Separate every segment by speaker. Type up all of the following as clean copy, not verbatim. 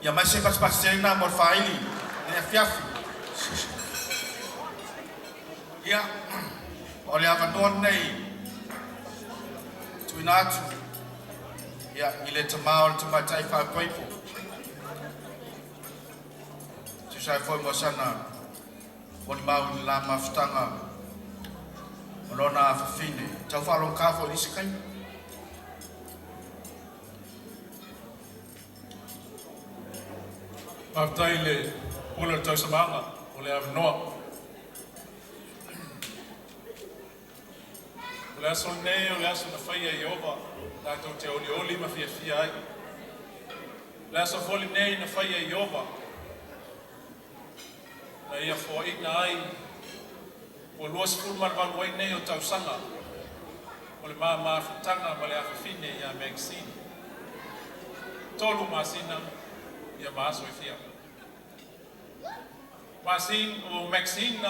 Speaker 1: Ia mai se pasipasi mo le faaili le afiafi. Ia, o le avanoa lenei tuuina atu ia i le tamā o le tamaitai faipaipo. Tusa ai foi mo sana molimau i le la mafutaga o lona afafine. Tau faalogogata foi i isi taimi.
Speaker 2: Faafetai i le pule o le tausamaga o le avanoa. O le aso lenei o le aso na faia e Ieova, tatou te olioli ma fiafia ai. O le aso foi lenei na faia e Ieova, na ia foaina ai ua 28 ai nei o tausaga o le ma mafutaga ma le afafine ia Maxine. 3 masina ia ma aso e fia. Maxine, o Maxine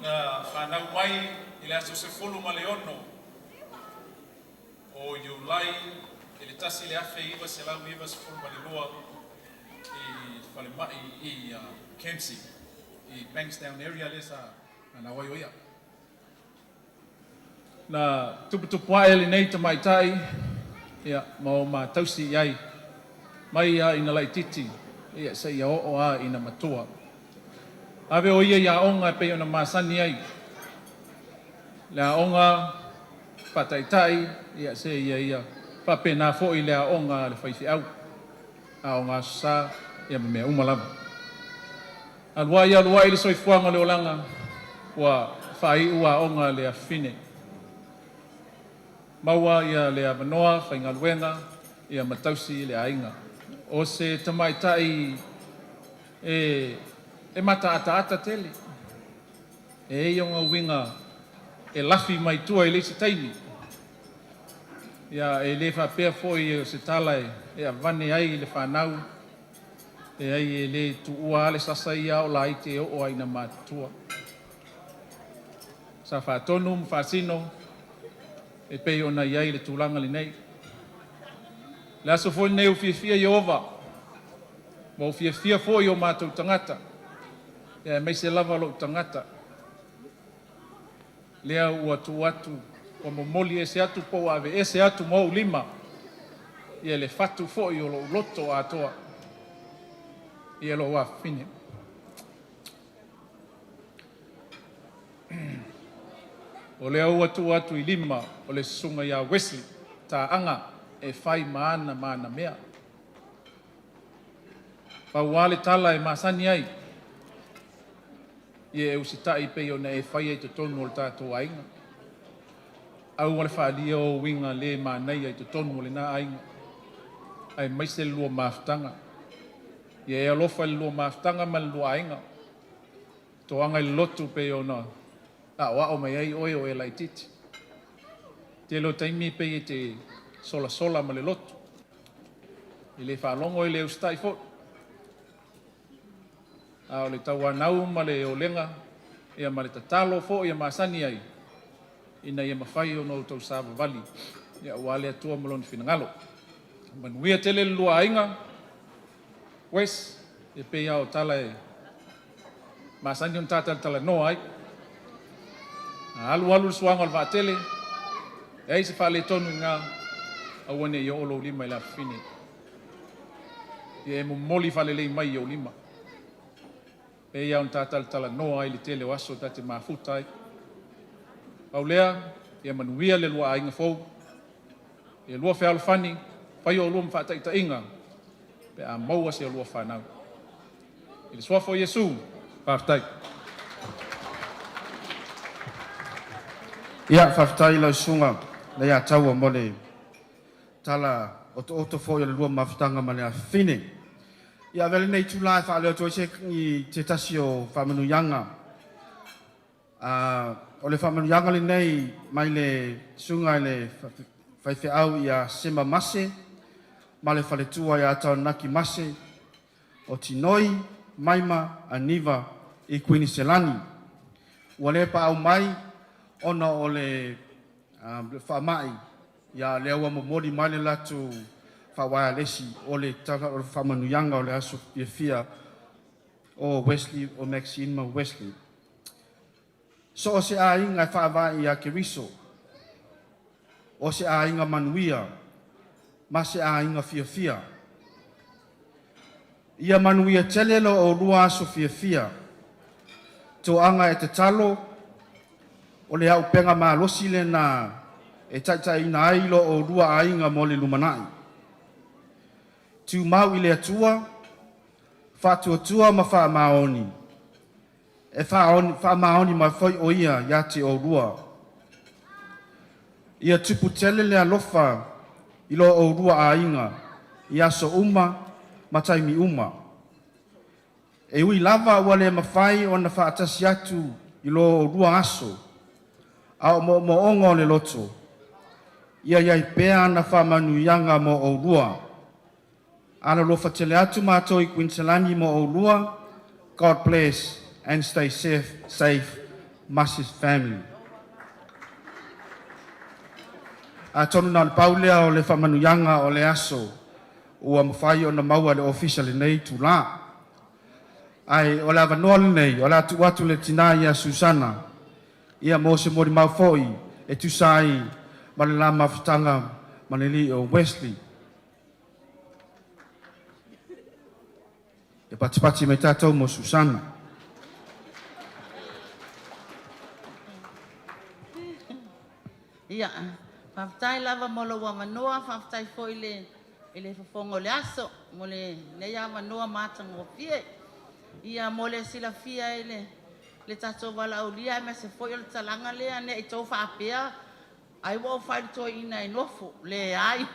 Speaker 2: na fanau mai i le aso 16 o Iulai i le 1992 i falemai i Kempsey i Bankstown area lea sa nanau ai o ia. Na tuputupu ae lenei tamaitai ia, ma o matausi i ai mai ia ina laititi ia seia oo a ina matua. Ave o ia i aoga e pei ona masani ai, le aoga faataitai ia seia ia faapena foi le aoga a le faifeau, aoga aso Sa ia ma mea uma lava. Alu ai alu ai le soifuaga o le olaga ua faaiu aoga a le afafine, maua ia le avanoa faigaluega ia ma tausi le aiga. O se tamaitai e mataataata tele, e i ai ona uiga e lafi mai tua i le isi taimi. E le faapea foi o se tala e aveane ai le fanau, e leai e le tuua lava le sasa ia a o laiti e oo lava ina matutua. Sa faatonu ma faasino e pei ona i ai le tulaga lenei. O le aso foi lenei ua fiafia Ieova, ua ou fiafia foi i o matou tagata, aemaise lava lou tagata lea ua tuu atu, ua momoli ese atu po ua aveese atu ma ou lima ia le fatu foi o lou loto atoa, ia lou afafine. O lea ua tuu atu i lima o le susuga ia Wesley Taaga e fai ma ana mea. Pau lava le tala e masani ai, ia e usitai e pei ona e faia i totonu o le tatou aiga. Aua le faaalia ou uiga le manaia i totonu o lena aiga aemaise le lua mafutaga. Ia e alofa i le lua mafutaga ma le lua aiga, toaga i le lotu e pei ona aoao mai ai oe o e laitiiti. Tele o taimi e pei e te solasola ma le lotu, e le faalogo e le usitai foi. A o le tauanau ma le olega ma le tatalo foi e masani ai, ina ia mafai ona outou savavali aua le Atua ma Lona finagalo. Manuia tele le lua aiga, Wes, e pei lava o tala e masani ona ta talatalanoa ai, a alu alu le suaga o le vaatele, leai se faaletonu i ina, aua ne i oo lou lima i le afafine, ia e momoli faalelei mai i ou lima. E pei lava ona ta talatalanoa ai i le tele o aso ta te mafuta ai. Pau lea, ia manuia le lua aiga fou, ia lua fealofani, faia oulua ma faataitaiga pe a maua si a lua fanau. I le suafa o Iesu, faafetai.
Speaker 1: Ia, faafetai i lau Susuga Leiataua mo le tala otooto foi o le lua mafutaga ma le afafine. Ia, avea lenei itula e faaleo atu ai se tasi o faamanuiaga. O le faamanuiaga lenei mai le susuga i le faifeau ia Sema Mase ma le faletua ia Taunaki Mase o Tinoi, Maima, Aniva i Kuiniselani. Ua le paau mai ona o le faamai, ia lea ua momoli mai le latou faauaealesi o le faamanuiaga o le aso fiafia o Wesley o Maxine ma Wesley. So o se aiga e faavae ia Keriso, o se aiga manuia ma se aiga fiafia. Ia manuia tele lo oulua aso fiafia. Toaga e tatalo, o le auupega malosi lena e taitaiina ai lo oulua aiga mo le lumanai. Tumau i le Atua, faatuatua ma faamaoni, e faamaoni mai foi o ia ia te oulua. Ia tupu tele le alofa i lo oulua aiga i aso uma ma taimi uma. E ui lava ua le mafai ona faatasi atu i lo oulua aso, a o moomooga o le loto, ia i ai pea ana faamanuiaga mo oulua. Alolofa tele atu matou i Kuiniselani mo oulua. God bless and stay safe, Masi's family. Atonu na o le pau lea o le faamanuiaga o le aso ua mafai ona maua e le ofisa i lenei itula. Ae o le avanoa lenei o le a tuu atu le tina ia Susana ia mo se molimau foi e tusa ai ma le la mafutaga ma le alii o Wesley. E patipati mai tatou mo Susana.
Speaker 3: Ia, faafetai lava mo lou avanoa, faafetai foi i le fofoga o le aso mo lenei avanoa matagofie. Ia mo le silafia e le tatou valaaulia aemaise foi o le talaga lea ne i tou faapea ai ua ou fai i le toeaina e nofo. Leai.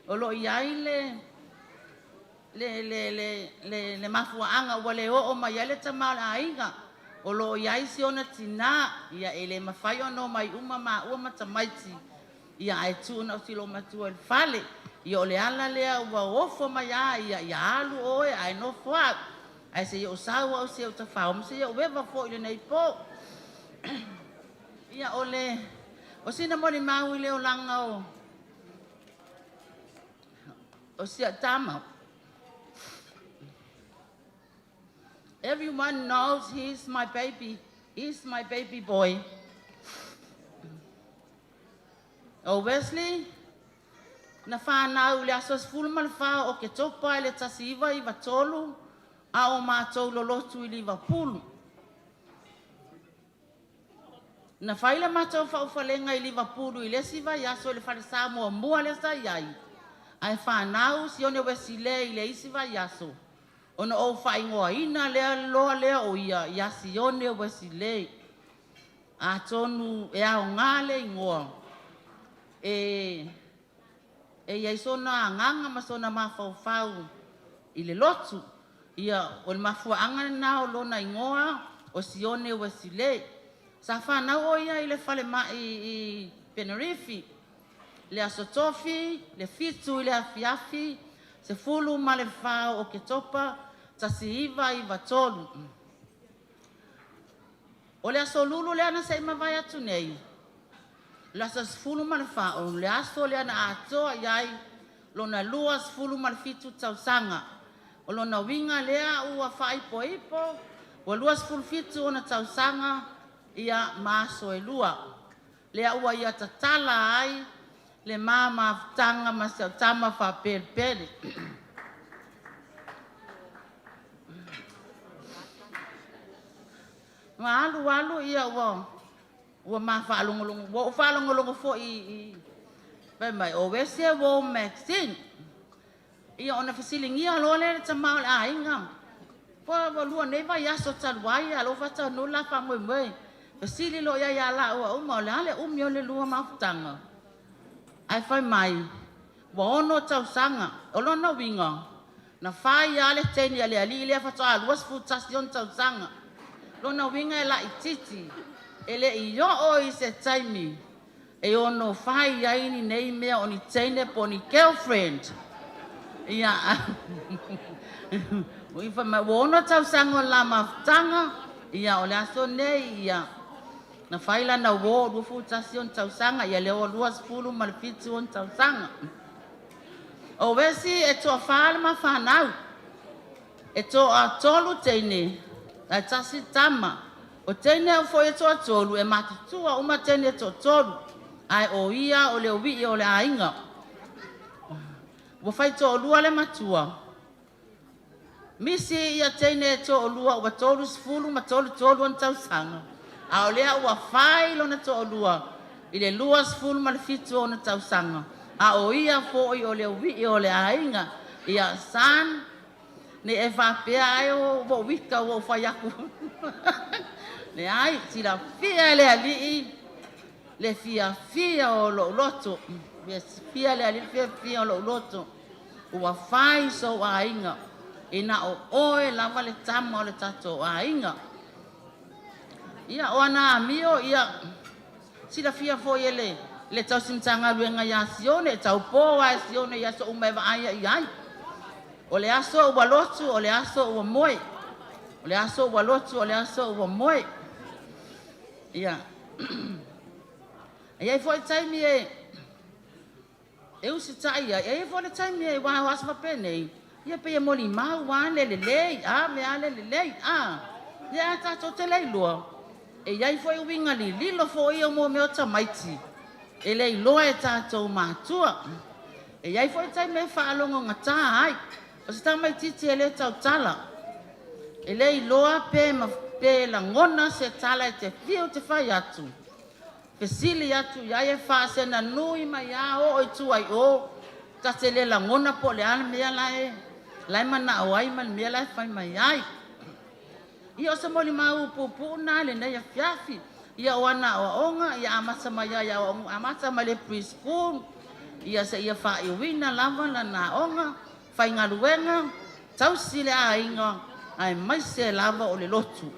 Speaker 3: O lo o i ai le mafuaaga ua le oo mai ai le tama o le aiga. O lo o i ai si ona tinā, ia e le mafai ona omai uma maua ma tamaiti, ia ae tuu na o si olomatua i le fale. Ia o le ala lea ua ofo mai lava, ia alu oe ae nofo au. Ae se i ou sau au se i ou tafao ma se i ou eva foi i lenei po. Ia o sina molimau i le olaga o si au tama. Everyone knows he's my baby. He's my baby boy. O Wesley, na whanau le aso 14 o Oketopa i le 1993 a o mātou lolotu i Liverpool. Na fai le matou faaulufaleina i Liverpool i le isi vaiaso i le falesa muamua lea sa i ai, ae whanau Sione Wesley i le isi vaiaso, ona ou faaigoaina lea loa lea o ia ia Sione Wesley. Atonu e aoga le igoa, e i ai sona agaga ma sona mafaufau i le lotu. Ia, o le mafuaaga lena o lona igoa o Sione Wesley. Sa whanau o ia i le falemai i Penarifi, le aso tofi, le 7 i le afiafi, 14 o Oketopa, 1993. O le aso lulu lea na se i mavae atu nei, le aso 14, o le aso lea na atoa i ai lona 27 tausaga. O lona uiga lea ua faaipoipo, ua 27 ona tausaga, ia ma aso e 2. Lea ua ia tatala ai le mamafutaga ma si au tama faapelepele. Ma alu alu ia ua ma faalogologo, ua ou faalogologo foi i fai mai, o Wesi e uō Maxine. Ia ona fesiligia loa lea e le tama o le aiga. Ua lua nei vaiaso talu ai, a o lea ua faataunuu le la faamoemoe. Fesili loa i ai ia laua uma, o le a le umi o le lua mafutaga? Ae fai mai, ua 6 tausaga. O lona uiga, na fai lava le teine a le alii lea faatoa 21 ona tausaga. Lona uiga e laitiiti, e le i oo i se taimi e ono fai ai ni nei mea o ni teine po o ni girlfriend. Ia, ua fai mai, ua 6 tausaga o le la mafutaga, ia o le aso nei, ia, na fai lana uō 21 ona tausaga, ia lea ua 27 ona tausaga. O Wesi e toafa le mafanau, e toatolu teine, ae tasi tama. O teine au foi e toatolu, e matutua uma teine e toatolu, ae o ia o le uii o le aiga. Ua fai toalua le matua, misi ia teine e toalua ua 30 ma 33 ona tausaga, a o lea ua fai lona toalua i le 27 ona tausaga, a o ia foi o le uii o le aiga. Ia son, ne i e faapea ai ua ou ita ua ou fai atu. Leai, silafia e le alii le fiafia o lou loto. Silafia e le alii le fiafia o lou loto. Ua fai sou aiga, ina o oe lava le tama o le tatou aiga. Ia, o ana amio, ia, silafia foi e le tausi Matagaluega ia Sione, e taupō lava e Sione i aso uma e vaaia i ai. O le aso ua lotu, o le aso ua moe. O le aso ua lotu, o le aso ua moe. Ia. E i ai foi taimi e usitai ai, e i ai foi le taimi e aua o aso faapenei, ia pei e molimau lava le lelei, a mea a le lelei, a. Ia ae tatou te le iloa, e i ai foi uiga lililo foi ia mo mea o tamaiti, e le iloa e tatou matua. E i ai foi taimi e faalogogata ai, o se tamaitiiti e le tautala, e le iloa pe lagona se tala e te fiu e te fai atu, fesili atu i ai e faasenanui mai lava oo i tua i o, ta te le lagona po o le a le mea la e manao ai ma le mea la e fai mai ai. Ia o se molimau puupuu lena i lenei afiafi. Ia o ana aoaoga, ia amata mai lava i aoaoga amata mai le pre-school, ia seia faaiuina lava lana aoga, faigaluega, tausi le aiga, aemaise lava o le lotu.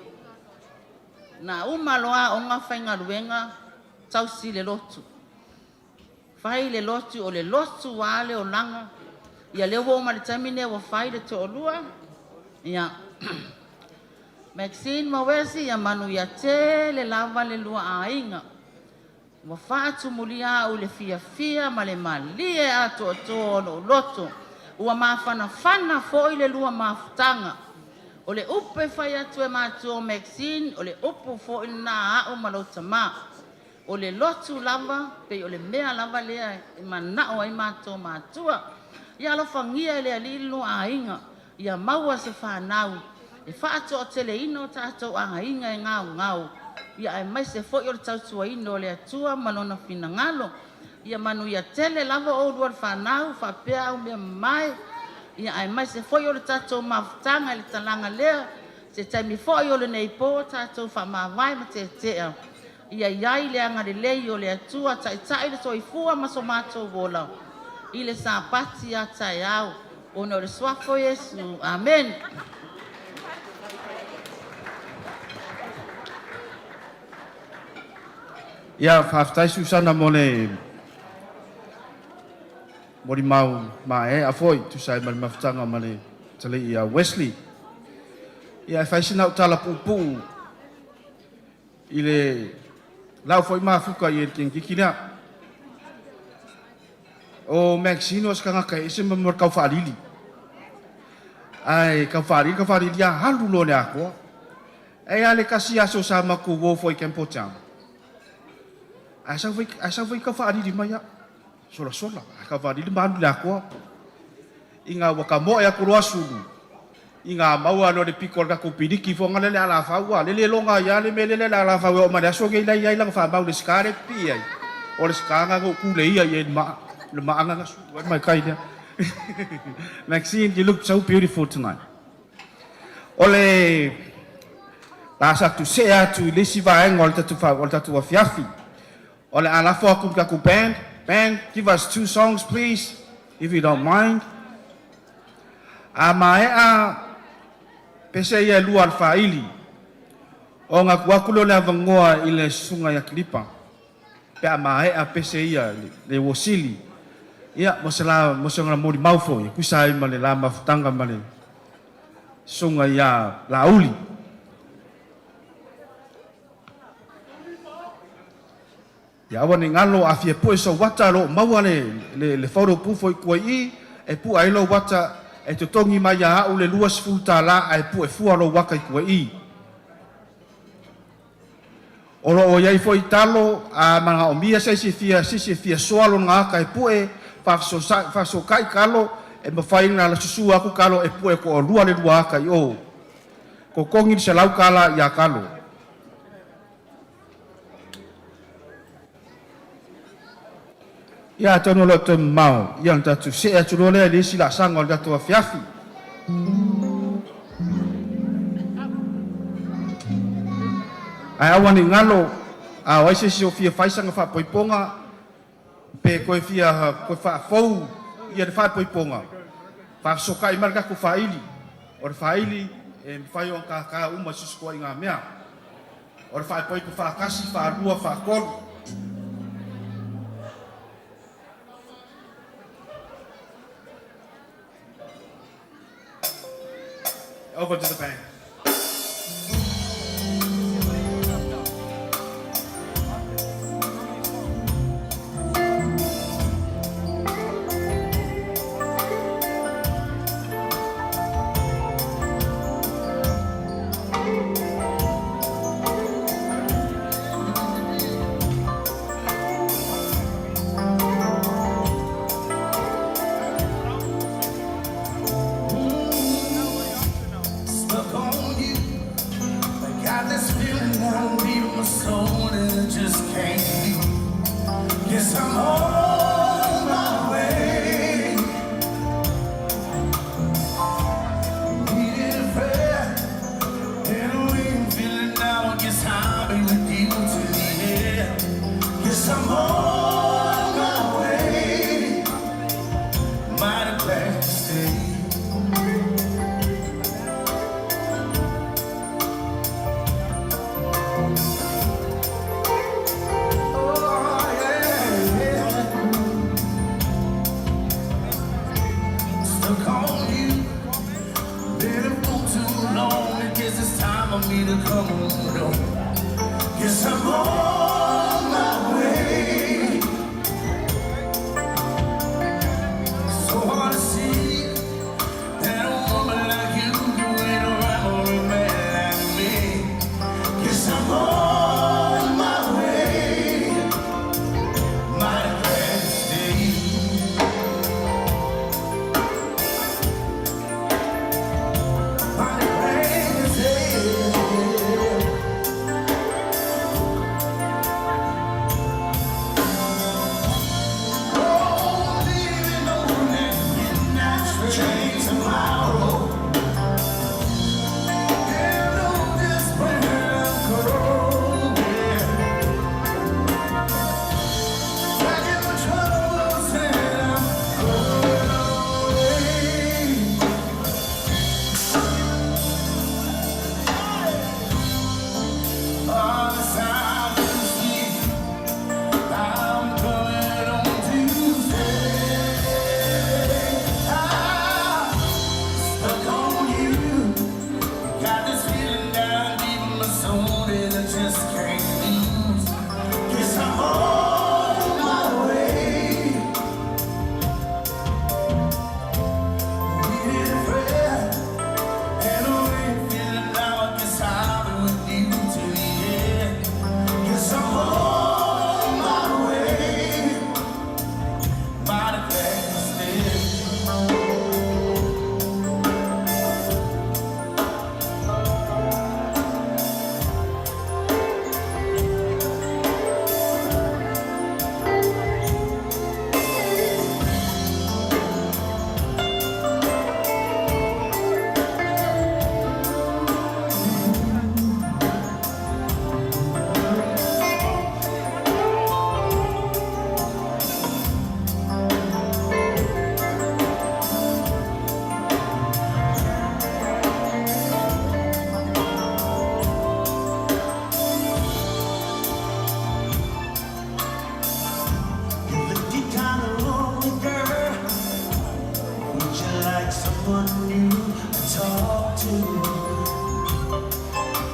Speaker 3: Na uma loa aoga faigaluega, tausi le lotu. Fai le lotu, o le lotu lava le olaga. Ia lea ua oo mai le taimi lenei ua fai le toalua. Ia, Maxine ma Uesi, ia manuia tele lava le lua aiga. Ua faatumulia au i le fiafia ma le malie atoatoa o lou loto. Ua mafanafana foi le lua mafutaga. O le upu e fai atu e matua o Maxine, o le upu foi lena a au ma lou tama. O le lotu lava, pei o le mea lava lea e manao ai matou matua. Ia alofagia e le Alii le lua aiga, ia maua se fanau e faatoateleina o tatou aiga e gaogao, ia aemaise foi o le tautuaina o le Atua ma Lona finagalo. Ia manuia tele lava oulua le fanau faapea au mea mamae, ia aemaise foi o le tatou mafutaga i le talaga lea, se taimi foi o lenei po tatou faamavae ma tetea. Ia i ai le agalelei o le Atua, taitai le soifua ma so matou ola i le Sapati a taeao, ona o le suafa o Iesu. Amene.
Speaker 1: Ia, faafetai Susana mo le molimau maeaea foi, tusa ai ma le mafutaga ma le atalii ia Wesley. Ia, e fai sina au tala puupuu i le lau foi mafuta i le teineitiiti lea. O Maxine o se tagata e ese ma le taufaalili. Ae taufaalili, taufaalili lava alu loa i le atoa. E i ai lava le tasi aso sa matou uo foi i Campbelltown, ae sau foi, ae sau foi taufaalili mai lava, solasola, ae taufaalili ma alu i le atoa. Ina ua tamoe atu loa sulu, ina maua loa i le pito o le tatou piliki foi lea i le alafau, a lele e iloga ai lava le mea lele i le alafau e oo mai le aso lenei la e i ai lana faamau i le ska lea e pipii ai, o le ska lena na ou tuleia i ai i le maa, le maa lena na sulu ai le mataitai lea. Maxine, you look so beautiful tonight. O le a sa tusee atu i le isi vaega o le tatou o le tatou afiafi. O le a lafo atu i le tatou band. Band, give us two songs please, if you don't mind. A maea pese ia e lua a le faaili, ona tuu atu lea o le avanoa i le susuga ia Kilipa pe a maea pese ia le uosili, ia, mo se la, mo se molimau foi e tusa ai ma le la mafutaga ma le susuga ia Laauli. Ia aua ne i galo a fia pue sou ata o lo o maua le, le, le photo booth o i tua i i, e pue ai lou ata, e totogi mai ia au le $20 ae pue fua lou ata i tua i i. O lo o i ai foi talo a manaomia se isi e fia, se isi e fia soa lona ata e pue, faafesootai talo, e mafai ona alasua atu talo e pue toalua le lua ata i o. Totogi le $100 ia talo. Ia atonu o lo o toe mamao, ia ona tatou see atu loa lea i le isi laasaga o le tatou afiafi. Ae aua ne i galo, a o ai se isi o fia fai sana faaipoipoga, pe toe fia toe faafou ia le faaipoipoga, faafesootai mai le tatou faaili. O le faaili e mafai ona tata uma i so o se ituaiga mea. O le faaipoipo faatasi, faalua, faatolu. Over to the band.
Speaker 4: Stuck on you. I got this feeling down deep in my soul and it just can't leave. Guess I'm on my way. Needed a friend and a for me to come on home. Guess I'm on my way. So hard to see that a woman like you can wait around for a man like me. Guess I'm on my way. Mighty glad to stay. Mighty glad to stay. Oh, leaving on that midnight train tomorrow. And oh, just where I'm going. Packing my troubles and I'm going away. All the time to see I'm coming on Tuesday. I'm stuck on you. Got this feeling down deep in my soul that I just can't lose. Guess I'm on my way. Needed a friend and a way feeling now. I guess I'll be with you till the end. Guess I'm on my way. Mighty glad to stay. You're looking kinda lonely, girl. Would you like someone new to talk to?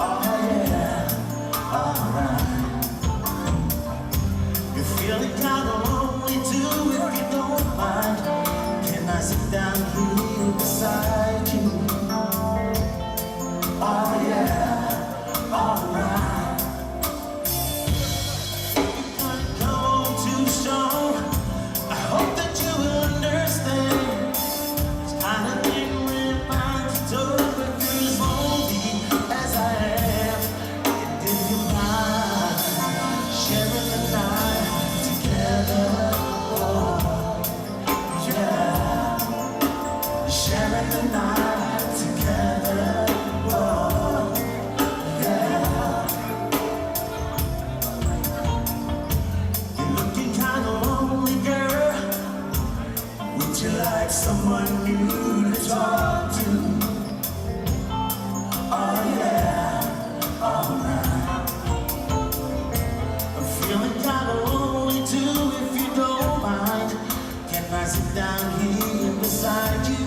Speaker 4: Oh yeah, alright. You're feeling kinda lonely too, if you don't mind. Can I sit down here beside you? Oh yeah, alright. You're gonna come too strong. I hope that you will understand. It's kind of thing reminds you but you're as lonely as I am. And if you mind sharing the night together, oh yeah, sharing the night together, oh yeah. You're looking kinda lonely, girl. Would you like someone new to talk to? Oh yeah, alright. I'm feeling kinda lonely too, if you don't mind. Can I sit down here beside you?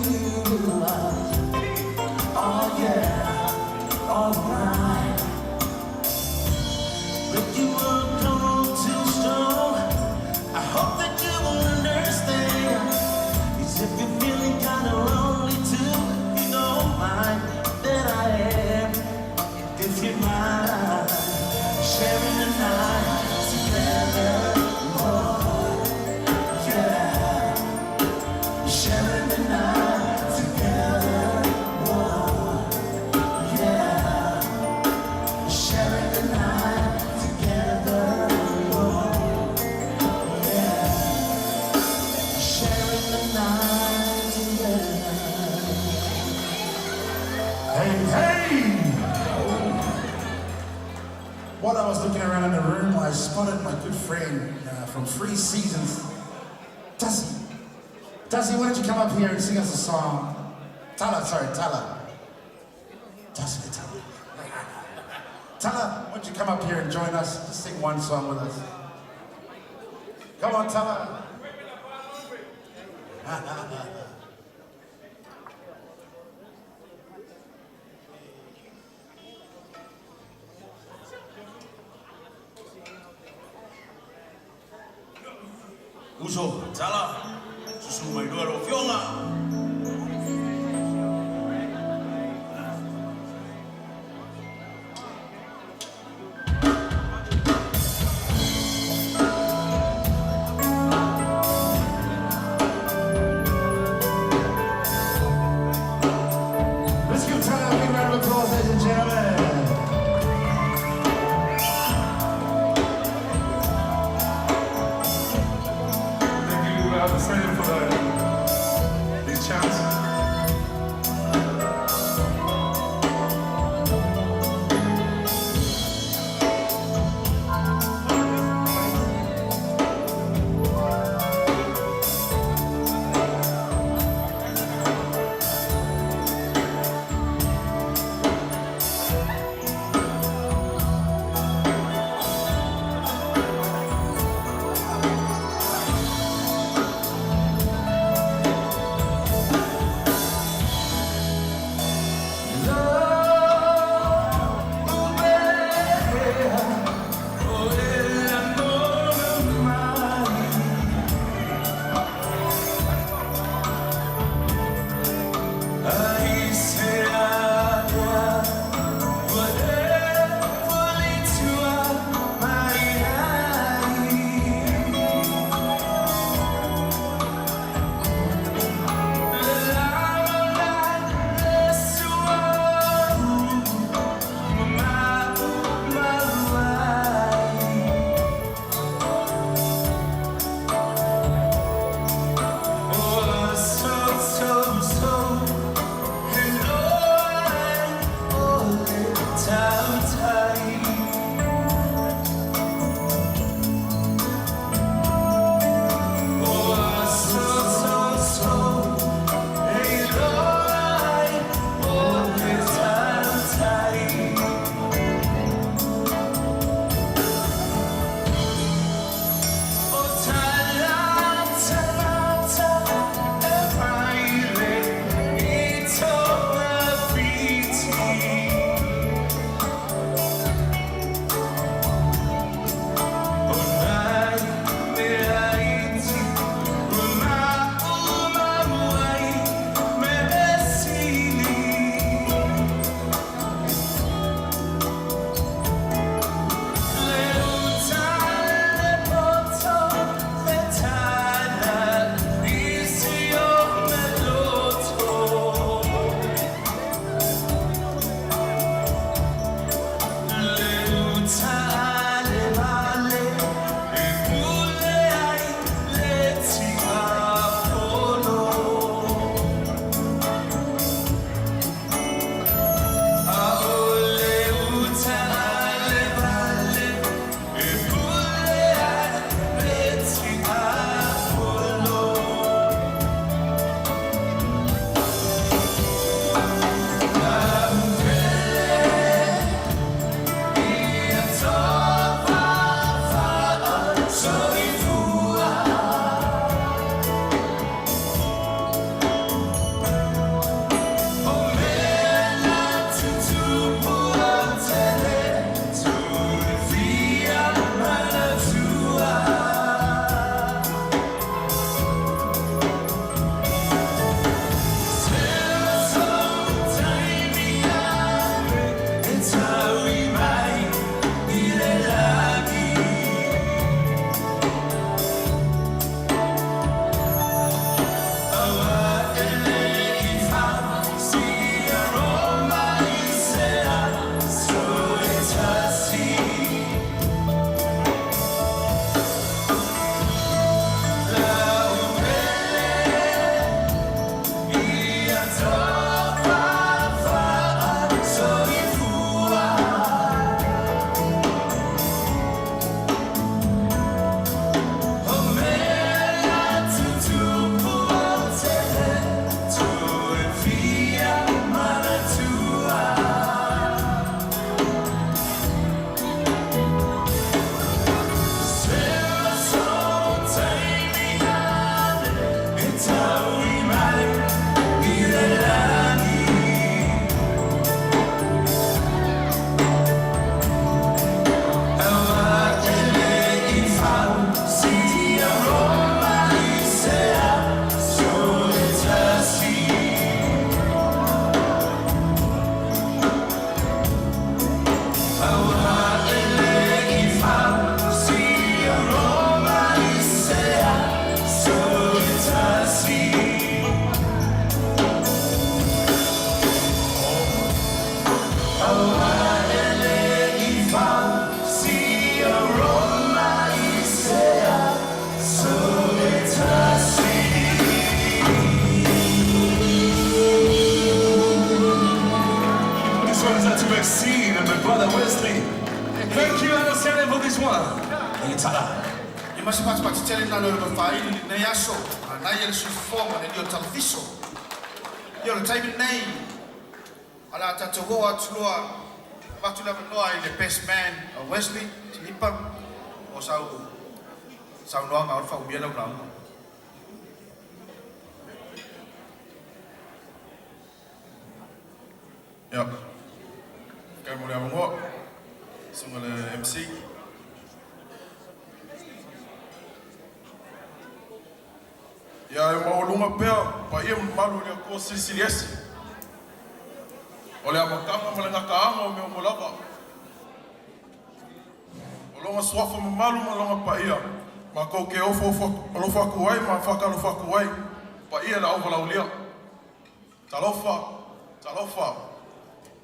Speaker 4: Oh yeah, alright. But you won't come on too strong. I hope that you will understand. It's if you're feeling kinda lonely too, you don't mind that I am. If you mind sharing the night together, oh yeah, sharing the night together, oh yeah, sharing the night together, oh yeah, sharing the night together.
Speaker 5: Hey, hey! While I was looking around in the room, I spotted my good friend from 3 Seasons, Tasi. Tasi, why don't you come up here and sing us a song? Tala, sorry, Tala. Tasi, Tala. Tala, why don't you come up here and join us? Just sing one song with us. Come on, Tala.
Speaker 4: Uso, Tala, susu mai loa lau afioga.
Speaker 5: Let's give Tala a big round of applause, ladies and gentlemen.
Speaker 6: Thank you, Australia, for these Goes out to Maxine and my brother Wesley. Thank you, Anna for this one.
Speaker 5: Thank you, Tala.
Speaker 1: Ia ma se patipati tele na leo faaili lenei aso, manaia le sui usufono ma le alii o Talafiso. Ia o le taimi lenei, o le a tatou oo atu loa, avatu le avanoa i le best man o Wesley Silipa mo sau saunoaga o le faaumia lau lauga.
Speaker 6: Ia, faafetai mo le avanoa, susuga i le MC. Ia, e maualuga pea paia ma mamalu i le Atua Silisili Ese, o le amataga ma le gataaga o mea uma lava. O Lona Suafa mamalu ma Lona paia matou te ofo alofa atu ai ma faatalofa atu ai, paia i le auvalaulia. Talofa, talofa,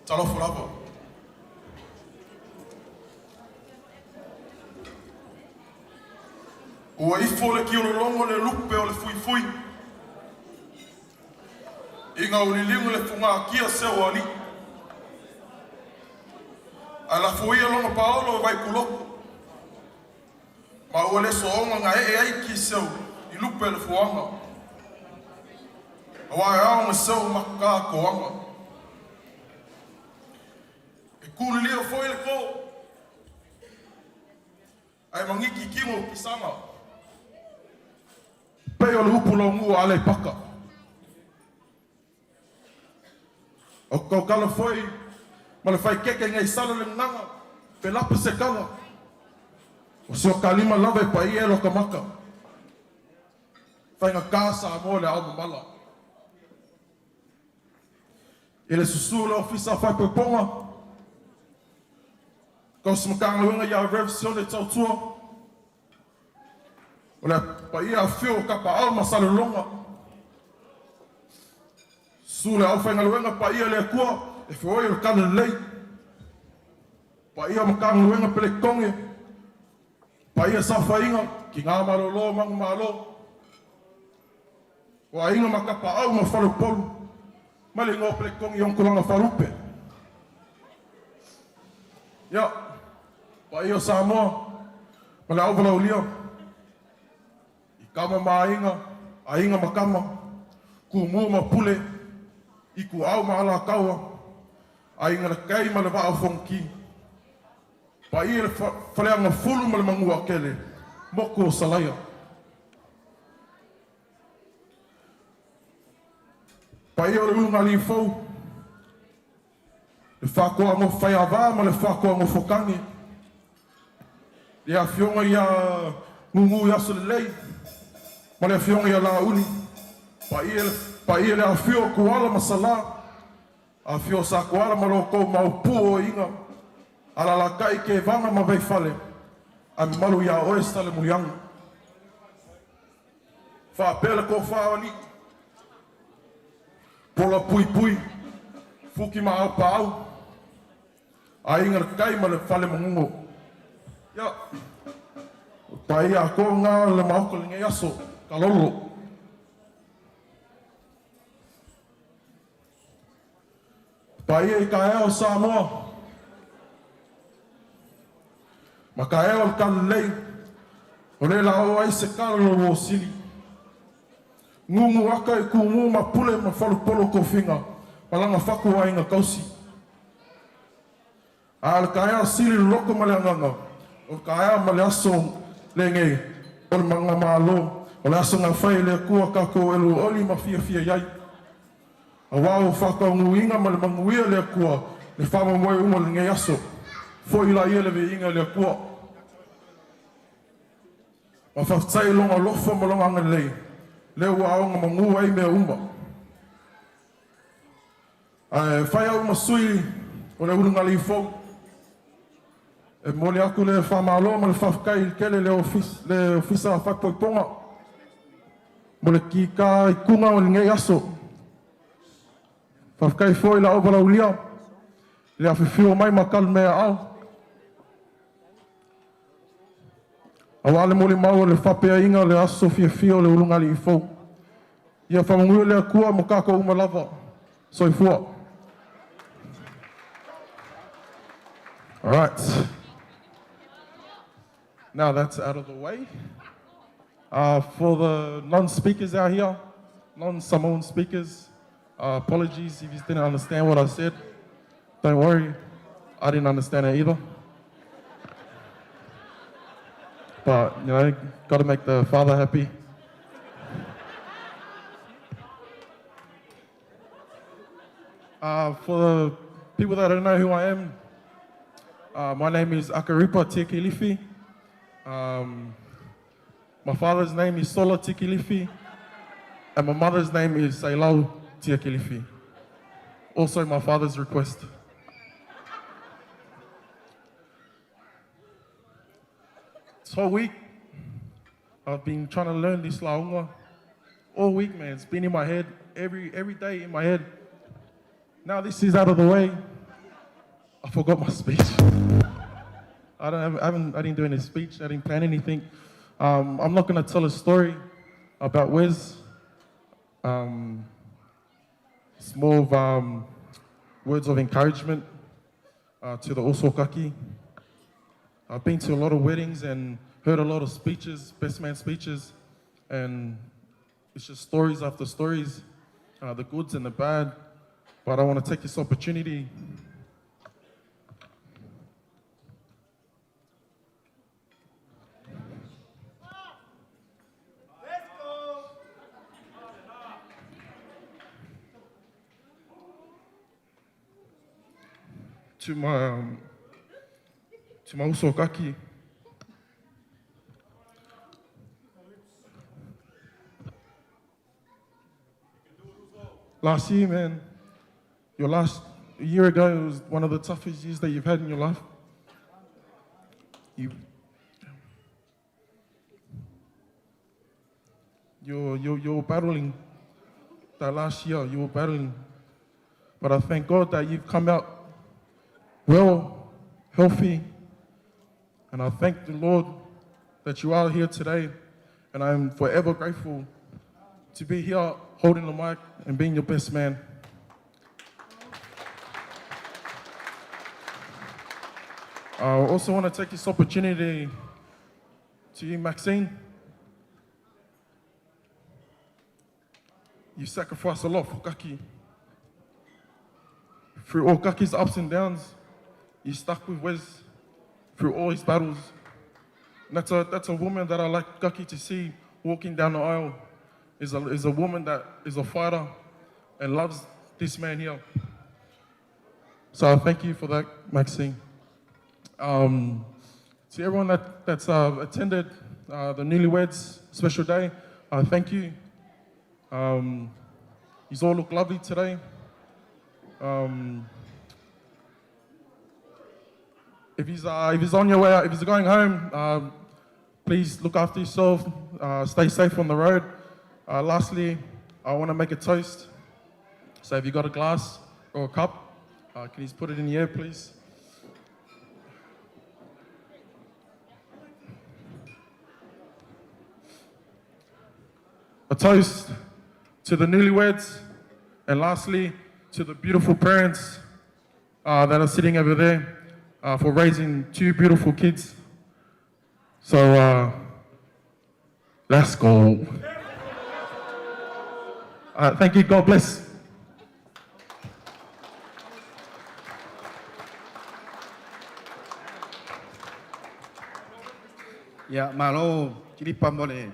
Speaker 6: talofa lava. Ua ifo le tiolologo le lupe o le fuifui, ina ua liliga le fugatia seu o alii, ae lafoia lona paolo i vaitulotu, ma ua le soona na ee ai kiseu i lupe o le fuaga, aua e ao ona seu maka toaga. E kūlilia foi le tō, ae magiki tino o pisaga, pei o le upu laugua a Aleipata. O te tautala foi ma le faikeke nei sala le gagana, pe lapa se tala, o si o ta lima lava e paia e lotomata, faigata Samoa i le ao mamala. I le susu o le Ofisa o Faaipoipoga, tausi Matagaluega ia Rev Sione Tautua, o le paia afio o Tapaau ma Salelologa, susu le aufaigaluega paia le Atua e feoi o le talalelei, paia o Matagaluega Peletoge, paia saofaiga, tina malolo manumalo, o aiga ma Tapaau ma Faleupolu, ma le igoa o Peletogi i ona tulaga faalupe. Ia, paia o Samoa ma le auvalaulia, i kama ma aiga, aiga ma kama, tumua ma pule, ituau ma alataua, aiga i le tai ma le vaa o Fonoti, paia i le Faleagafulu ma le Manuatele, motu o Salaia. Paia o le ulugalii fou, le Faatoa Faiava ma le Faatoa Nofotane, le afioga ia Gugu i aso lelei ma le afioga ia Lauli, paia, paia le afio o Tuala ma Salā, afio o Sakoala ma lo outou maopu o iga, alalatai Kevaga ma Vaifale, ae mamalu ia oe Salemuliaga. Faapea le tofa o alii, pola puipui, fuki ma aopaau, aiga le tai ma le fale magugo. Ia, paia atoa lena le maota i lenei aso, kalolo. Paia i taeao o Samoa, ma taeao o le talalelei, o le la oo ai se tala lo sili. Gugu aka i kumu ma pule ma falupolo tofiga, ma laga fatu o aiga tausi. A o le taeao sili le loto ma le agaga, o le taeao ma le aso lenei o le mangamalo, o le aso na fai e le Atua tatou eluoli ma fiafia i ai. Aua ua faataunuuina ma le manuia le Atua le faamoemoe uma o lenei aso. Foi laia le viiga i le Atua. Ma faafetai i lona alofa ma lona agalelei, lea ua aoga manu ai mea uma. Ae fai au ma sui o le ulugalii fou, e momoli atu le faamalo ma le faafetai i le tele le Ofisa Faaipoipoga mo le kika ikuga o lenei aso. Faafetai foi la auvalaulia, le afifio mai ma talimea ao. Aua le molimau o le faapeaiga o le aso fiafia o le ulugalii fou. Ia faamanuia le Atua mo tatou uma lava. Soifua. All right. Now that's out of the way. Uh, for the non-speakers out here, non-Samoan speakers, uh, apologies if you didn't understand what I said. Don't worry, I didn't understand it either. But, you know, got to make the father happy. Uh, for the people that don't know who I am, uh, my name is Akaripa Tekilifi. Um, my father's name is Sola Tikilifi, and my mother's name is Sailau Tiakilifi. Also, my father's request. This whole week, I've been trying to learn this launga. All week, man. It's been in my head, every, every day in my head. Now this is out of the way. I forgot my speech. I don't have, I haven't, I didn't do any speech. I didn't plan anything. Um, I'm not going to tell a story about Wes. Um, it's more of um, words of encouragement uh, to the Osokaki. I've been to a lot of weddings and heard a lot of speeches, best man speeches, and it's just stories after stories, uh, the goods and the bad. But I want to take this opportunity to my um, to my usokaki. Last year, man, your last a year ago was one of the toughest years that you've had in your life. You, you're, you're, you're battling that last year, you were battling. But I thank God that you've come out well, healthy. And I thank the Lord that you are here today. And I am forever grateful to be here holding the mic and being your best man. I also want to take this opportunity to you, Maxine. You sacrificed a lot for Kaki. Through all Kaki's ups and downs, you stuck with Wes through all his battles. And that's a, that's a woman that I like Kaki to see walking down the aisle. Is a, is a woman that is a fighter and loves this man here. So I thank you for that, Maxine. Um, to everyone that, that's uh, attended uh, the newlyweds special day, I thank you. Um, you all look lovely today. Um, if he's, uh, if he's on your way out, if he's going home, um, please look after yourself, uh, stay safe on the road. Uh, lastly, I want to make a toast. So if you've got a glass or a cup, uh, can you put it in the air, please? A toast to the newlyweds, and lastly, to the beautiful parents uh, that are sitting over there uh, for raising two beautiful kids. So uh, let's go. Uh, thank you. God bless.
Speaker 1: Ia, malo Kilipa mo le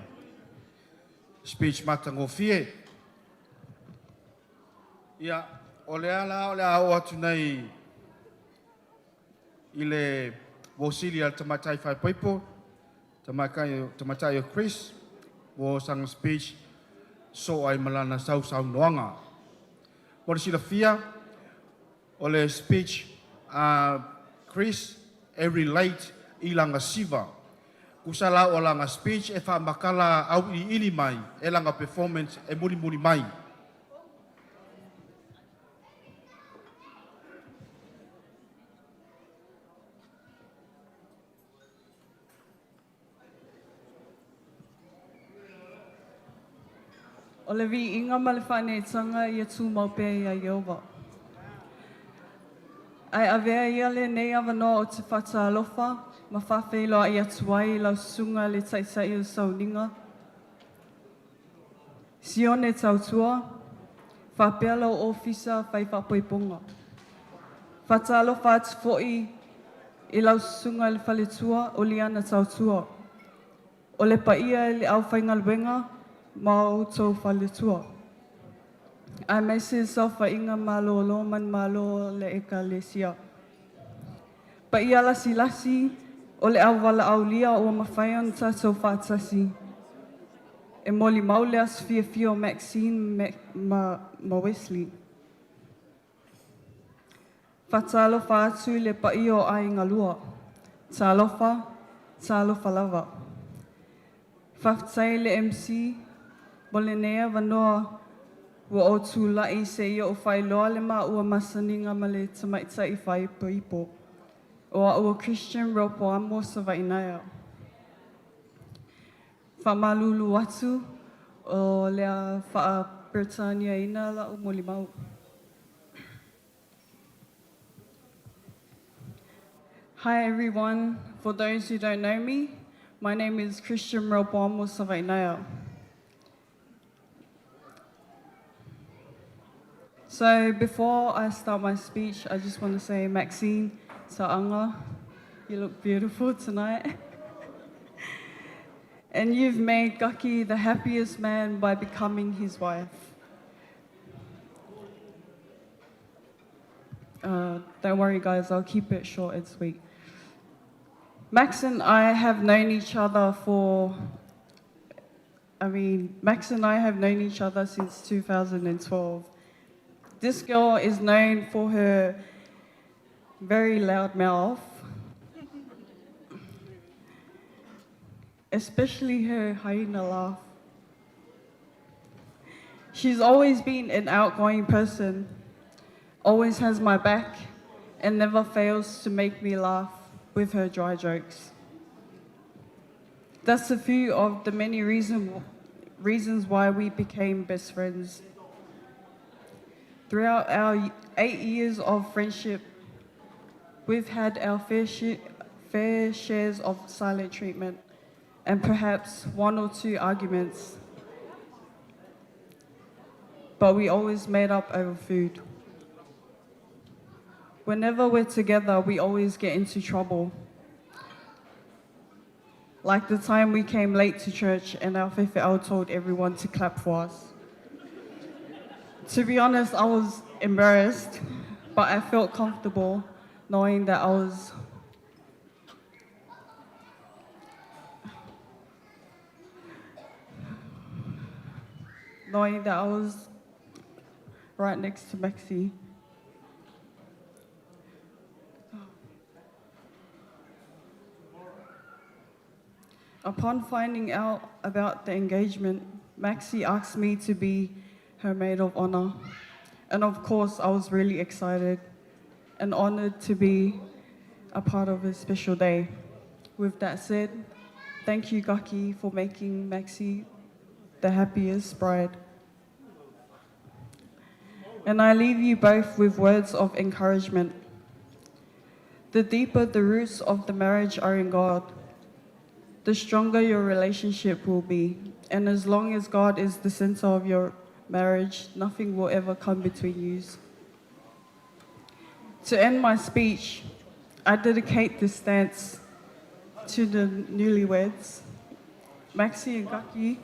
Speaker 1: speech matagofie. Ia, o le ala o le a oo atu nei i le vosili a le tamaitai faepoipo, tamaitai, tamaitai o Chris, mo sana speech so ai malana sausaunoaga. Mo le silafia, o le speech a Chris e relate i lana siva. Tusa la o lana speech e faamatala auiliili mai e lana performance e mulimuli mai.
Speaker 7: O le viiga ma le faaneetaga ia tumau pea iā Ieova. Ae avea ia lenei avanoa ou te faatalofa ma faafeiloai atu ai i lau susuga i le Taitai o le Sauniga, Sione Tautua, faapea lou Ofisa Fai Faaipoipoga. Faatalofa atu foi i lau susuga i le Faletua o Liana Tautua. O le paia i le aufaigaluega ma o outou faletua. Aemaise le saofaiga malolo manumalo o le Ekalesia. Paia lasilasi o le auvalaaulia ua mafai ona tatou faatasi e molimau le aso fiafia o Maxine ma Wesley. Faatalofa atu i le paia o aiga lua. Talofa, talofa lava. Faafetai i le MC mo lenei avanoa ua ou tulai seia ou faailoa le maua masaniga ma le tamaitai faaipoipo. O au o Christian Ropoamo Savainaea. Faamalulu atu o le a faa-Peretaniaina lau molimau. Hi everyone. For those who don't know me, my name is Christian Ropoamo Savainaea. So before I start my speech, I just want to say, Maxine Sa'anga, you look beautiful tonight. And you've made Gaki the happiest man by becoming his wife. Don't worry, guys, I'll keep it short and sweet. Max and I have known each other for, I mean, Max and I have known each other since 2012. This girl is known for her very loud mouth, especially her hyena laugh. She's always been an outgoing person, always has my back, and never fails to make me laugh with her dry jokes. That's a few of the many reasons why we became best friends. Throughout our 8 years of friendship, we've had our fair shares of silent treatment and perhaps one or two arguments, but we always made up over food. Whenever we're together, we always get into trouble. Like the time we came late to church and our faifeau told everyone to clap for us. To be honest, I was embarrassed, but I felt comfortable knowing that I was knowing that I was right next to Maxie. Upon finding out about the engagement, Maxie asked me to be her maid of honor. And of course, I was really excited and honored to be a part of this special day. With that said, thank you, Gaki, for making Maxie the happiest bride. And I leave you both with words of encouragement. The deeper the roots of the marriage are in God, the stronger your relationship will be. And as long as God is the center of your marriage, nothing will ever come between you. To end my speech, I dedicate this dance to the newlyweds, Maxie and Gaki.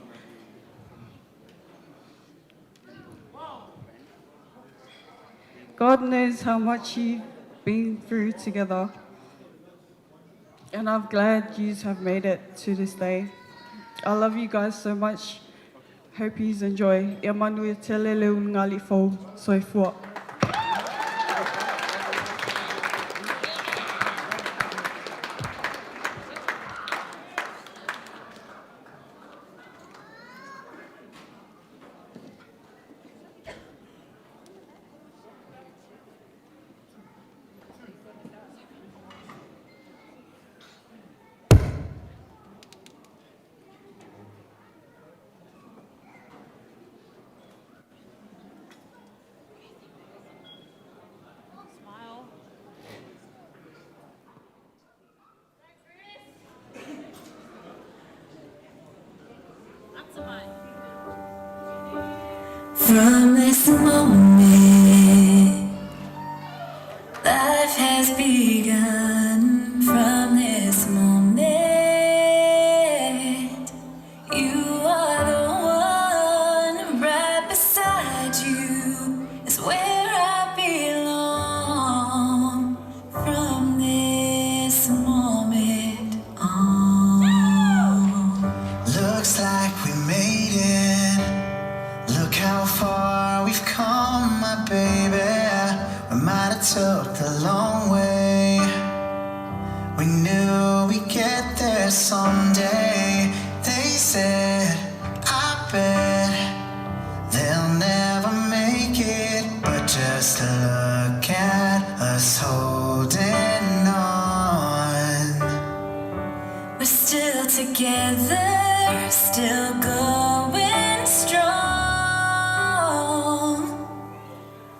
Speaker 7: God knows how much you've been through together. And I'm glad you have made it to this day. I love you guys so much. Hope you enjoy. Ia manuia tele le ulugalii fou. Soifua.
Speaker 8: From this moment, life has begun. From this moment, you are the one right beside you is where I belong. From this moment on.
Speaker 4: Looks like we made it. Look how far we've come, my baby. We might have took the long way. We knew we'd get there someday. They said, I bet they'll never make it. But just look at us holding on.
Speaker 8: We're still together, still going strong.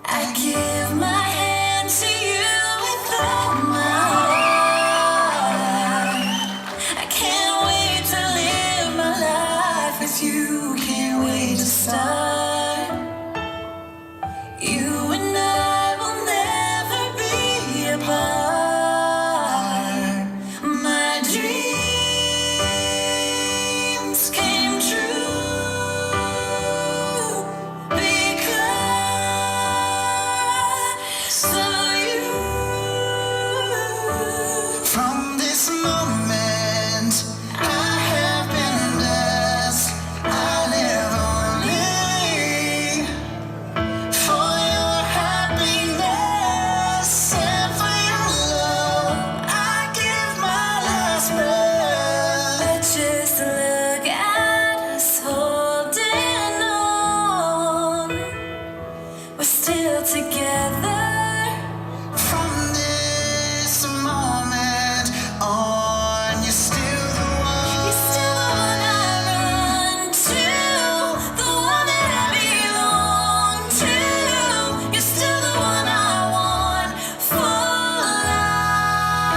Speaker 8: I give my hand to you with all my heart. I can't wait to live my life with you. Can't wait to start. You and I will never be apart. My dreams came true because of you.
Speaker 4: From this moment, I have been blessed. I live only for your happiness and for your love. I give my last breath.
Speaker 8: But just look at us holding on. We're still together.
Speaker 4: From this moment on, you're still the one.
Speaker 8: You're still the one I run to, the one that I belong to. You're still the one I want for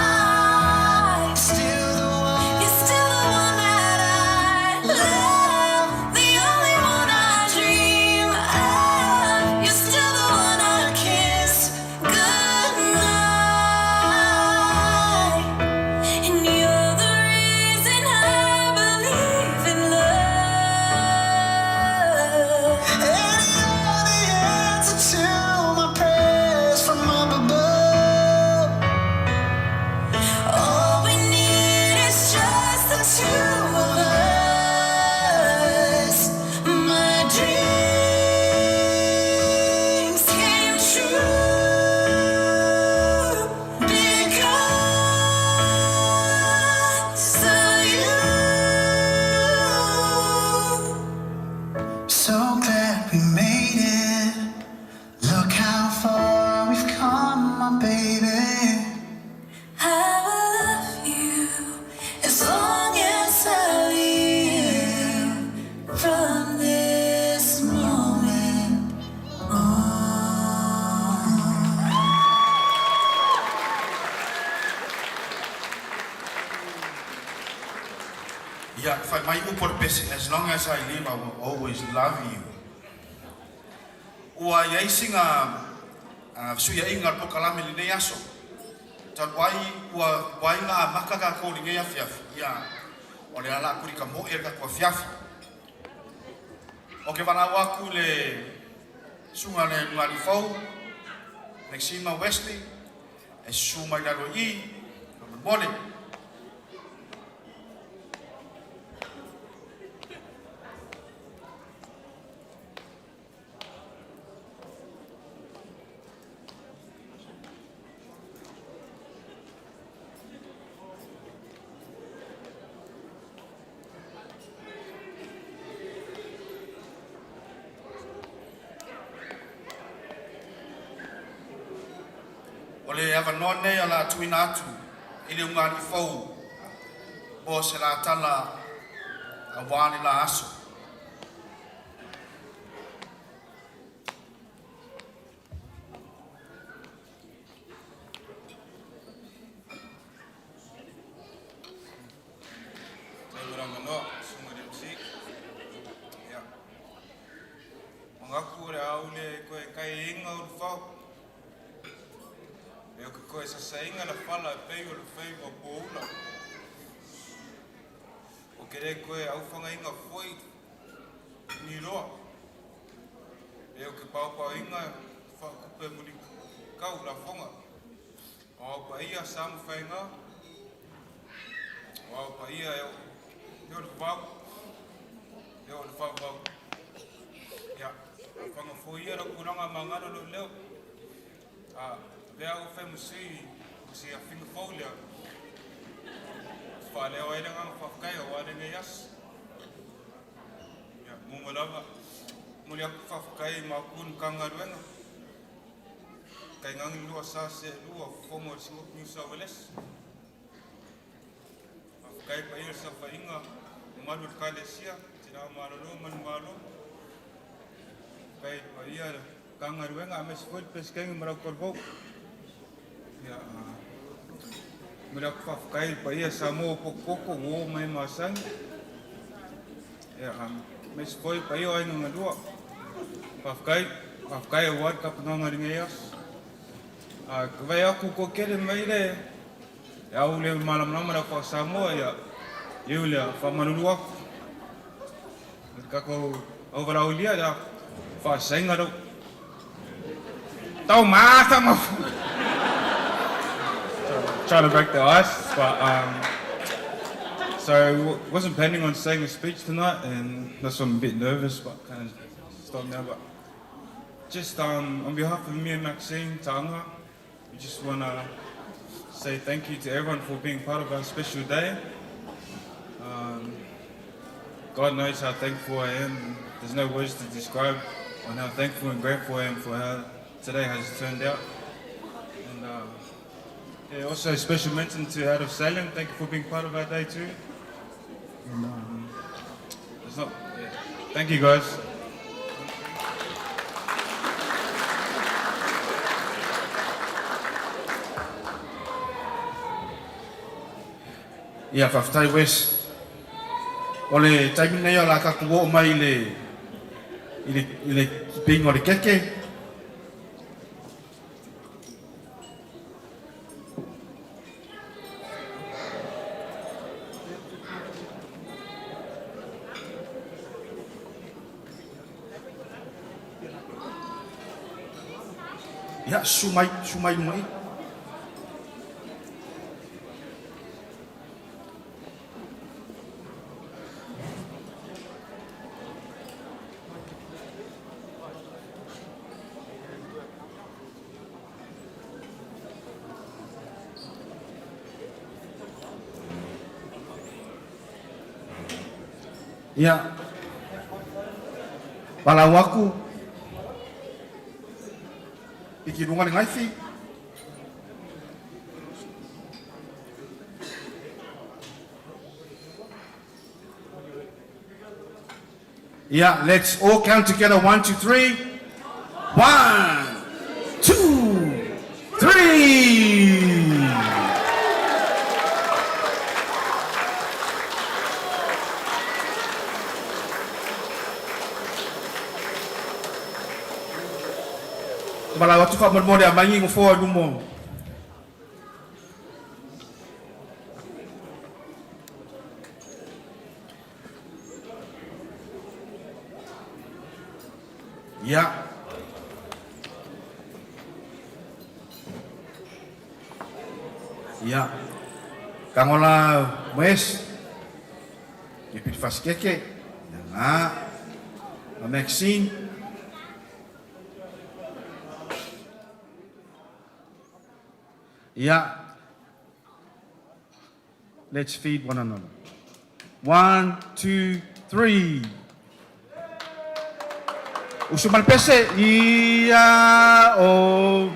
Speaker 8: life.
Speaker 4: Still the one.
Speaker 8: You're still the one that I love, the only one I dream of. You're still the one I kiss goodnight. And you're the reason I believe in love.
Speaker 4: And you're the answer to my prayers from up above.
Speaker 8: All we need is just the two of us. My dreams came true because of you.
Speaker 4: So glad we made it. Look how far we've come, my baby.
Speaker 8: I will love you as long as I live from this moment on.
Speaker 1: Ia, fai mai upu o le pese, as long as I live I will always love you. Ua i ai sina fesuiaiga o le polokalame i lenei aso. Talu ai ua tuai ona amata tatou i lenei afiafi, ia, o le ala atu i le tamoe le tatou afiafi. Ou te valaau atu i le susuga i le Ulugalii fou, Maxima Wesley, e susu mai lalo i i, faamolemole. O le avanoa lenei o le a tuuina atu i le ulugalii fou mo se la tala aua le la aso.
Speaker 9: Faafetai mo le avanoa, susuga i le MC. Ia, manatu o le e pei o le faiva poula. Ou te le toe aufagaina foi ni loa. E o ke paopaoina faakupe mulikau lafoga. O ao paia sa ma faiga. O ao paia e o e o le vavau. E o le fauvau. Ia, afaga foi ia lau tulaga magalo lou leo. A avea au e fai ma sui mo se afiga fou lea. Ou te faaleo ai le agaga faafetai aua lenei aso. Ia, muamua lava, momoli atu le faafetai i matou i le Matagaluega, tainane le 2 seelua fofoga o le Sinia Niu Sauelesi. Faafetai i le paia o le saofaiga mamalu o le Ekalesia, Tina Malolo ma Manumalo. Faafetai i le paia o le Matagaluega aemaise foi le Peresetene ma lau talavou. Ia, momoli atu le faafetai i le paia o Samoa ua potopoto, ua o ma e masani. Ia, aemaise foi le paia o Aiga na Lua. Faafetai, faafetai aua le tapenaga o lenei aso. A vaai atu ua toatele mai le au le malamalama i le au faa-Samoa, ia, iu lea, faamalulu atu. Le tatou auvalaaulia, ia, faasaina lau tau ma trying to break the ice, but so wasn't planning on saying a speech tonight, and that's why I'm a bit nervous, but kind of stop now. But just on behalf of me and Maxine Ta'aga, we just want to say thank you to everyone for being part of our special day. God knows how thankful I am. There's no words to describe on how thankful and grateful I am for how today has turned out. And yeah, also a special mention to Out of Salem. Thank you for being part of our day too. And there's not, yeah. Thank you guys.
Speaker 1: Ia, faafetai Wes. O le taimi lenei o le a tatou oo mai i le, i le, i le kipiga o le keke. Ia, susu mai, susu mai i luma i. Ia, valaau atu piki i luga le gaifi. Ia, let's all count together. 1, 2, 3. 1, 2, 3. Te valaau atu faamolemole a mai nofoa i luma. Ia. Ia. Kagola Wes. Ia pili fasikeke. Ia nga. Ma Maxine. Ia. Let's feed one another. 1, 2, 3. Usu ma le pese. Ia o.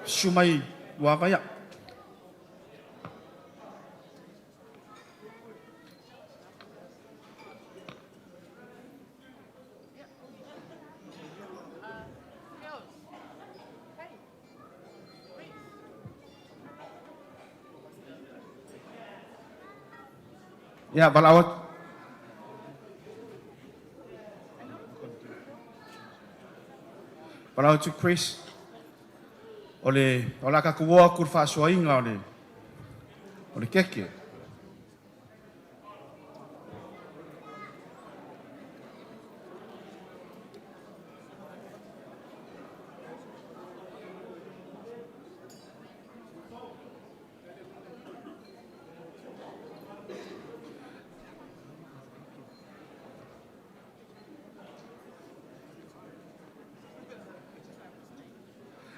Speaker 1: Susu mai Luava ia. Ia, valaau atu. Valaau atu Chris. O le o le a tatou o atu i le faasoaina o le keke.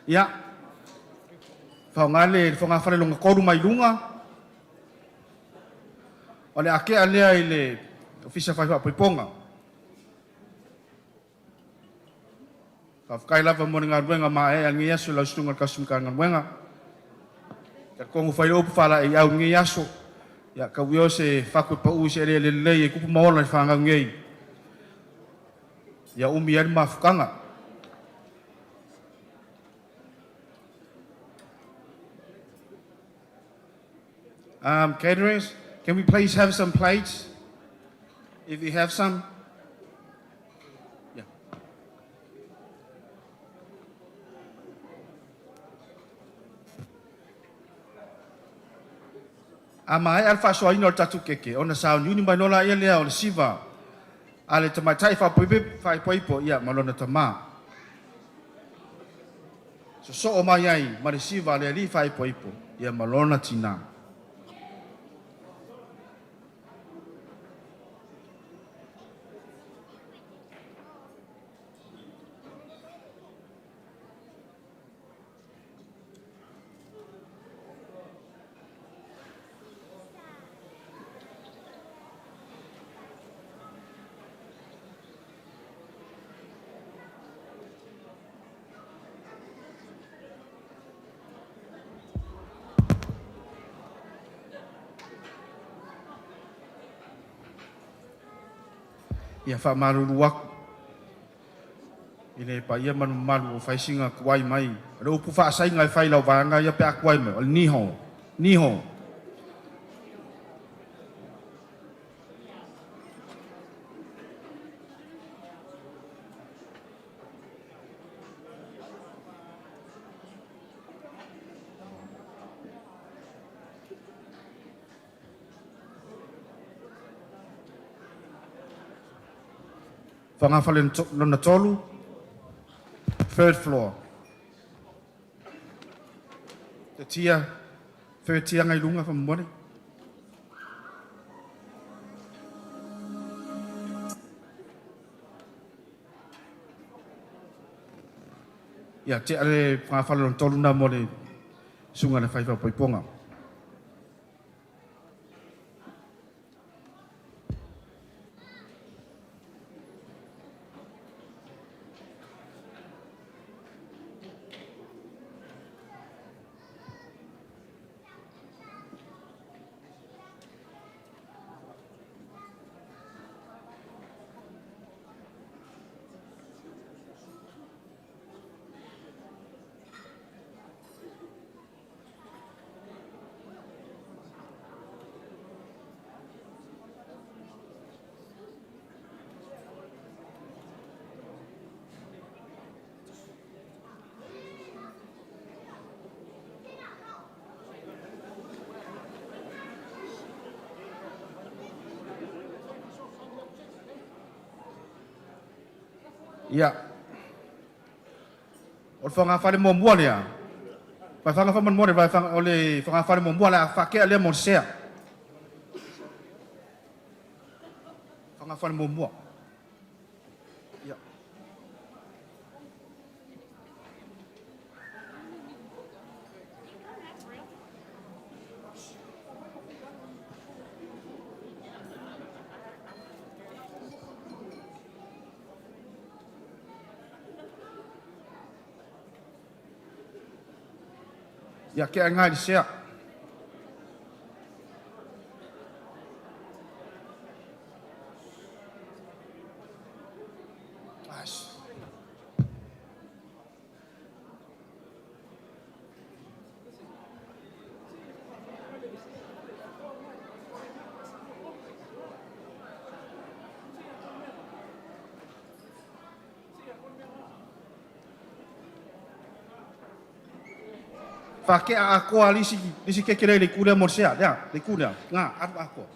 Speaker 1: Ia, faaaoga le fogafale lona tolu mai luga. O le akea lea i le Ofisa Fai Faapoipoga. Faafetai lava mo le galuega maeaea i lenei aso i lau susuga i le tausi Matagaluega. Talitonu foi o upu faalaeiau i lenei aso, ia tau ia o se fatu e pau i se eleele lelei e tupu ma ola i fanau nei, ia umi ai le mafutaga. Caterers, can we please have some plates? If you have some. Yeah. A maea le faasoaina o le tatou keke, ona sauniuni mai loa lea o le siva a le tamaitai faaipoipo ia ma lona tamā. Sosoo mai ai ma le siva a le alii faaipoipo ia ma lona tinā. Ia faamalulu atu i le paia ma le mamalu o faisiga tuai mai. O le upu faasaina e fai i lau vaega ia pe a tuai mai, o le niho, niho. Fogafale lona tolu, third floor. Te tia, third tia ngai lunga faamolemole. Ia, tea le fogafale lona tolu na mo le susuga i le fai faaipoipoga. Ia, o le fogafale muamua lea, Vaifanga faamolemole, o le fogafale muamua le a faatea lea mo le sea. Fogafale muamua. Ia. Ia ke ngai le sea. Whakea a koa lisi, lisi keke le kule mo sea, lea, le kule, ngā, aru a koa.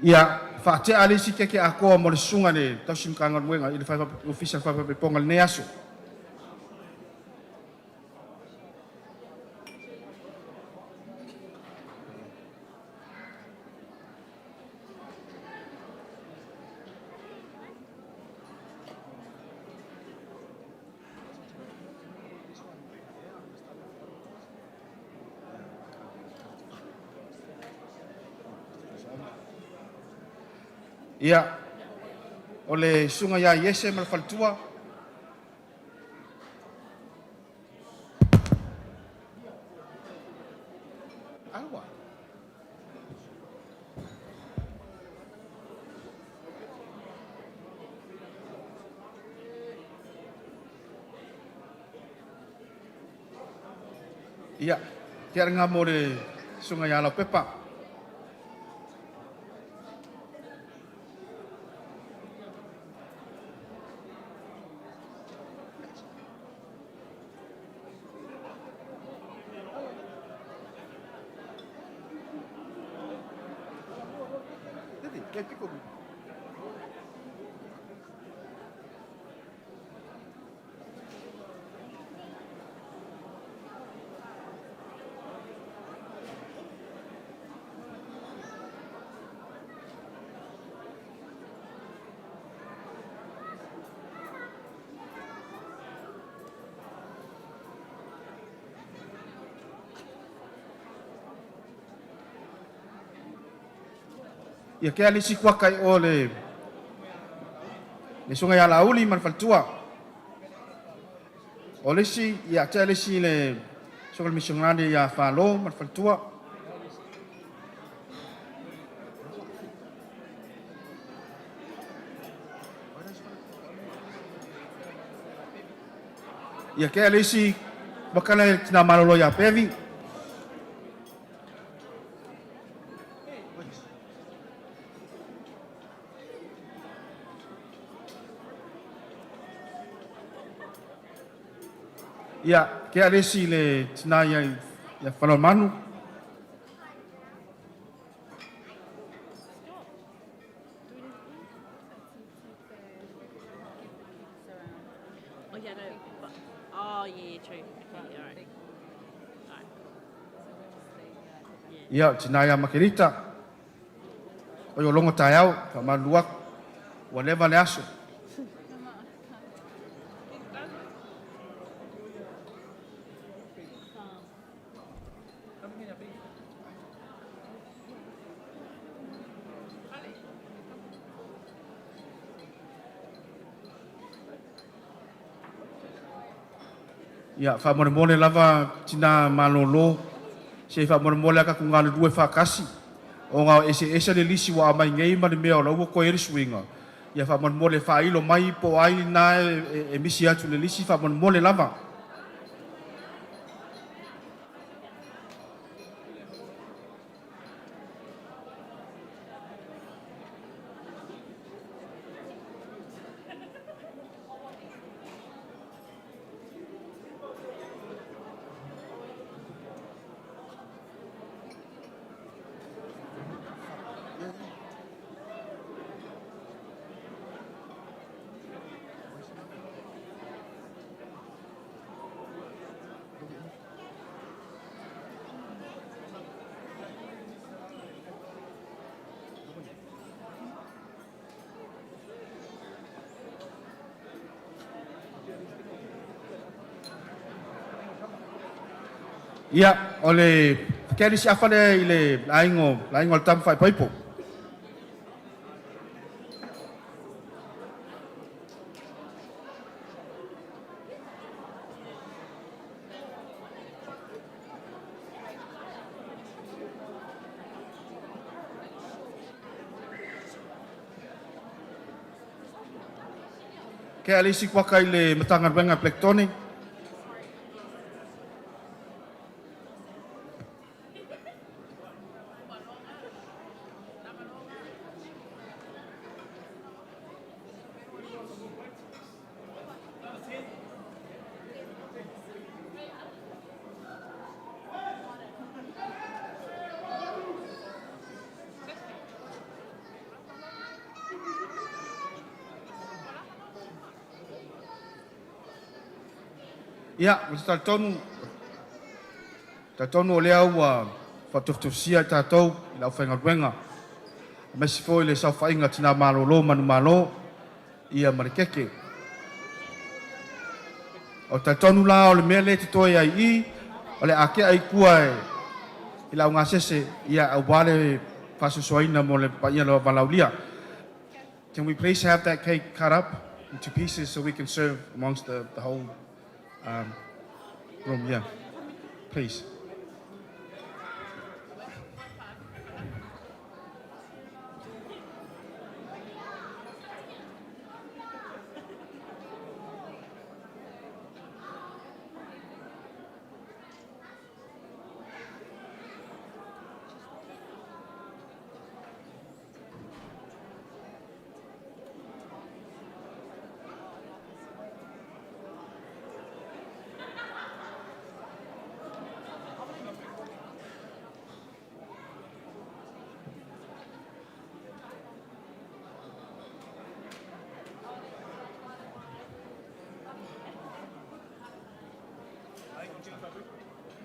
Speaker 1: Ia, whaatea le isi keke a koa mo le sunga le tausi mkanga i le whaifa ofisa whaifa pe ponga le nei aso. Ia, o le sunga ia Iese ma le faletua. Alua. Ia, kia ngā mo le sunga ia lau pepa. Ia ke alisi kua kai o le sunga ia lauli ma le faletua. O le isi, ia te alisi le sunga le misionare ia whalo ma le faletua. Ia ke alisi wakala tina malolo ia pevi. Ia, ke alesi le tina ia, ia whanomanu.
Speaker 10: Oh yeah, no. But, oh yeah, true. Okay, all right. All right.
Speaker 1: Ia, tina ia makerita. O yo longo tai au, ka maluak, ua leva le aso. Ia, wha lava tina malolo, se wha more aka ku ngā lue whakasi. O ngā ese ese le lisi wa mai ngei ma le mea o lau ko ere suinga. Ia wha more wha mai po ai na e misi atu le lisi wha more lava. Ia, o le keli si afa lea i le aiga o le aiga o le tama faaipoipo. Ke ale isi kuaka i le Matagaluega a Black Tony. Ia, ou te talitonu, talitonu o lea ua faatofutofusia i tatou i le aufaigaluega, aemaise foi le saofaiga tina malolo manumalo, ia ma le keke. O le talitonu la o le mea lea e totoe ai i, o le a tea i tua e i le augasese ia aua le faasoasoaina mo le paia o valaaulia. Can we please have that cake cut up into pieces so we can serve amongst the whole room? Yeah, please.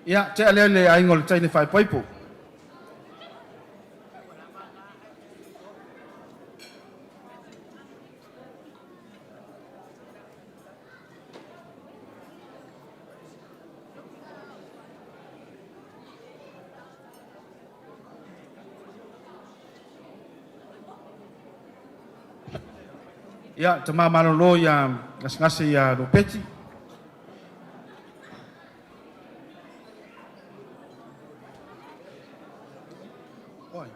Speaker 1: Ia, tea lea le aiga o le teine faaipoipo. Ia, tama malolo ia gasegase ia Lopeti. Oi.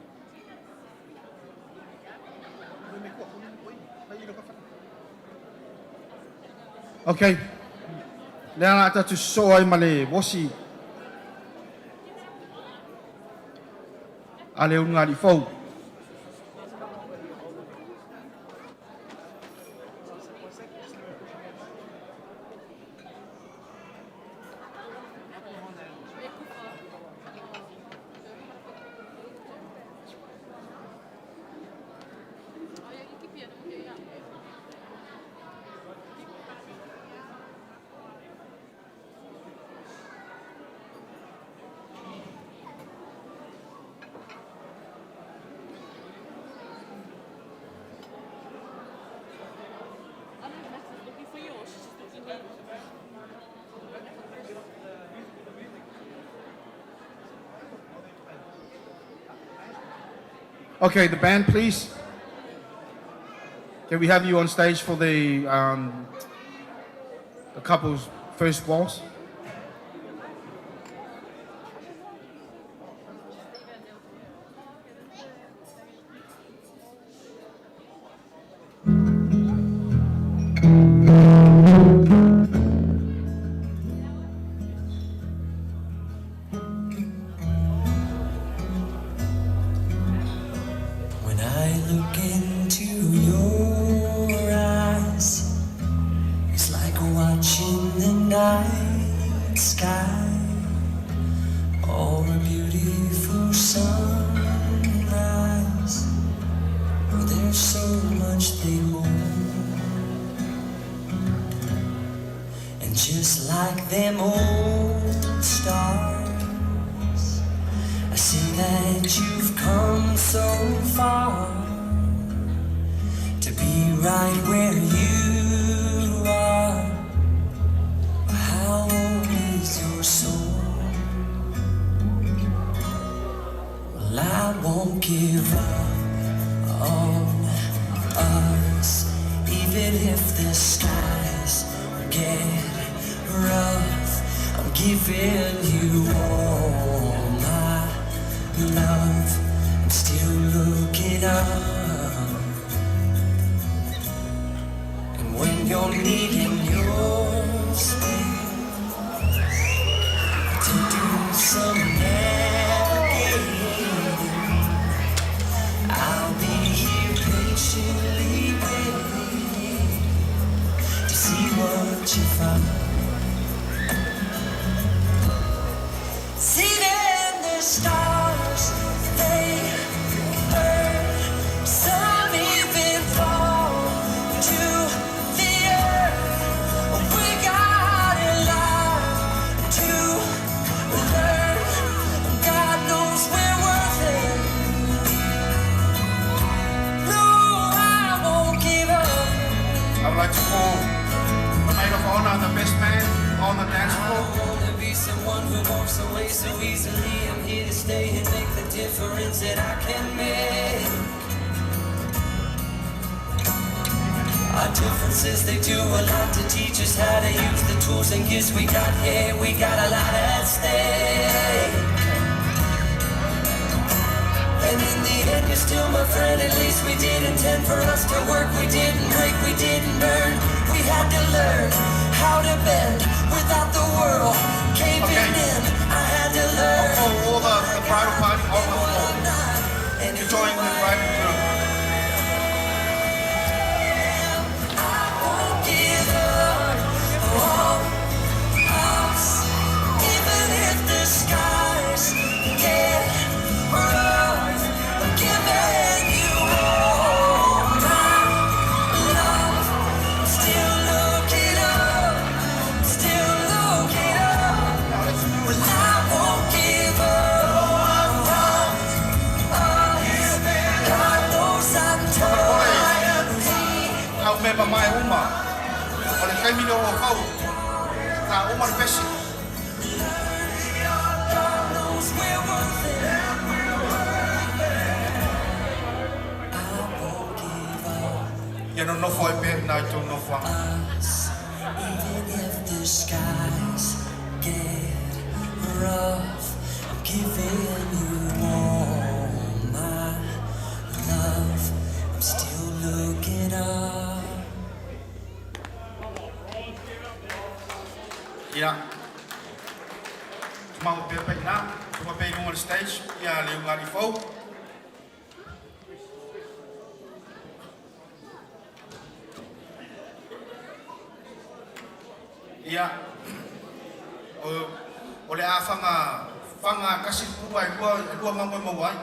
Speaker 1: Okay. Lea la tatou sosoo ai ma le uosi a le ulugalii fou.
Speaker 10: I don't know if Max is looking for you or she's just looking at me.
Speaker 1: Okay, the band, please. Can we have you on stage for the couple's first waltz?
Speaker 11: When I look into your eyes, it's like watching the night sky or a beautiful sunrise. Oh, there's so much they hold. And just like them old stars, I see that you've come so far to be right where you are. How old is your soul? Even if the skies get rough, I'm giving you all my love. I'm still looking up. And when you're needing your space to do some navigating, I'll be here patiently waiting to see what you find. See then the stars, they burn. Some even fall to the earth. We got a lot to learn. God knows we're worth it. No, I won't give up.
Speaker 1: I would like to call the maid of honor and the best man on the dance floor.
Speaker 11: I wanna be someone who walks away so easily. I'm here to stay and make the difference that I can make. Our differences, they do a lot to teach us how to use the tools and gifts we got here. We got a lot at stake. And in the end, you're still my friend. At least we did intend for us to work. We didn't break, we didn't burn. We had to learn how to bend without the world caving in. I had to learn.
Speaker 1: I'll call all the bridal party on the floor to join the bride and groom.
Speaker 11: Won't give up on us, even if the skies get rough. I'm giving you all my love. I'm still looking up, still looking up. Well, I won't give up on us. God knows I'm tired.
Speaker 1: Au mema mai uma, o le taimi lea ua fau, ta uma le pesi.
Speaker 11: God knows we're worth it.
Speaker 1: Ia nonofo ai pea i ina i tou nofoaga.
Speaker 11: Us, even if the skies get rough, I'm giving you all my love. I'm still looking up.
Speaker 1: Ia, tumau pea pea i ina, tuma pea i luga o le stage, ia le ugari fou. Ia, o, o le a faga, faga kasi le pua e lua, e lua mamo e maua ai.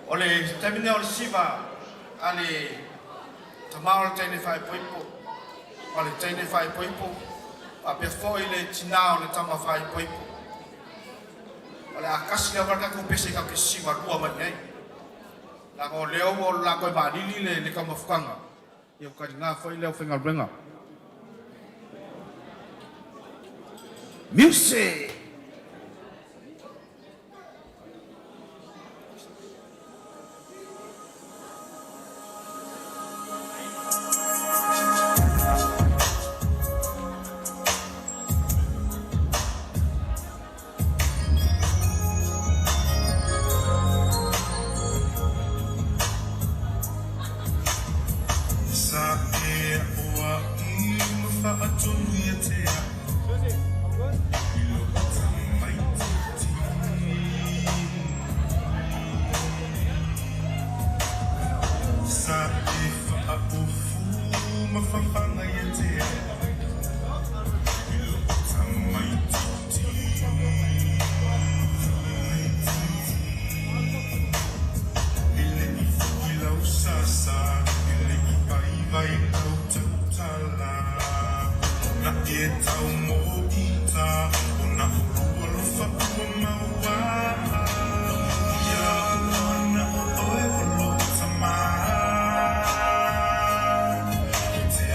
Speaker 1: O le taimi lenei o le siva a le tama o le teine faaipoipo, ma le teine faaipoipo, faapea foi le tinā o le tama faaipoipo. O le a kasi lava le tatou pese tatou te siva lua mai ai. Leaga o lea ua o la toe maalili le, le taumafukaga, ia ua taliga foi le aufaigaluega. Music!
Speaker 4: Sa e oa i ma ia te i lo mai Sa e whaapofu ma whawhanga ia te i lo tamai E le i fuki lau sasa, e le i vai vai lau tautala. Na e tau mō ita, o na ulu alofa ua maua. Ia wana o oe o lo tama. I te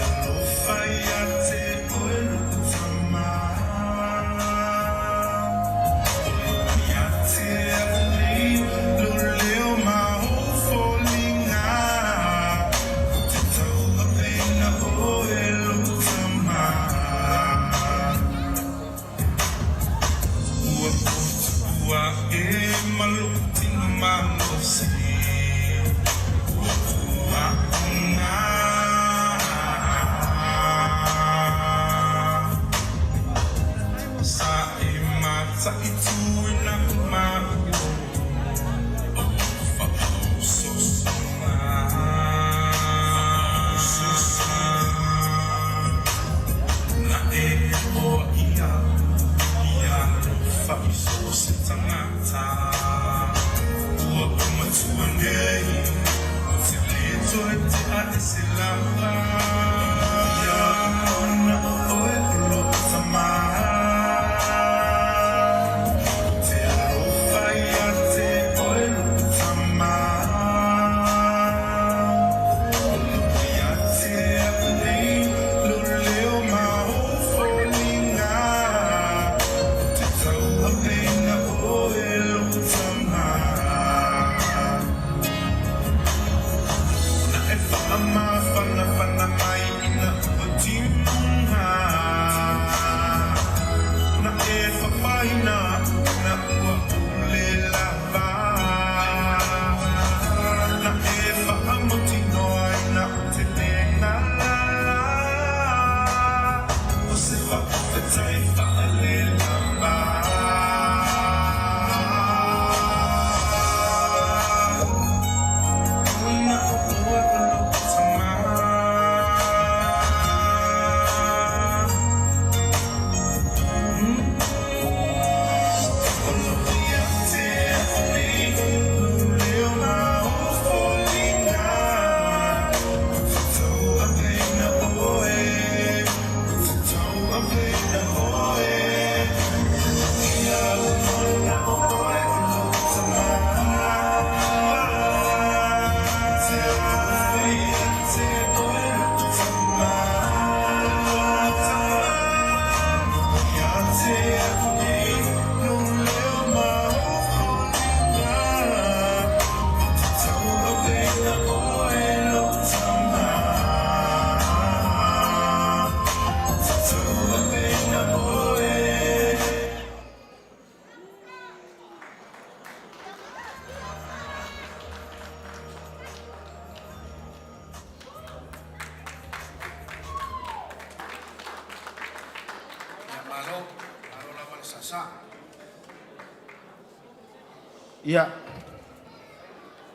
Speaker 1: Ia,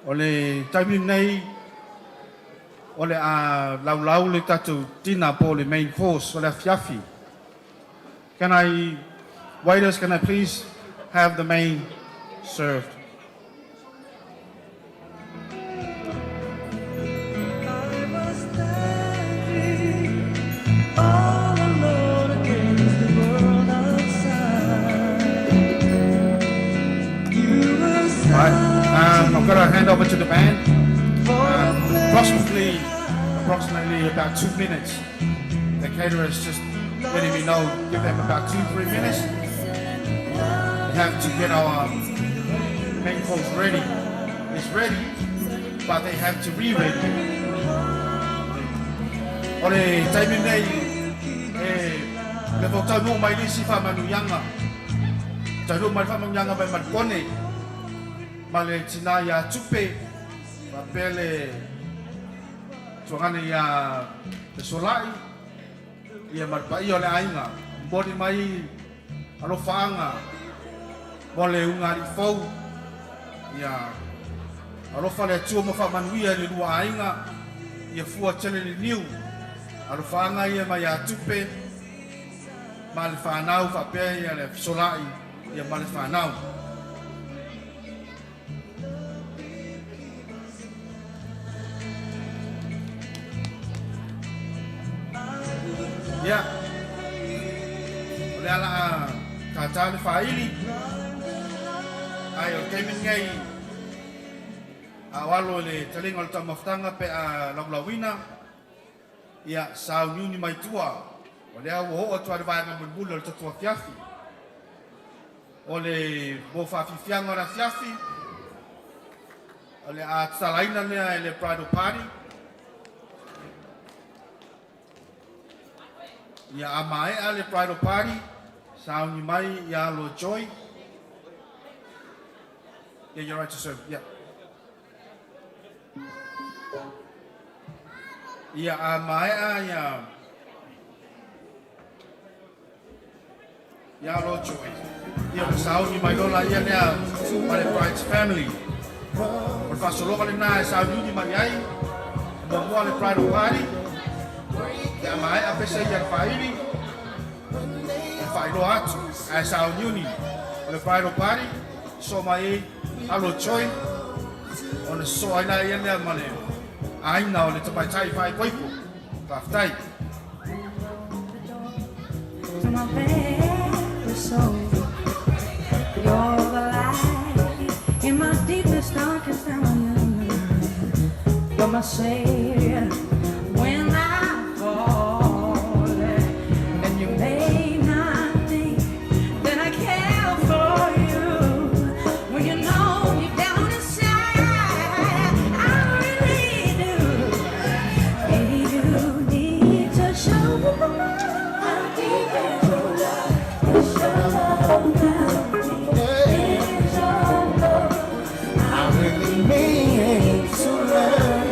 Speaker 1: o le taimi nei, o le a laulau le tatou dinner po o le main course o le afiafi. Can I, waiters, can I please have the main served?
Speaker 8: All alone against the world outside. You were
Speaker 1: Right, I've got to hand over to the band. Approximately about 2 minutes. The caterer is just letting me know, give them about 2, 3 minutes. We have to get our main course ready. It's ready, but they have to re-ready. O le taimi nei, e, le faataunuu mai nisi faamanuiaga. Taunuu mai faamanuiaga mai Malikone, ma le tina ia Tupe, faapea le tuagane ia le Solai, ia ma le paia o le aiga. Momoli mai alofaaga mo le ugali'i fou, ia alofa le Atua ma faamanuia i le lua aiga, ia fua tele le niu. Alofaaga ia mai ia Tupe, ma le fanau faapea ia le Fesolai, ia ma le fanau. Ia, o le ala a tātā le faaili, ai o le taimi nei, a o alo i le taliga o le taumafataga pe a laulauina, ia sauniuni mai tua, o lea ua oo atu ai le vaega mulimuli o le tatou afiafi. O le mo faafiafiaga o le afiafi, o le a tatalaina lea e le bridal party. Ia a maea le bridal party, sauni mai ia alo Joy. Yeah, you're right to serve. Yeah. Ia a maea ia ia alo Joy. Ia o sauni mai lola ia lea ma le bride's family. O le faasologa lena e sauniuni mai ai, muamua le bridal party, ia maea pese ia le faaili, e faailoa atu, ae sauniuni o le bridal party, so mai ai alo Joy, ona soa ai la ia lea ma le aiga o le tamaitai faaipoipo. Faafetai.
Speaker 8: To my very soul. You're the light in my deepest, darkest hour. You're my savior when I fall. And you may not think that I care for you when you know you down inside I really do. You need to show how deep is your love. Is your love now? Is your love?
Speaker 4: I really mean to learn.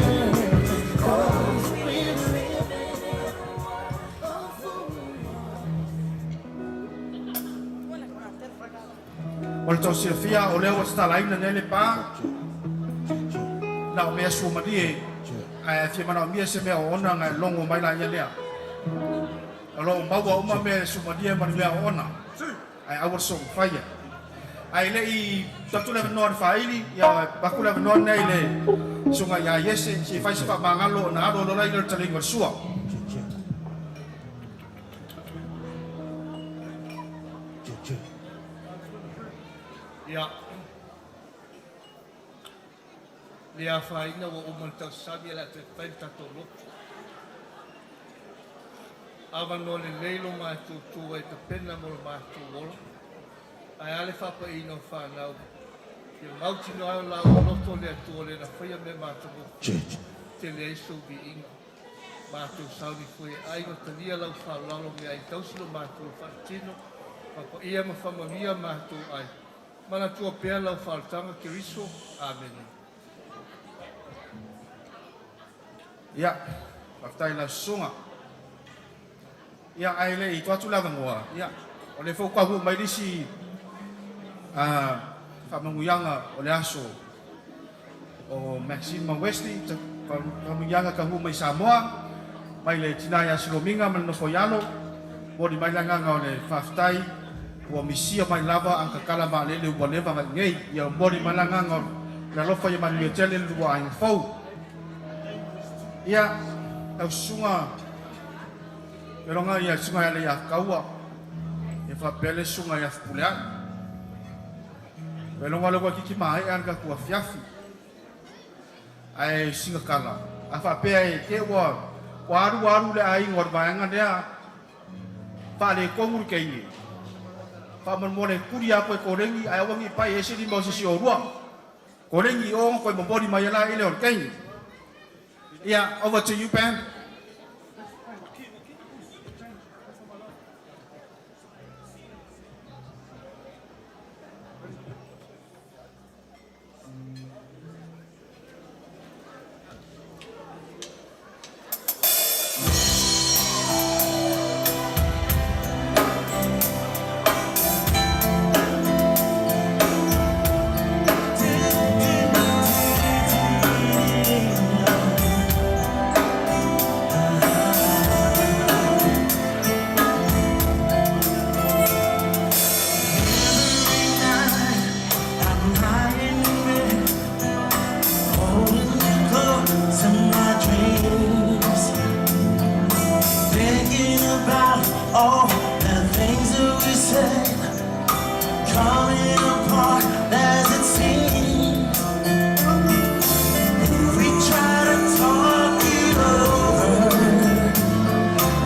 Speaker 4: 'Cause we're living in a world of fools.
Speaker 1: Mo le tausilafia o lea ua tatalaina nei le pa, na o mea suamalie, ae a fia manaomia se mea oona ona e logo mai laia lea. O lo o maua uma mea suamalie ma ni mea oona, ae aua le soona faia. Ae le'i tuu atu le avanoa i le faaili, ia avatu le avanoa lenei i le susuga ia Iese se i fai se faamagalo ona alu loa lea o le taliga o le sua.
Speaker 12: Ia, le afaina ua uma le tausami e le a toe fai le tatou lotu. Avanoa lelei lo matou tu ai tapena mo lo matou ola. Ae a le faapa'iina o fanau, ia mautinoa ai o laua loto le Atua le na faia mea matagofie, tele ai sou viiga. Matou sauni foi e ai ma talia lau faaaloalo meaai tausi lo matou faatino, faapaia ma faamanuia matou ai. Manatua pea lau faaolataga Keriso. Amene.
Speaker 1: Ia, faafetai i lau susuga. Ia, ae le i tuu atu le avanoa, ia, o lea foi ua taunuu mai nisi faamanuiaga o le aso o Maxine ma Wesley, faamanuiaga taunuu mai Samoa, mai le tina ia Silomiga ma le nofo i alo, momoli mai le agaga o le faafetai, ua misia mai lava agatala vaalele ua leva ona i inei. Ia momoli mai le agaga o le alofa ia manuia tele le lua aiga fou. Ia, lau susuga Feloga ia susuga ia Leiataua, ia faapea le susuga ia Fepuleai. Feloga o lea ua toeitiiti maea le tatou afiafi. Ae sina tala, a faapea e te ua ua alu alu le aiga o le vaega lea faaletonu le teine, faamolemole tuli lava toe koleni ae aua ne i pai ai se lima o se isi o oulua. Koleni i o ona toe momoli mai ai laia o le teine. Ia, over to you, band.
Speaker 4: Every night I'm lying in bed, holding you close in my dreams, thinking about all the things that we said, coming apart as it seems. And we try to talk it over,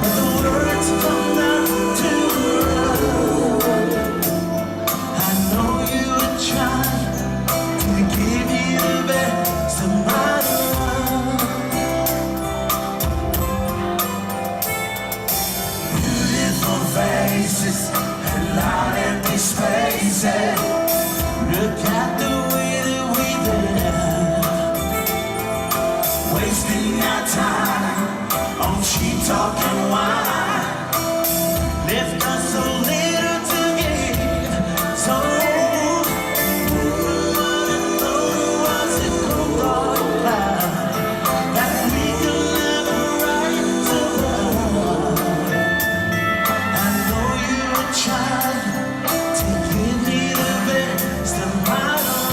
Speaker 4: but the words come out too rough. I know you were trying to give you the best of my love. Beautiful faces and loud empty spaces. Look at the way that we live, wasting our time on cheap talk and wine. Left us so little to give. So was a cold dark cloud that we could never rise above. I know you were trying to give me the best of my love.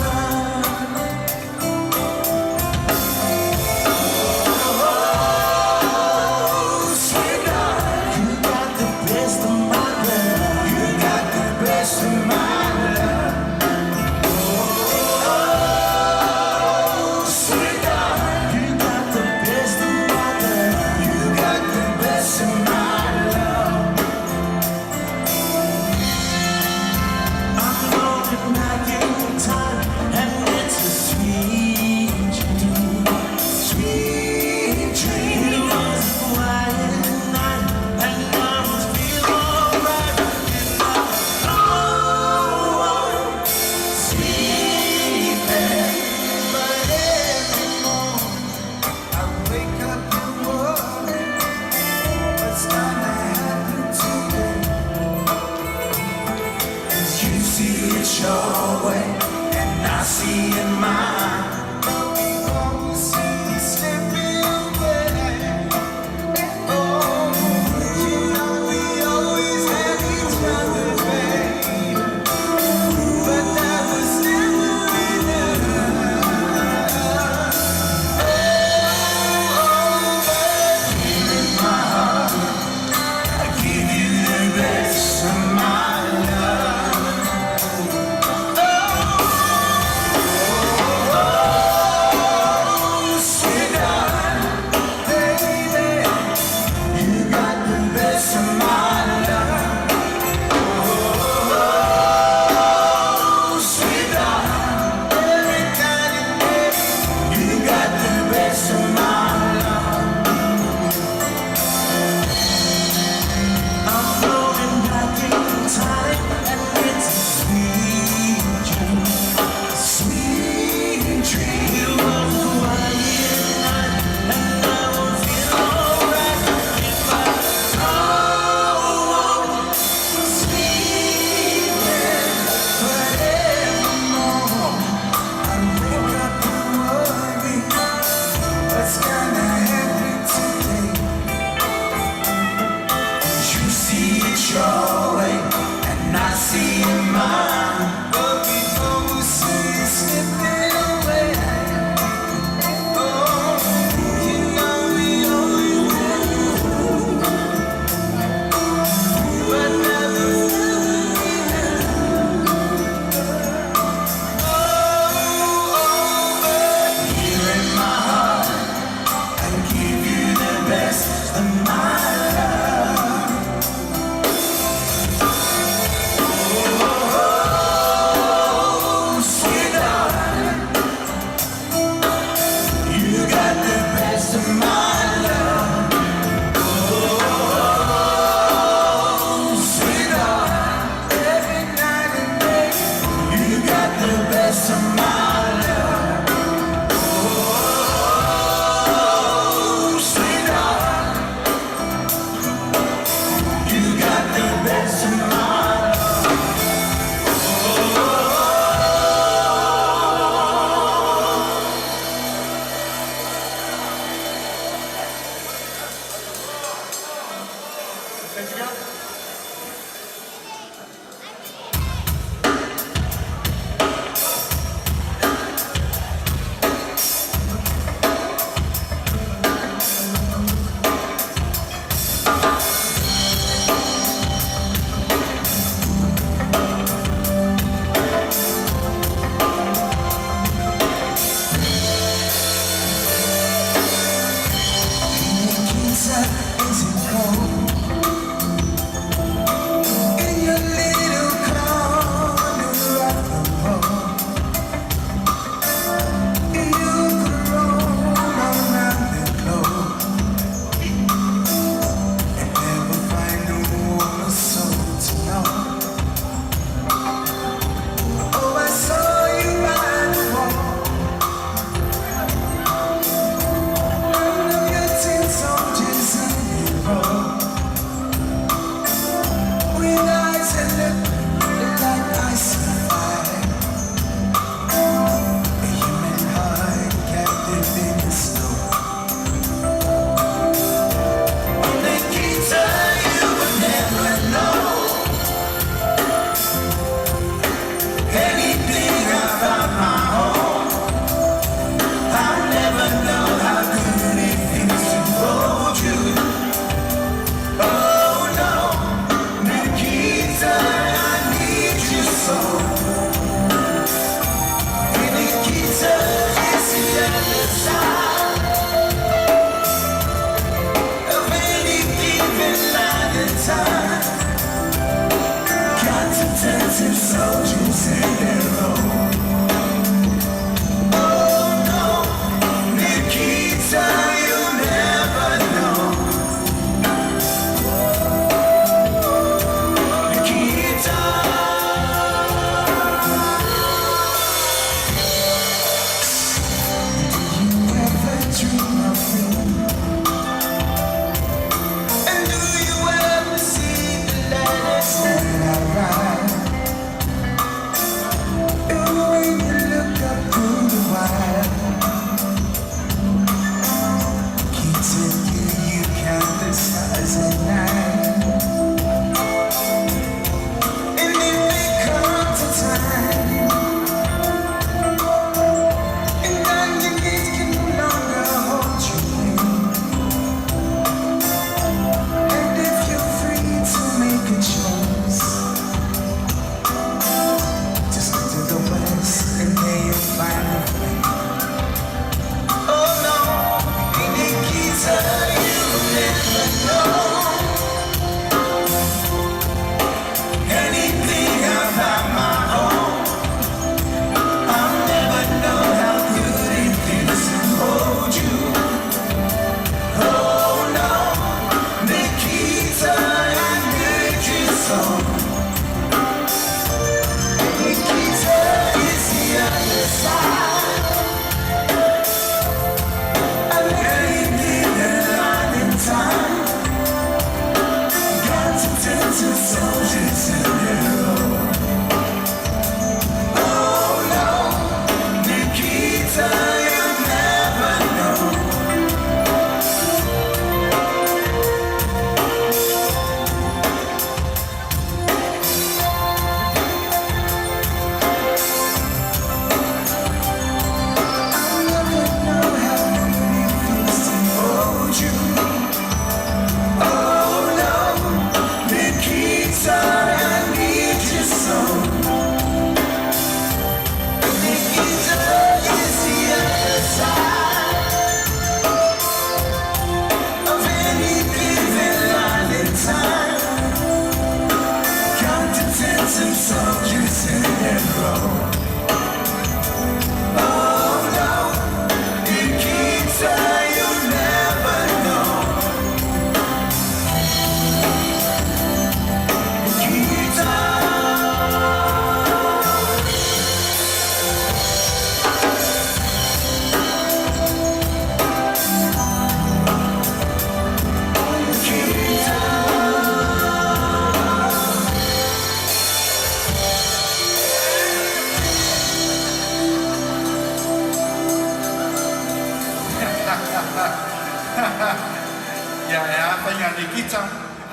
Speaker 1: Ia, e a faiga a Nikita,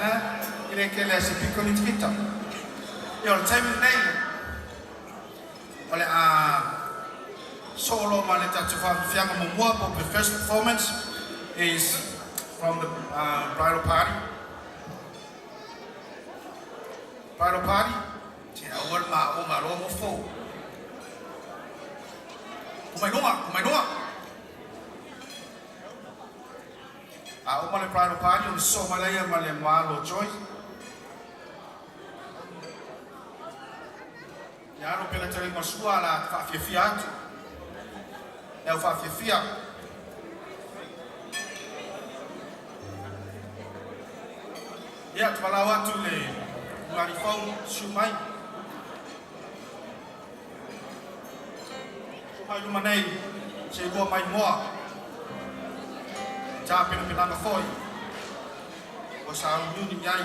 Speaker 1: eh? E le kele a se piko ni Nikita. Ia, o le taimi lenei, o le a solo ma le tatou faafiafiaga muamua po the first performance is from the bridal party. Bridal party, te aua le ma o ma lo mo fou. Kumai lunga, kumai lunga. A o ma le bridal party, o le so malaya ma le malo joy. Ia alo pela tali masua la whaafiafia atu. E au whaafiafia. Ia, tumalau atu le ungari fau, siu mai. Siu mai luma nei, se lua mai moa. Tā pena penanga foi. O sa au nuni iai.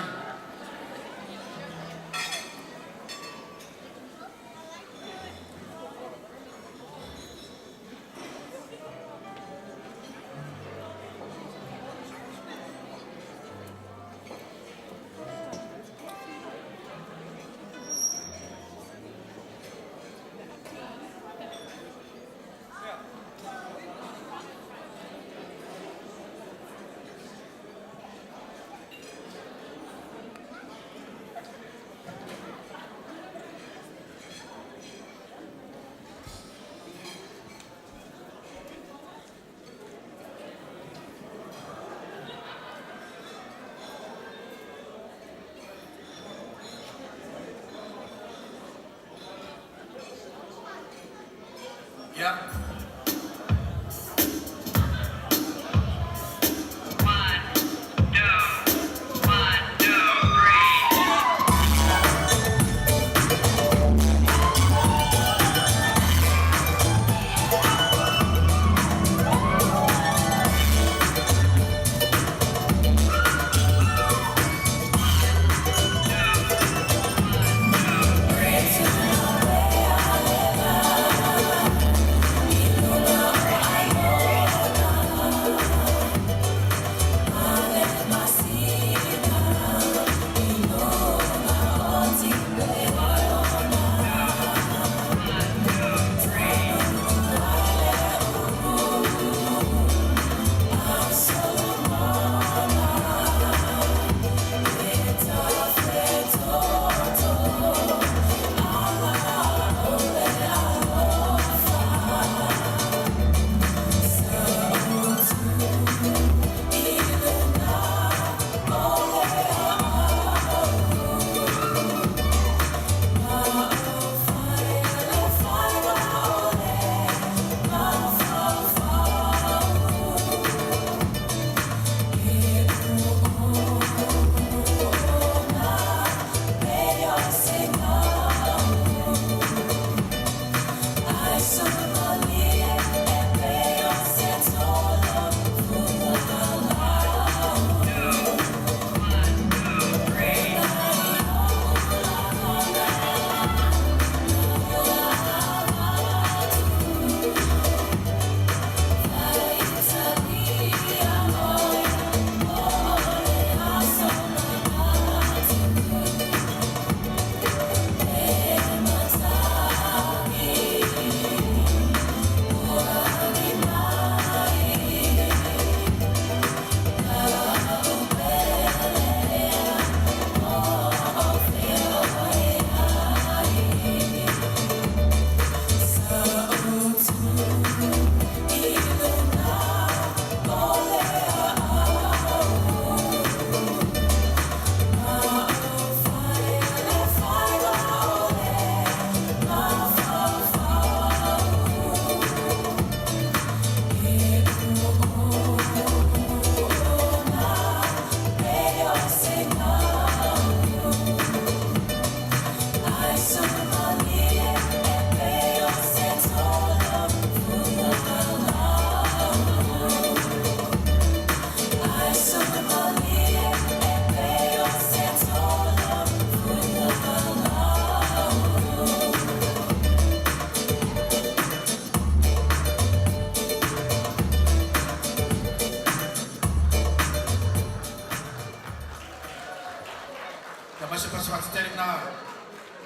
Speaker 1: Masipati na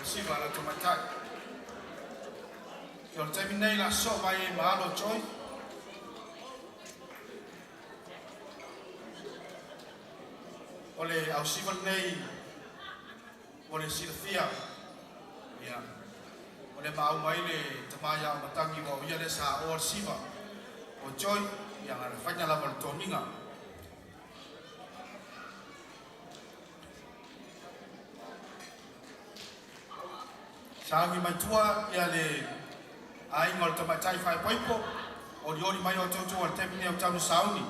Speaker 1: o siva la tamaitai. I o le taimi nei la so mai e mahalo Joy. O le au siva nei o le silafia. Ia. O le maau mai le tamaia o matangi wa o ia le sa o le siva. O Joy, ia ngā le whaina lava le tōninga. Saangi mai tua ia le ainga o le tamaitai whaepoipo, o lioli mai o tautu o le temine o taunu sauni.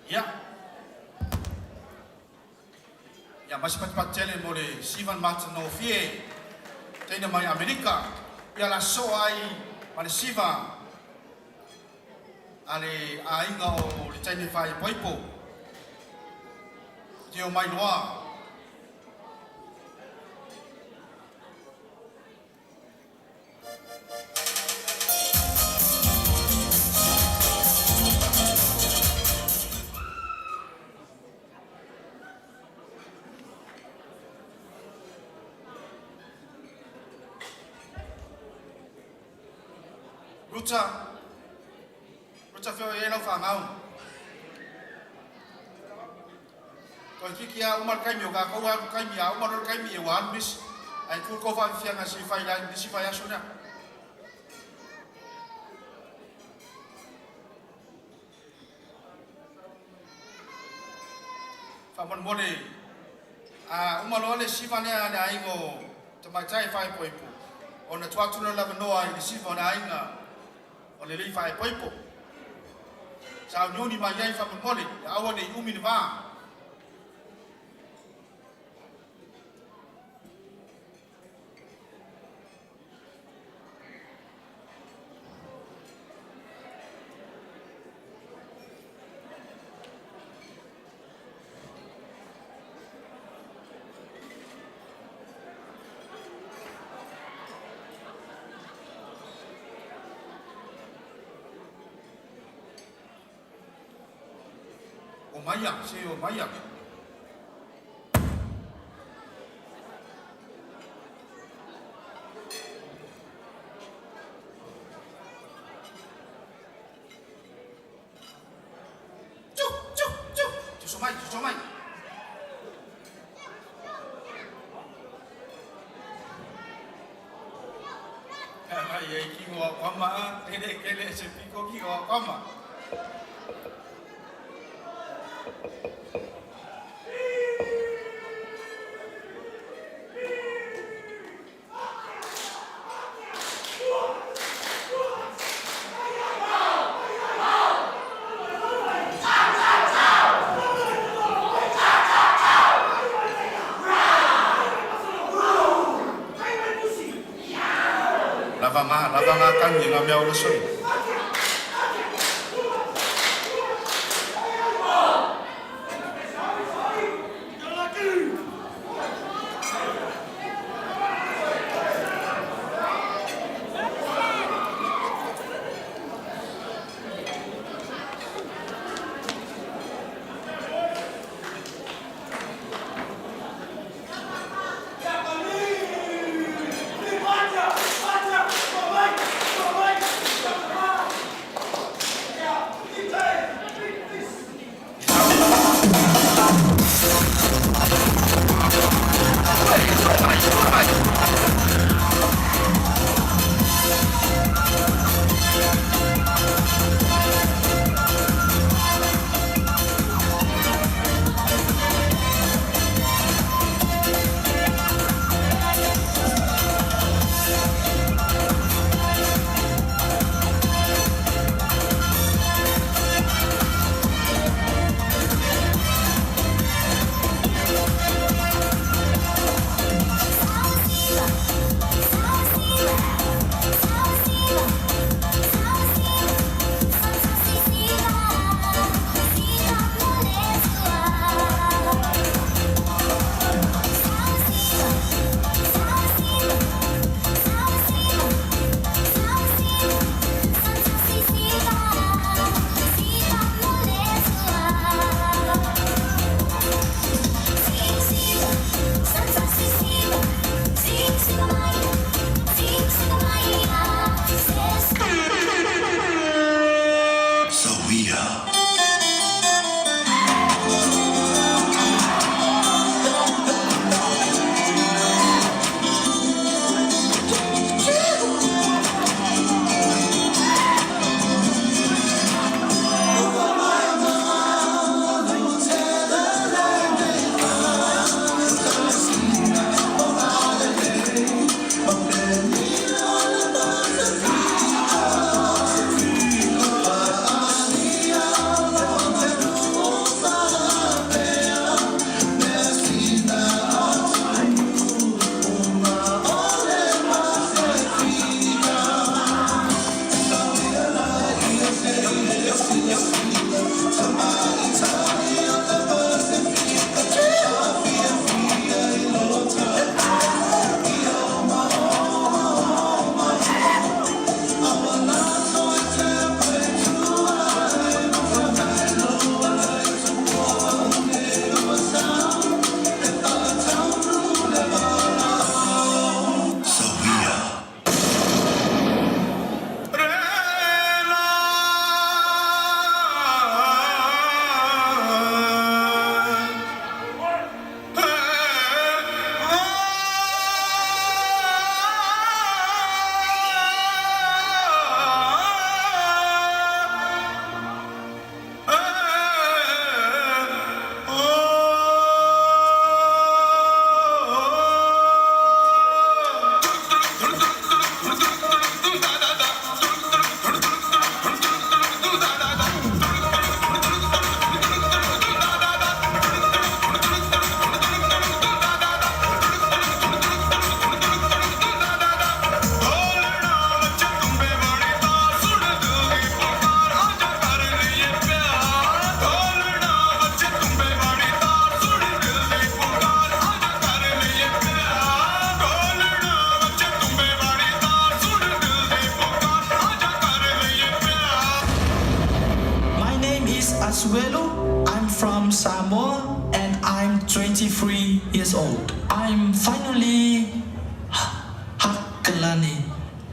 Speaker 1: Ia. Ia masipatipati tele mo le siva matagofie teina mai Amerika. Ia la so ai ma le siva a le aiga o le teine faaipoipo. Teo mai loa. Ruta, Ruta whio e lau whangau. Toi kiki a umar kaimi o ka kau aru kaimi a umar ora kaimi e wa alu nisi. Ai kul kau wha si whai lai nisi whai aso nea. Wha mon mone A uma loa le siva lea a le aiga o tamaitai faaipoipo, ona tuu atu lea o le avanoa i le siva o le aiga o le alii faaipoipo. Sauniuni mai ai faamolemole, ia aua ne i umi le va. Omaia, se omaia. Suso mai, suso mai. Mai e ki ngoa kwama, kele kele se piko ki ngoa kwama. Lava ngā, lava ngā tangi ngā mea o le soi.
Speaker 13: is Asuelo. I'm from Samoa and I'm 23 years old. I'm finally Hakalani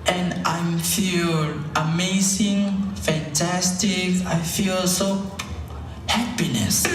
Speaker 13: and I feel amazing, fantastic. I feel so happiness.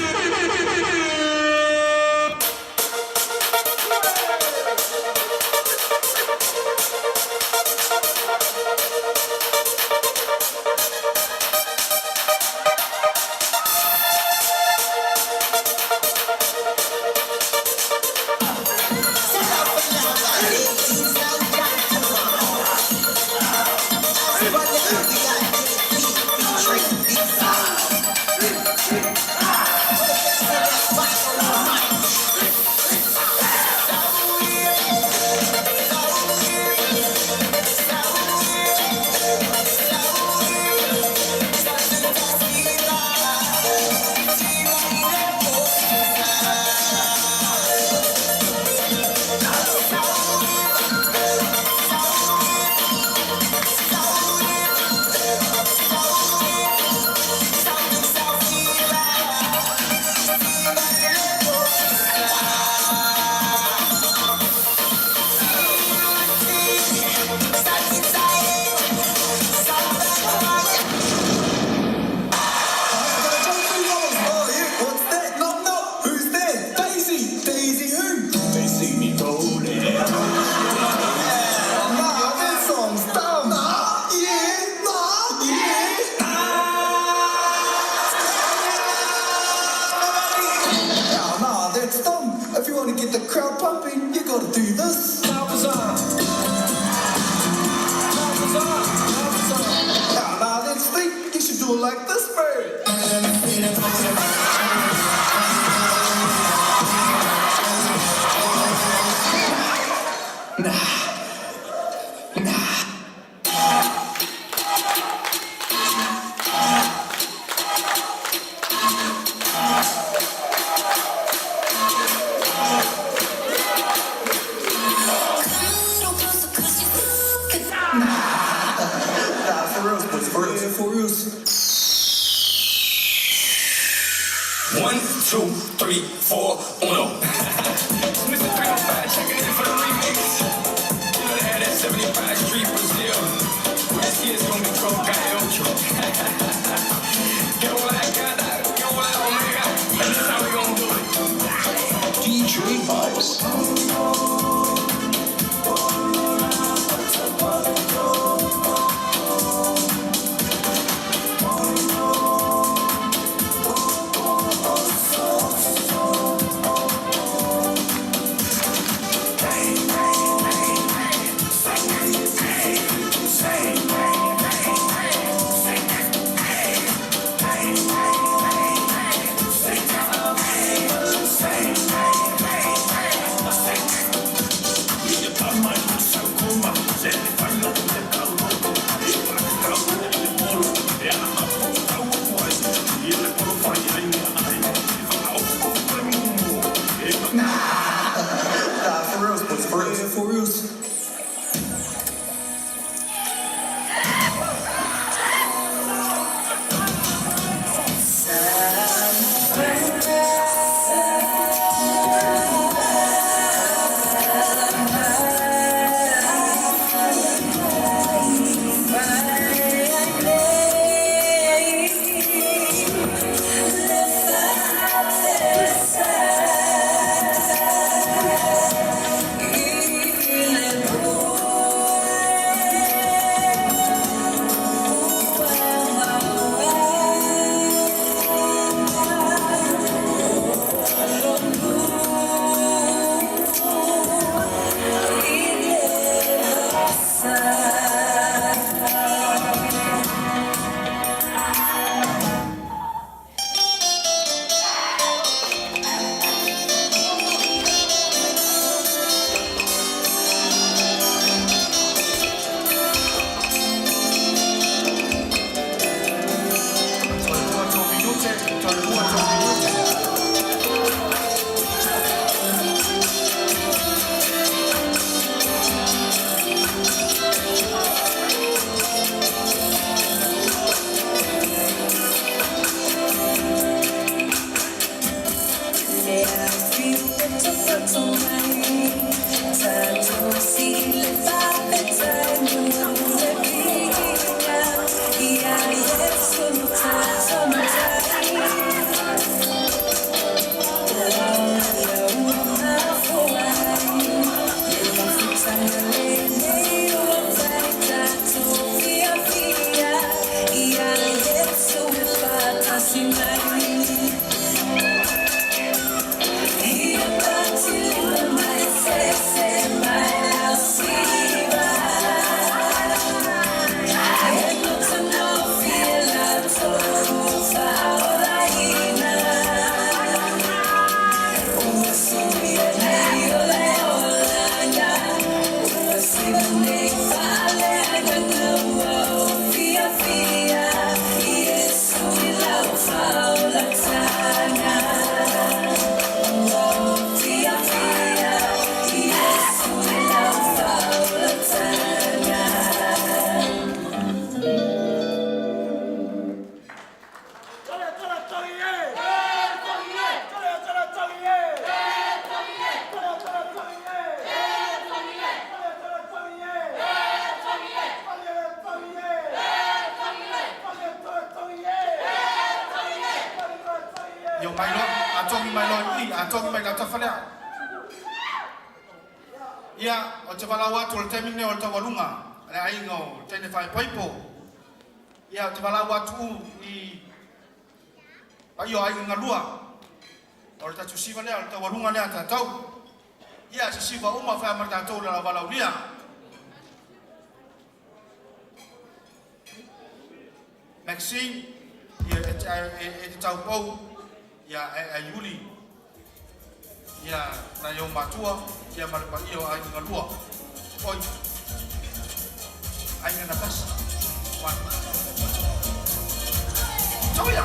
Speaker 1: Ia mai loa, a togi mai loa i i, a togi mai lautafa lea. Ia, ou te valaau atu o le taimi lenei o le taualuga a le aiga o teine faaipoipo. Ia, ou te valaau atu i paia o aiga galua, o le tatou siva lea, o le taualuga lea a tatou. Ia, se siva uma fai ma tatou le valaaulia. Maxine, ia e te taupou, ia e Iuli, ia nai ou matua, ia ma le paia o aiga galua. Oi, aiga Natasha. One. Toia!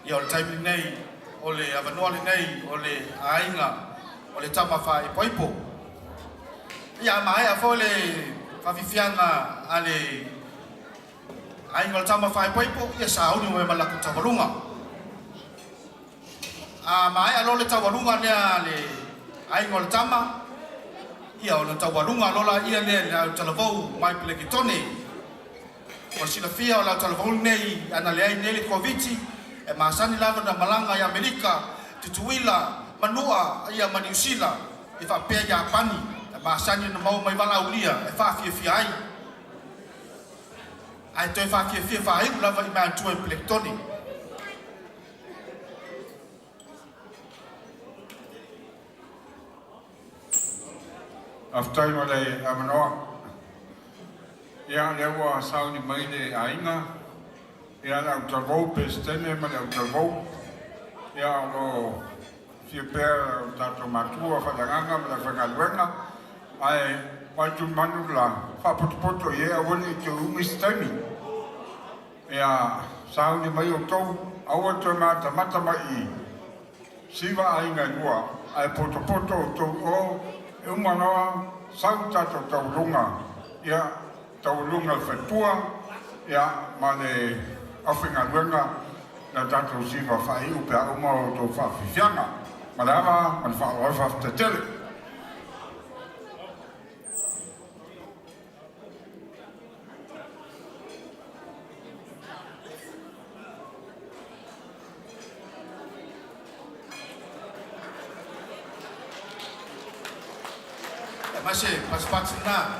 Speaker 1: Ia, o le taimi lenei, o le avanoa lenei o le aiga o le tama faaipoipo. Ia, a maea foi le faafiafiaga a le aiga o le tama faaipoipo, ia sauni mai ma le latou taualuga. A maea loa le taualuga lea a le aiga o le tama, ia ona taualuga loa laia lea i le autalavou mai Pelekitone. Mo le silafia o le autalavou lenei ana leai nei le Koviti, e masani lava ona malaga i Amerika, Tutuila, Manua ia ma Niu Sila, e faapea Iapani, e masani ona maua mai valaaulia e faafiafia ai. Ae toe faafiafia faaiu lava i Manatua i Pelekitone.
Speaker 9: Faafetai mo le avanoa. Ia, o lea ua sauni mai le aiga, ia le autalavou, Peresetene ma le autalavou. Ia, o lo o
Speaker 14: Afio pea o tatou matua faaleagaga ma le aufaigaluega, ae vaitumalu la faapotopoto i ai aua nei toe umi se taimi. Ia sauni mai outou, aua le toe matamata mai i siva aiga e lua, ae potopoto outou o e uma loa sau tatou tauluga, ia taualuga e le faletua ia ma le aufaigaluega le tatou siva faaiu pe a uma outou faafiafiaga. Ma le ava ma le faaaloalo faafetai tele.
Speaker 5: Mase, pasipati lena.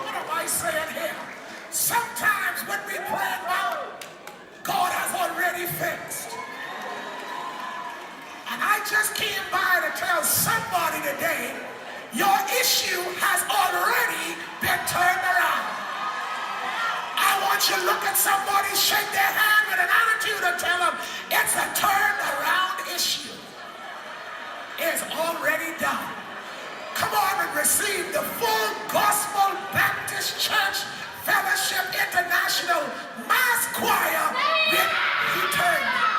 Speaker 4: What am I saying here? Sometimes when we pray about, God has already fixed. And I just came by to tell somebody today, your issue has already been turned around. I want you to look at somebody, shake their hand with an attitude and tell them it's a turned around issue. It's already done. Come on and receive the full Gospel Baptist Church Fellowship International Mass Choir with He Turned It.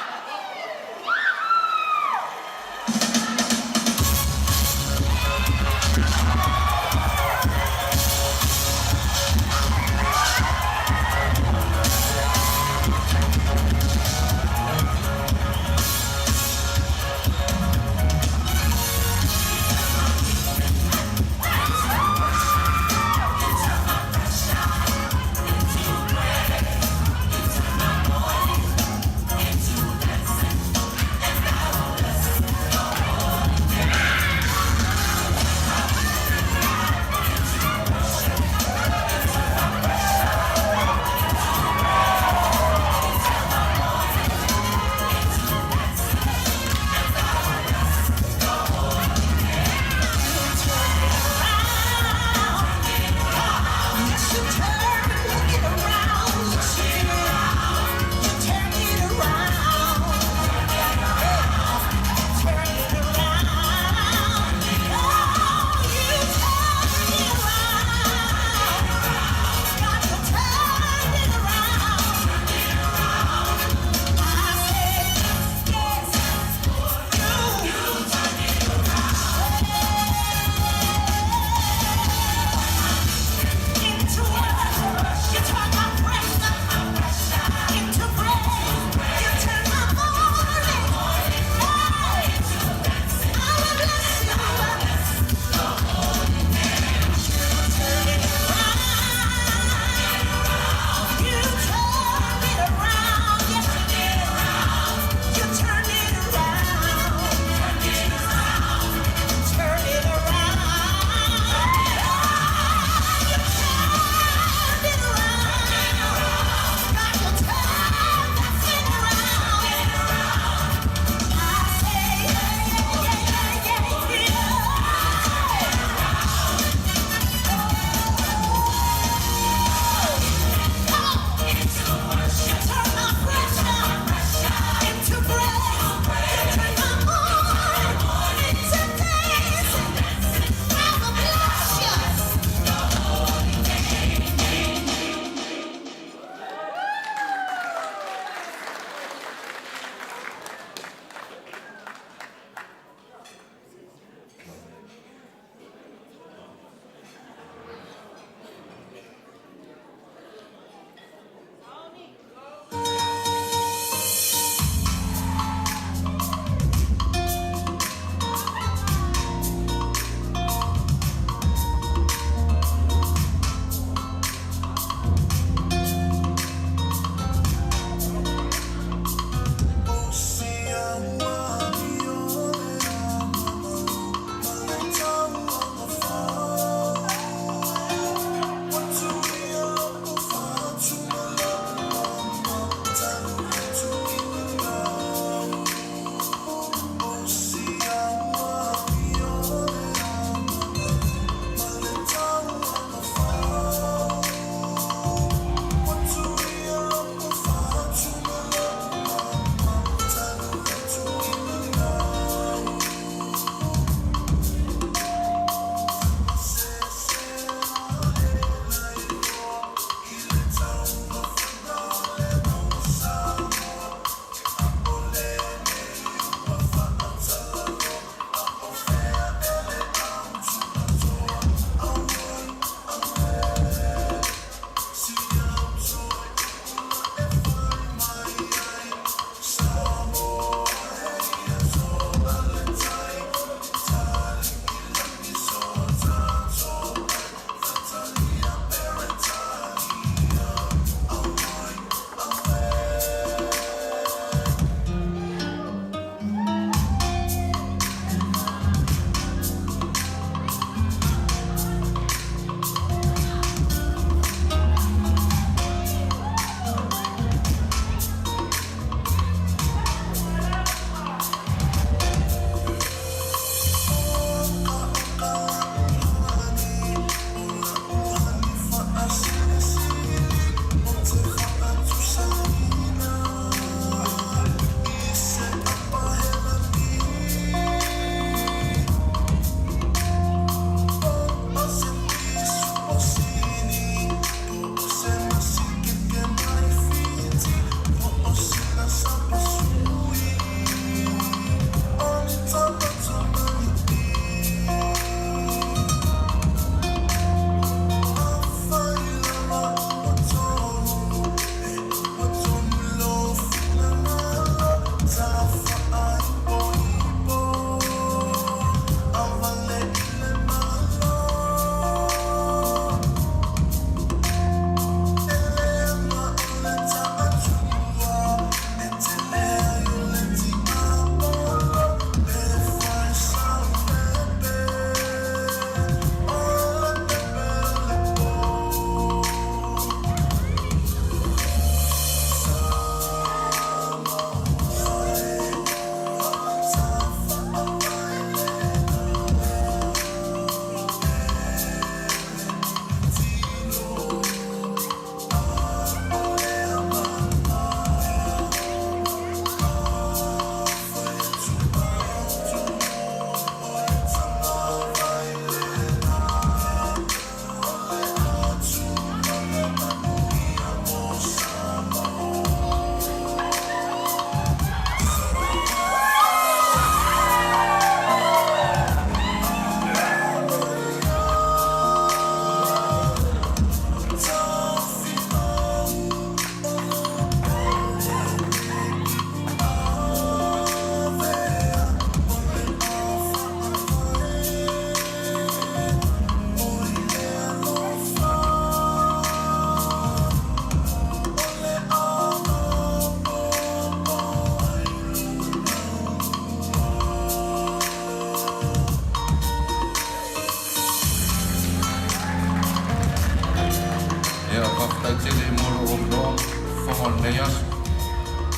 Speaker 2: lenei aso.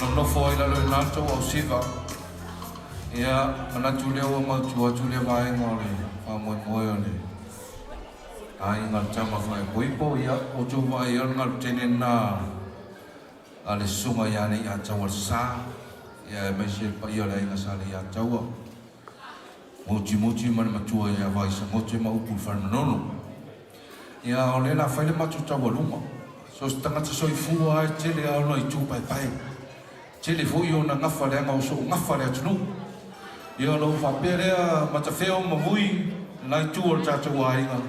Speaker 2: Nonofo ai i lalo i ina le tou ausiva. Ia, manatu lea ua mautu atu lea vaega o le faamoemoe o le aiga o le tama faaipoipo. Ia, ua outou vaai o le galu tele lena a le susuga ia Leiataua le Sa, ia aemaise le paia o le aiga Sa Leiataua. Motimuti ma le matua ia Vaisagote ma upu i Falemanono. Ia, o lea la fai le matou taualuga. So o se tagata soifua lava e tele lava ona itu paepae. Tele foi ona gafa leaga o soo gafa le atunuu. Ia ona ou faapea lea, Matafeo ma Vui, lena itu o le tatou aiga,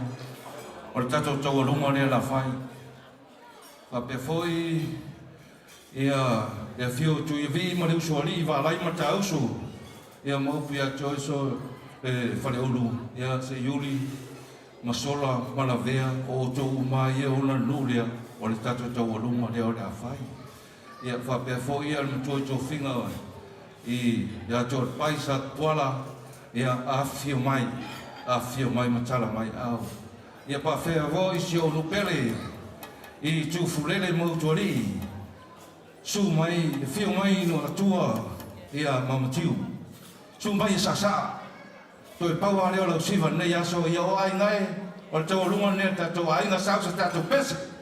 Speaker 2: o le tatou taualuga lea la fai. Faapea foi ia le afio o Tuiavii ma le Usoalii, Vaalai ma Tauso, ia ma upu ia te oe so le Faleulu, ia Seiuli ma Sola ma Lavea, o outou uma lava ia e ola le nuu lea, o le tatou taualuga lea o le a fai. Ia faapea foi ia le matua i tofiga i ia te oe Pai Sa Tuala, ia afifio mai, afifio mai ma tala mai au. Ia paafea foi si ou nuu pele i Tufulele ma Utualii, susu mai, afio mai Nuanatua ia ma Matiu. Susu mai e saasaa, toe pau lava lea o lau siva i lenei aso, ia o aiga e, o le taualuga lenei a le tatou aiga, sau se tatou pese.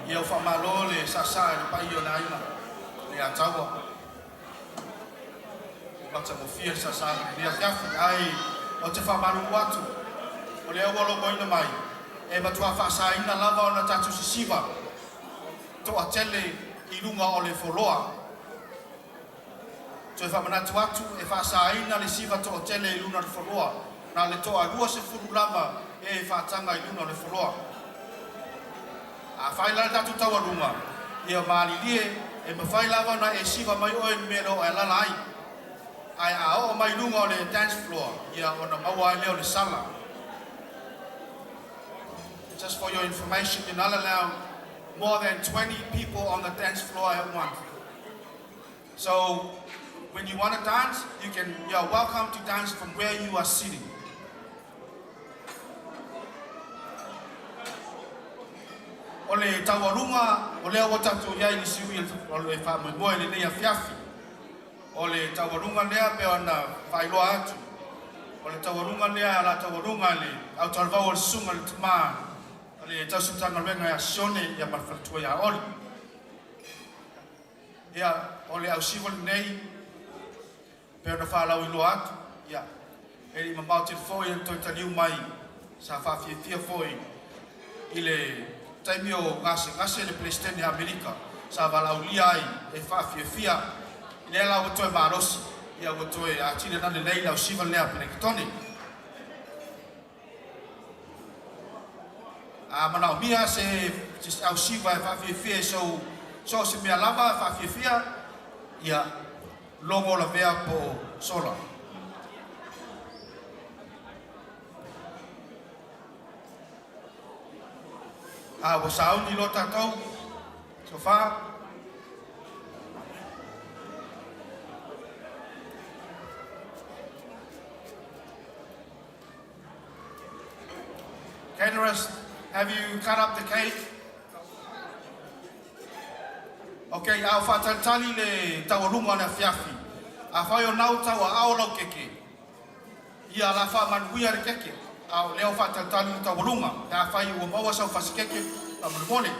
Speaker 2: Ia ua faamalo le saasaa i le paia o le aiga Leiataua. Ua matagofie le saasaaga i lenei afiafi, ae ou te faamalulu atu, o lea ua logoina mai, e matua faasaina lava ona tatou sisiva toatele i luga o le foloa. Toe faamanatu atu, e faasaina le siva toatele i luna o le foloa, na o le toa 20 lava e faataga i luna o le foloa. Afai la le tatou taualuga, ia malilie, e mafai lava ona e siva mai oe i le mea e le o e alaala ai. Ae a oo mai i luga o le dance floor, ia ona maua ai lea o le sala. Just for your information, you're not allowed more than 20 people on the dance floor at once. So when you want to dance, you can, you are welcome to dance from where you are sitting.
Speaker 1: O le taualuga o lea ua tatou i ai i le siui o le faamoemoe i lenei afiafi. O le taualuga lea pei ona faailoa atu, o le taualuga lea o le a taualuga e le autalavou o le Susuga i le Tama o le Tausi Matagaluega ia Sione ia ma le Faletua ia Oli. Ia, o le ausiva lenei pei ona faalauiloa atu, ia, e le i mamao tele foi ona toe taliu mai sa faafiafia foi i le taimi o gasegase le Peresetene a Amerika sa valaaulia ai e faafiafia, lea la ua toe malosi, ia ua toe atili ana lelei le ausiva lea a Peleketone. A manaomia se ausiva e faafiafia i so o se mea lava e faafiafia, ia logo lavea po o sola. A ua sauni loa tatou, so far. Caterers, have you cut up the cake? Ok, a o faatalitali le taualuga o le afiafi. Afai o nau tauaao lau keke, ia la faamanuia le keke, a o lea o faatalitali le taualuga. Pe afai ua maua sau fasi keke, faamolemole.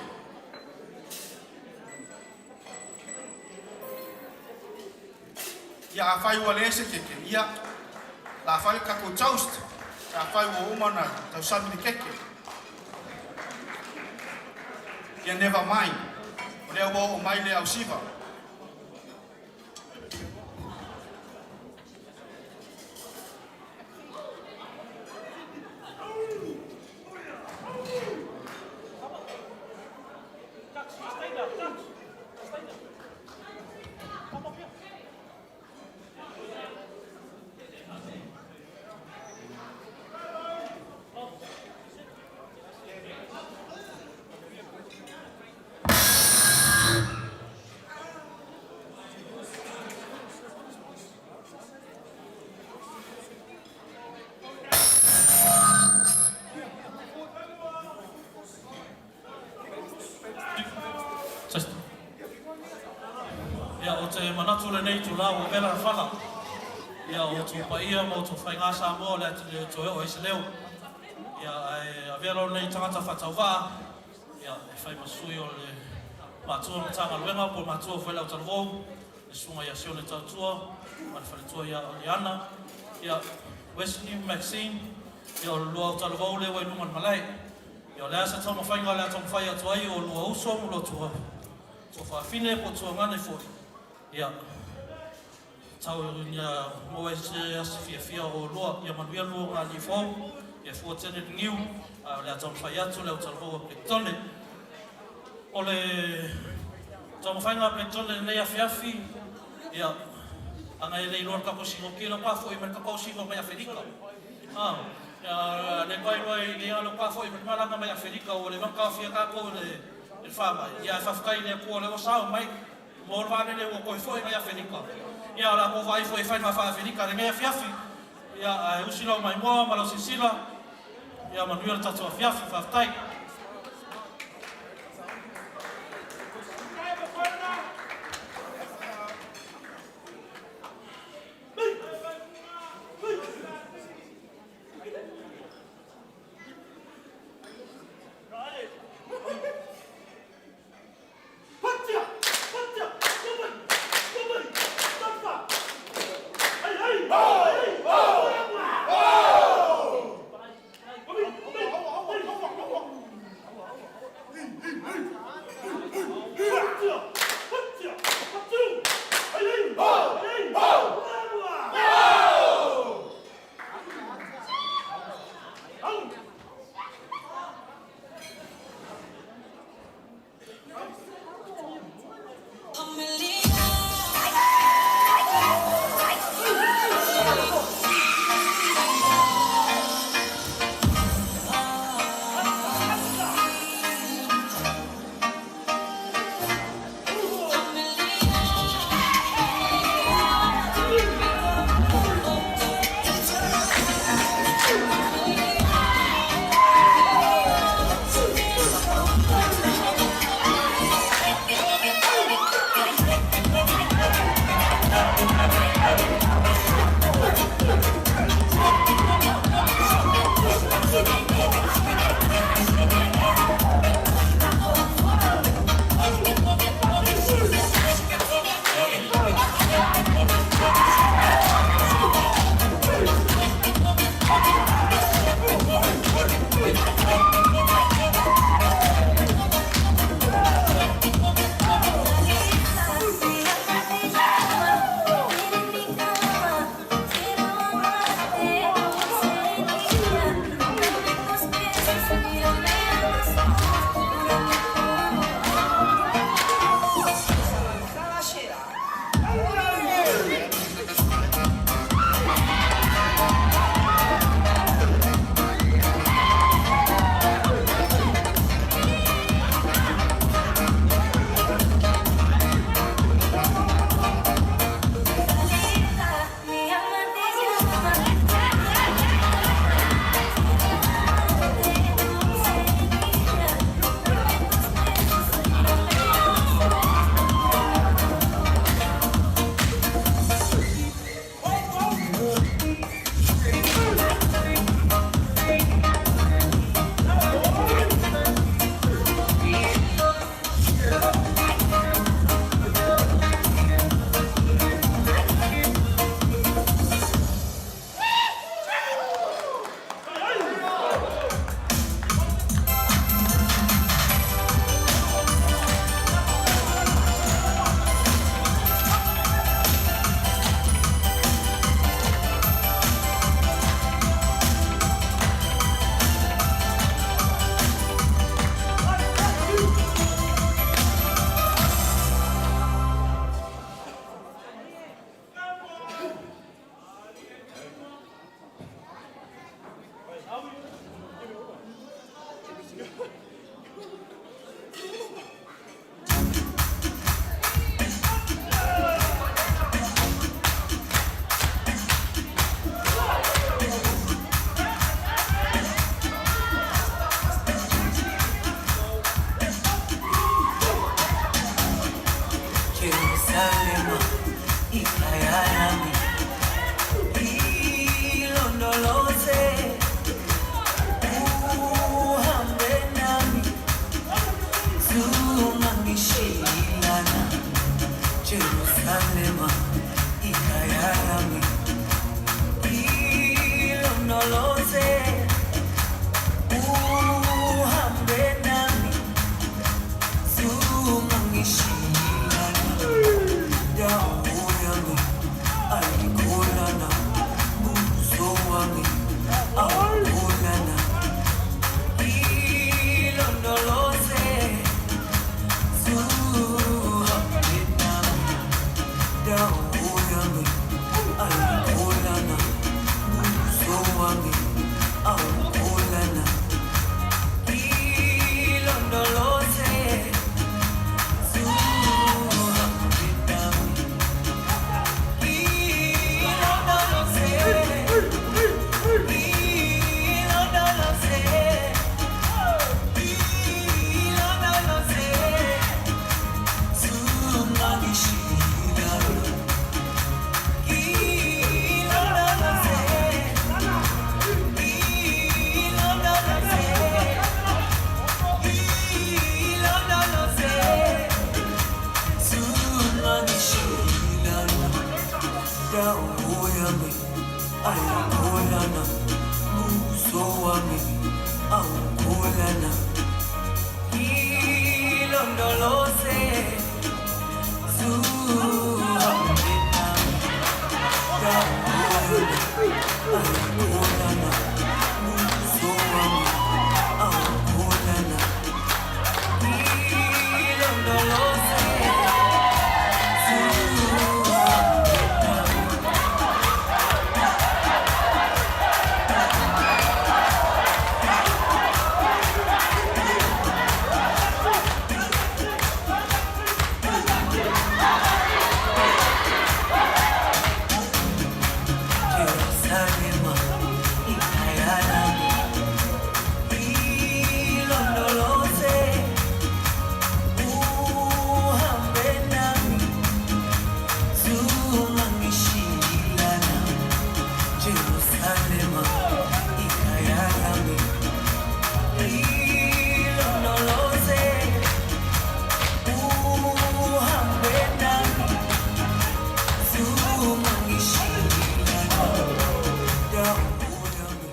Speaker 1: Ia afai ua leai se keke, ia, la fai le tatou toast, pe afai ua uma ona tausami le keke. Ia never mind, o lea ua oo mai le ausiva.
Speaker 2: Ia, ou te manatu lenei itula ua vela le fala. Ia, o outou paia ma outou faiga Samoa o le a le toe oo ai se leo. Ia, ae avea lou nei tagata faatauvaa, ia, e fai ma sui o le matua o le Matagaluega po o le matua foi o le Autalavou, le Susuga ia Sione Tautua ma le faletua ia Oliana, ia, Wesley Maxine, ia, o le lua Autalavou lea ua i luga o le malae. Ia, o le a se taumafaiga o le a taumafai atu ai o lua uso ma lua tuafafine po o tuagane foi, ia, tau ina maua ai se aso fiafia o oulua. Ia manuia lua ugalii fou, ia fua tele le niu, a o le a taumafai atu le autalavou a Peletone. O le taumafaiga a Peletone i lenei afiafi, ia, ana e le iloa le tatou sigoki, lea ua foi mai le tatou sigo mai Afelika. A, le ua iloa i le ua foi mai le malaga mai Afelika ua leva ona taofia tatou e le faamai. Ia ae faafetai i le Atua o lea ua sao mai mo le vaalele ua toe foi mai Afelika. Ia o le a tou vaai foi e fai ma faa-Afelika i lenei afiafi. Ia ae usi lau maimoa ma lau silasila. Ia manuia le tatou afiafi. Faafetai.
Speaker 11: Ilondoloze, zuhambe nami, dawo yami, awukholana, buso wami, awukholana. Ilondoloze, zuhambe nami. Jerusalema, ikhaya lami, ilondoloze, uhambe nami, zungangishilana. Jerusalema, ikhaya lami, ilondoloze, uhambe nami, zungangishilana. Dawo yami.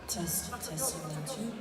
Speaker 8: Test, testing, 1, 2.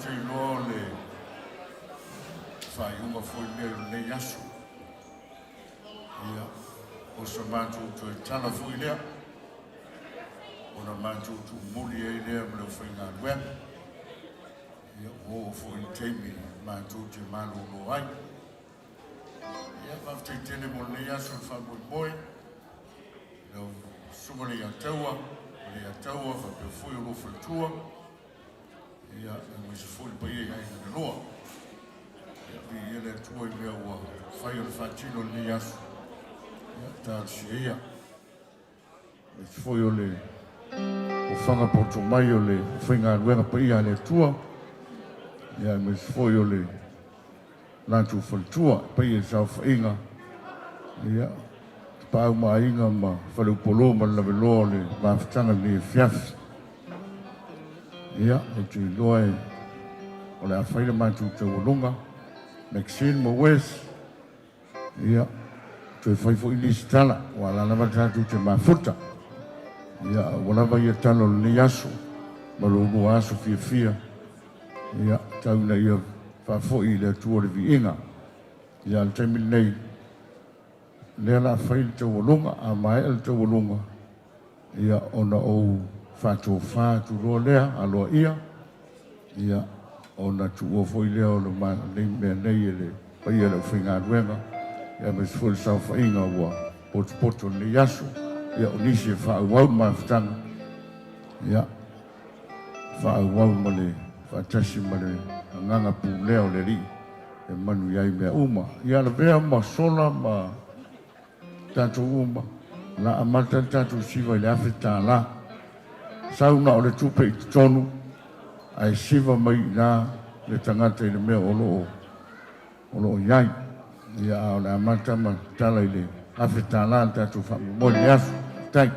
Speaker 14: te iloa o le faaiuga foi lenei o lenei aso. Ia, o se matou toe tala foi lea, ona matou tuumuli ai lea ma le aufaigaluega. Ia, ua oo foi i le taimi matou te malolo ai. Ia, faafetai tele mo lenei aso i le faamoemoe. Lau Susuga Leiataua, Leiataua faapea foi o lou faletua. Ia, aemaise foi le paia i aiga na lua. Ia, viia le Atua i mea ua fai o le faatino i lenei aso. Ia, talosia ia. Aemaise foi o le ofaga poto mai o le faigaluega paia a le Atua. Ia, aemaise foi o le latou faletua, paia i saofaiga, ia, Tapaau ma Aiga ma Faleupolo ma le laveloa o le mafutaga i lenei afiafi. Ia, ou te iloa e o le a fai le matou taualuga, Maxine ma Wes, ia, toe fai foi nisi tala, ua ala lava tatou te mafuta. Ia, ua lava ia tala o lenei aso, ma lo lua aso fiafia, ia, tau ina ia faafoi i le Atua le viiga. Ia, le taimi lenei, lea la fai le taualuga, a maea le taualuga, ia, ona ou faatofa atu loa lea, aloaia, ia, ona tuua foi lea o lenei mea nei e le paia o le aufaigaluega, ia, aemaise foi le saofaiga ua potopoto i lenei aso. Ia, o nisi e faaauau le mafutaga, ia, faaauau ma le faatasi ma le agaga pulea o le Alii e manuia ai mea uma. Ia lavea ma sola ma tatou uma, la amata le tatou siva i le $1,000. Sau na o le tupe i totonu, ae siva mai i ina le tagata i le mea o lo o i ai. Ia, a o le amata ma tala i le $1,000 le tatou faamoemoe i le aso. Faafetai.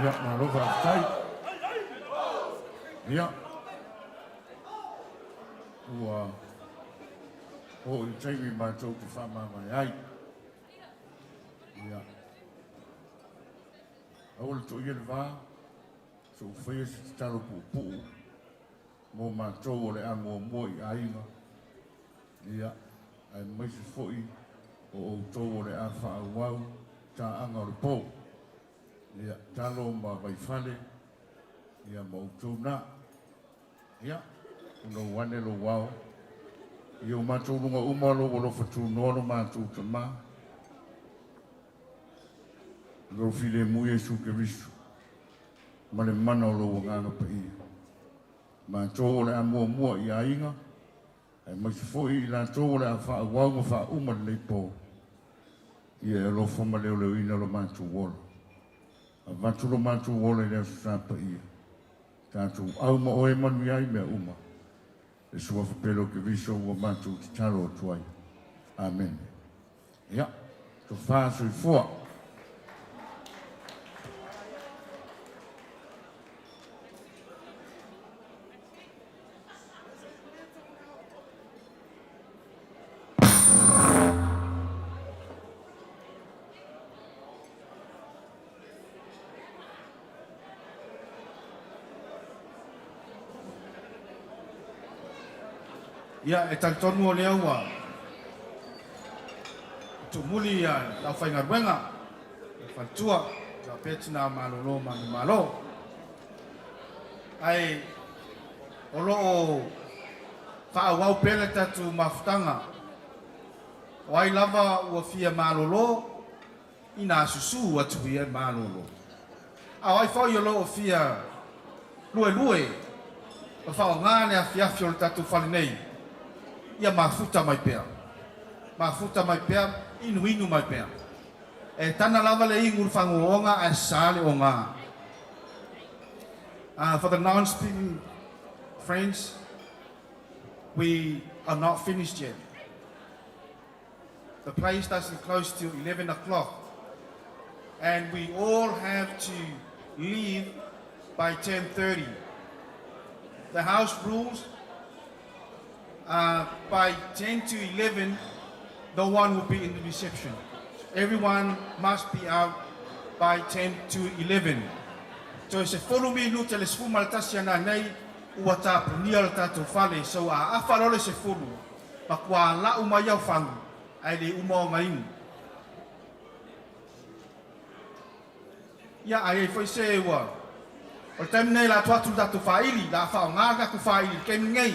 Speaker 14: Ia, malo faafetai. Ia, ua oo i le taimi matou te faamavae ai. Ia, aua le toia le va, se i ou faia se tatalo puupuu mo matou o le a muamua i aiga, ia, aemaise foi o outou o le a faaauau taaga o le po. Ia, talo ma Vaifale, ia ma outou na. Ia, ona ou ane lou ao, i o matou luga uma lou alofa tunoa lo matou Tama. Lou filemu Iesu Keriso ma le mana o lou Agaga Paia. Matou o le a muamua i aiga, aemaise foi i latou o le a faaauau ma faauma lenei po, ia e alofa ma leoleoina lo matou ola. Avatu lo matou ola i le Aso Sa paia, tatou au ma oe manuia ai mea uma. Le suafa pele o Keriso ua matou tatalo atu ai. Amene. Ia, tofa soifua. Ia, e talitonu o lea ua tuumuli ia le aufaigaluega, le faletua, faapea tina malolo manumalo. Ae o lo o faaauau pea le tatou mafutaga. O ai lava ua fia malolo, ina susū atu ia e malolo. A o ai foi o lo o fia luelue ma faaaoga le afiafi o le tatou fale nei, ia mafuta mai pea. Mafuta mai pea, inuinu mai pea. E tana lava le igu i le fagogoga ae sā le ogā. For the non-speaking friends, we are not finished yet. The place doesn't close till 11 o'clock. And we all have to leave by 10:30. The house rules, by 10 to 11, no one will be in the reception. Everyone must be out by 10 to 11. So se 10 minute le 11 ana nei ua tapunia le tatou fale. So a afa loa le 10, matua lau mai au fagu, ae le uma ona inu. Ia, ai ai foi se ua. O le taimi nei la atu atu le tatou faili, la faaaoga le tatou faili i le taimi nei.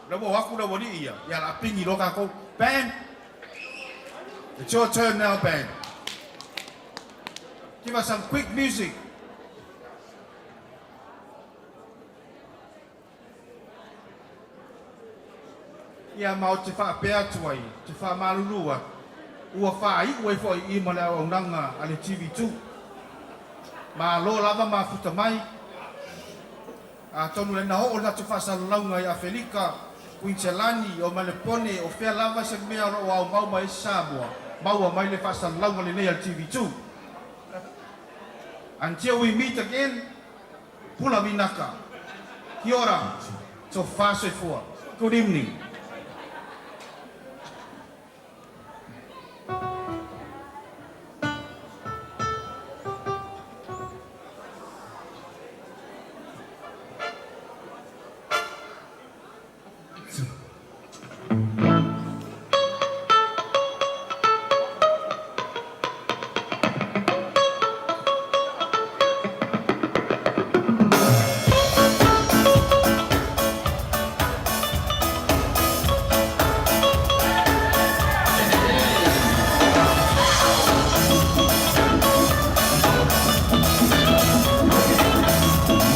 Speaker 14: La ua o atu le aualii ia, ia la pigi loa tatou. Band! It's your turn now, band. Give us some quick music. Ia ma o te faapea atu ai, te faamalulu atu, ua faaiu ai foi i i ma le auaunaga a le TV2. Malo lava mafuta mai, atonu le na oo le tatou faasalalauga i Afelika, Kuiniselani, o Malepone, o fea lava se mea o lo o aumau mai ai se Samoa, maua mai le faasalalauga lenei a le TV2. Until we meet again, pula vinaka. Kia ora, tofa soifua. Good evening.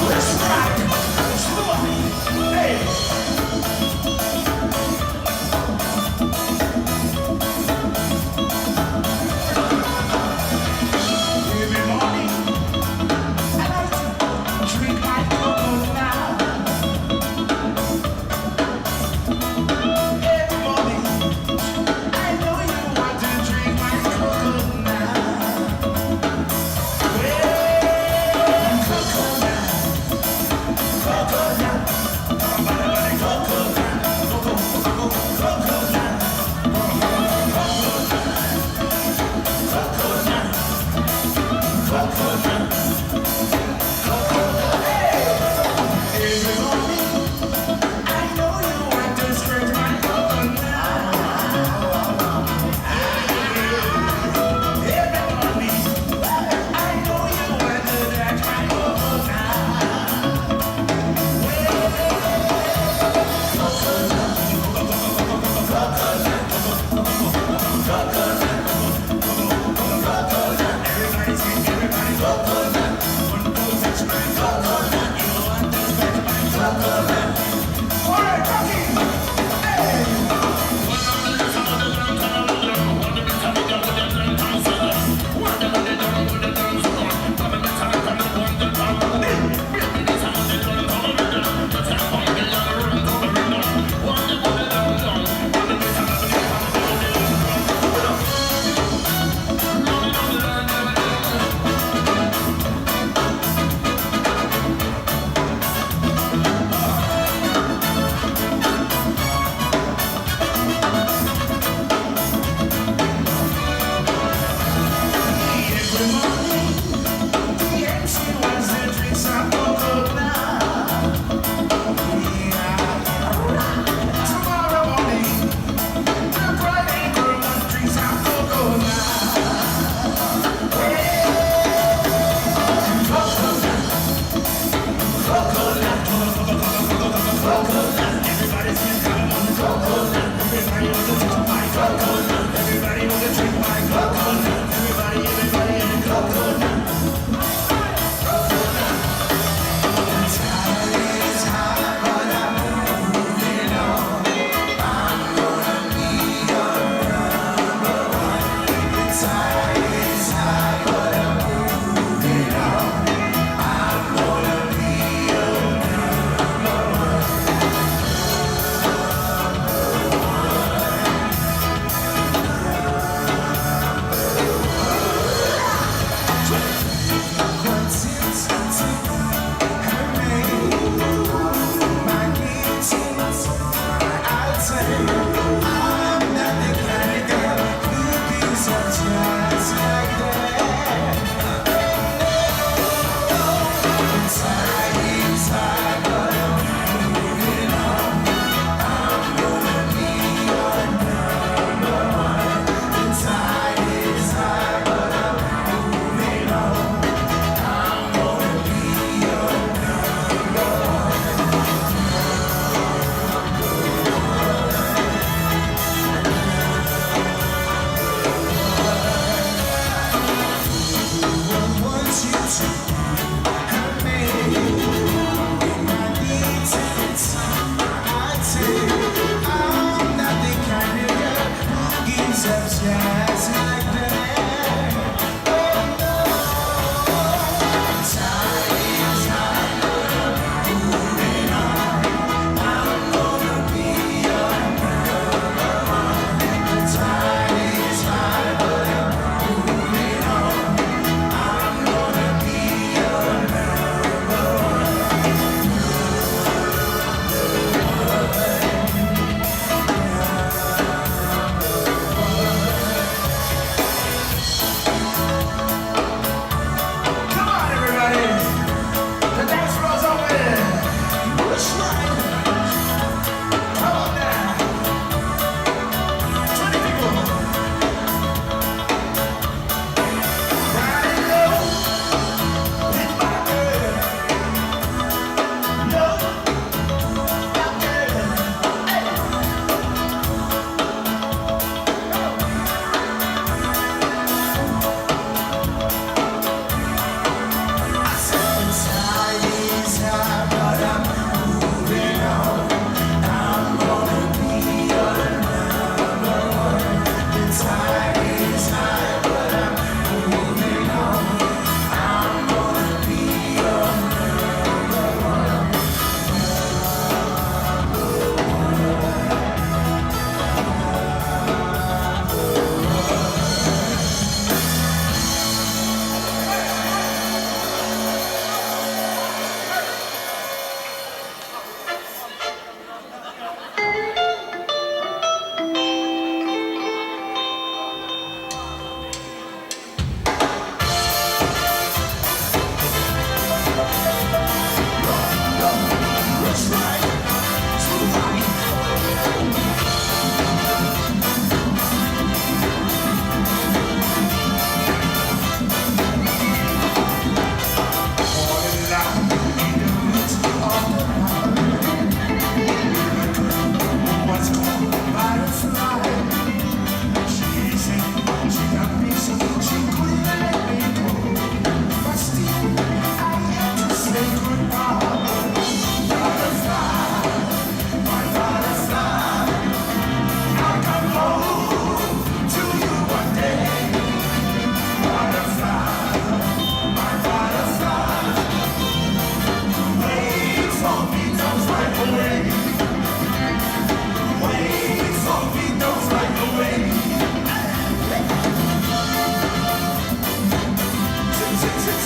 Speaker 4: Let's rock. Hey. Every morning, I like to drink my cocoa now. Every morning, I know you want to drink my cocoa now. Well, cocoa now, cocoa now, cocoa now, cocoa, cocoa, cocoa now, cocoa now, cocoa now, cocoa now. Every morning, I know you want to scratch my cocoa now. Every morning, I know you want to scratch my cocoa now. Cocoa now, cocoa now, cocoa now, cocoa now.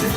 Speaker 4: Wait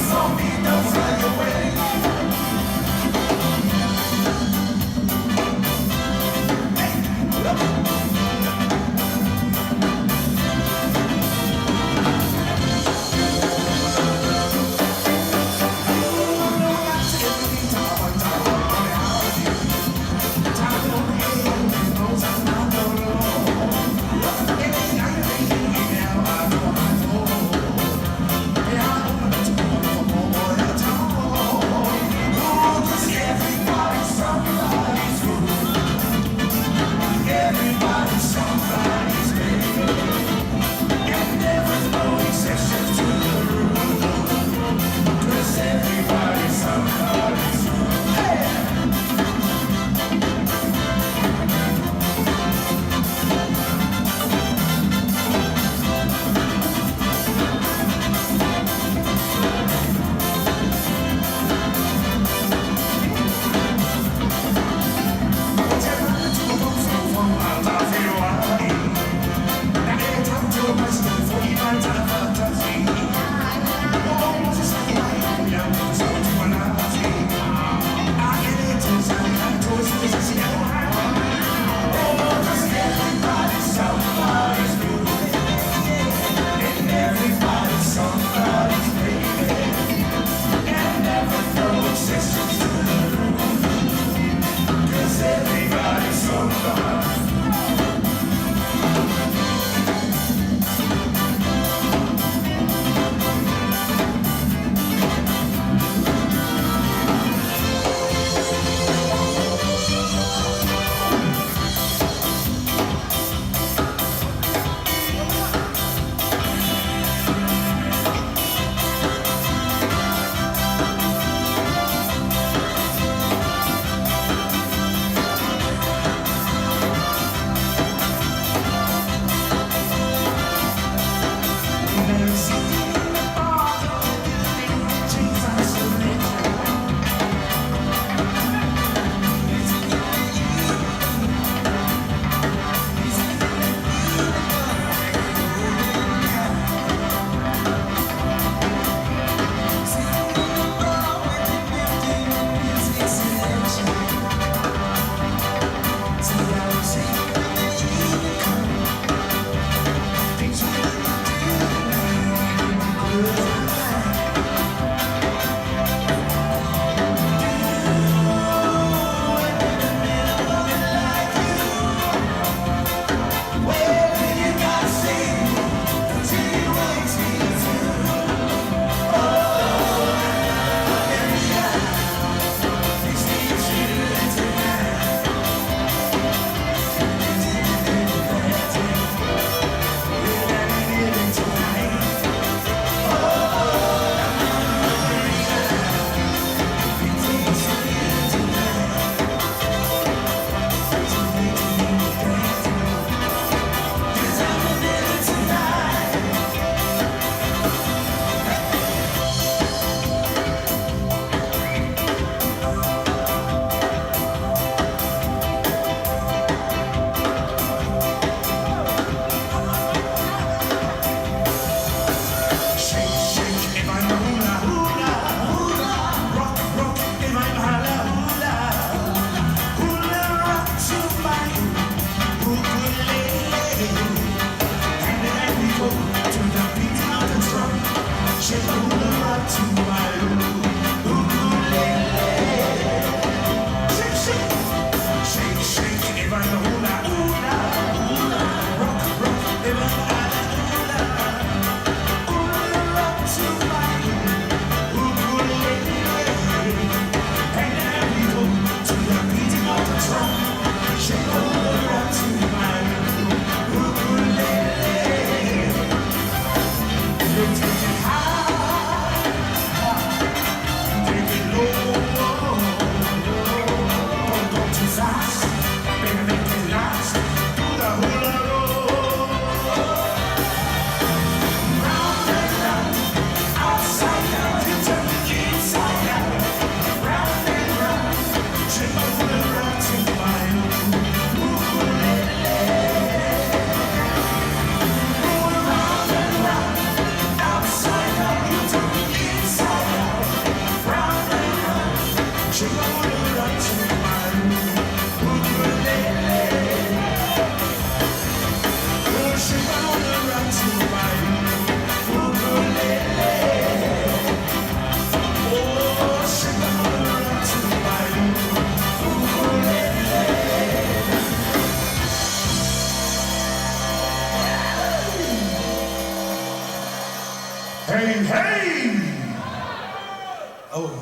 Speaker 4: for me, don't fly away. gonna run to my ukulele. Oh, she gonna run to my ukulele. Oh, she gonna run to my ukulele.
Speaker 5: Hey, hey! Oh.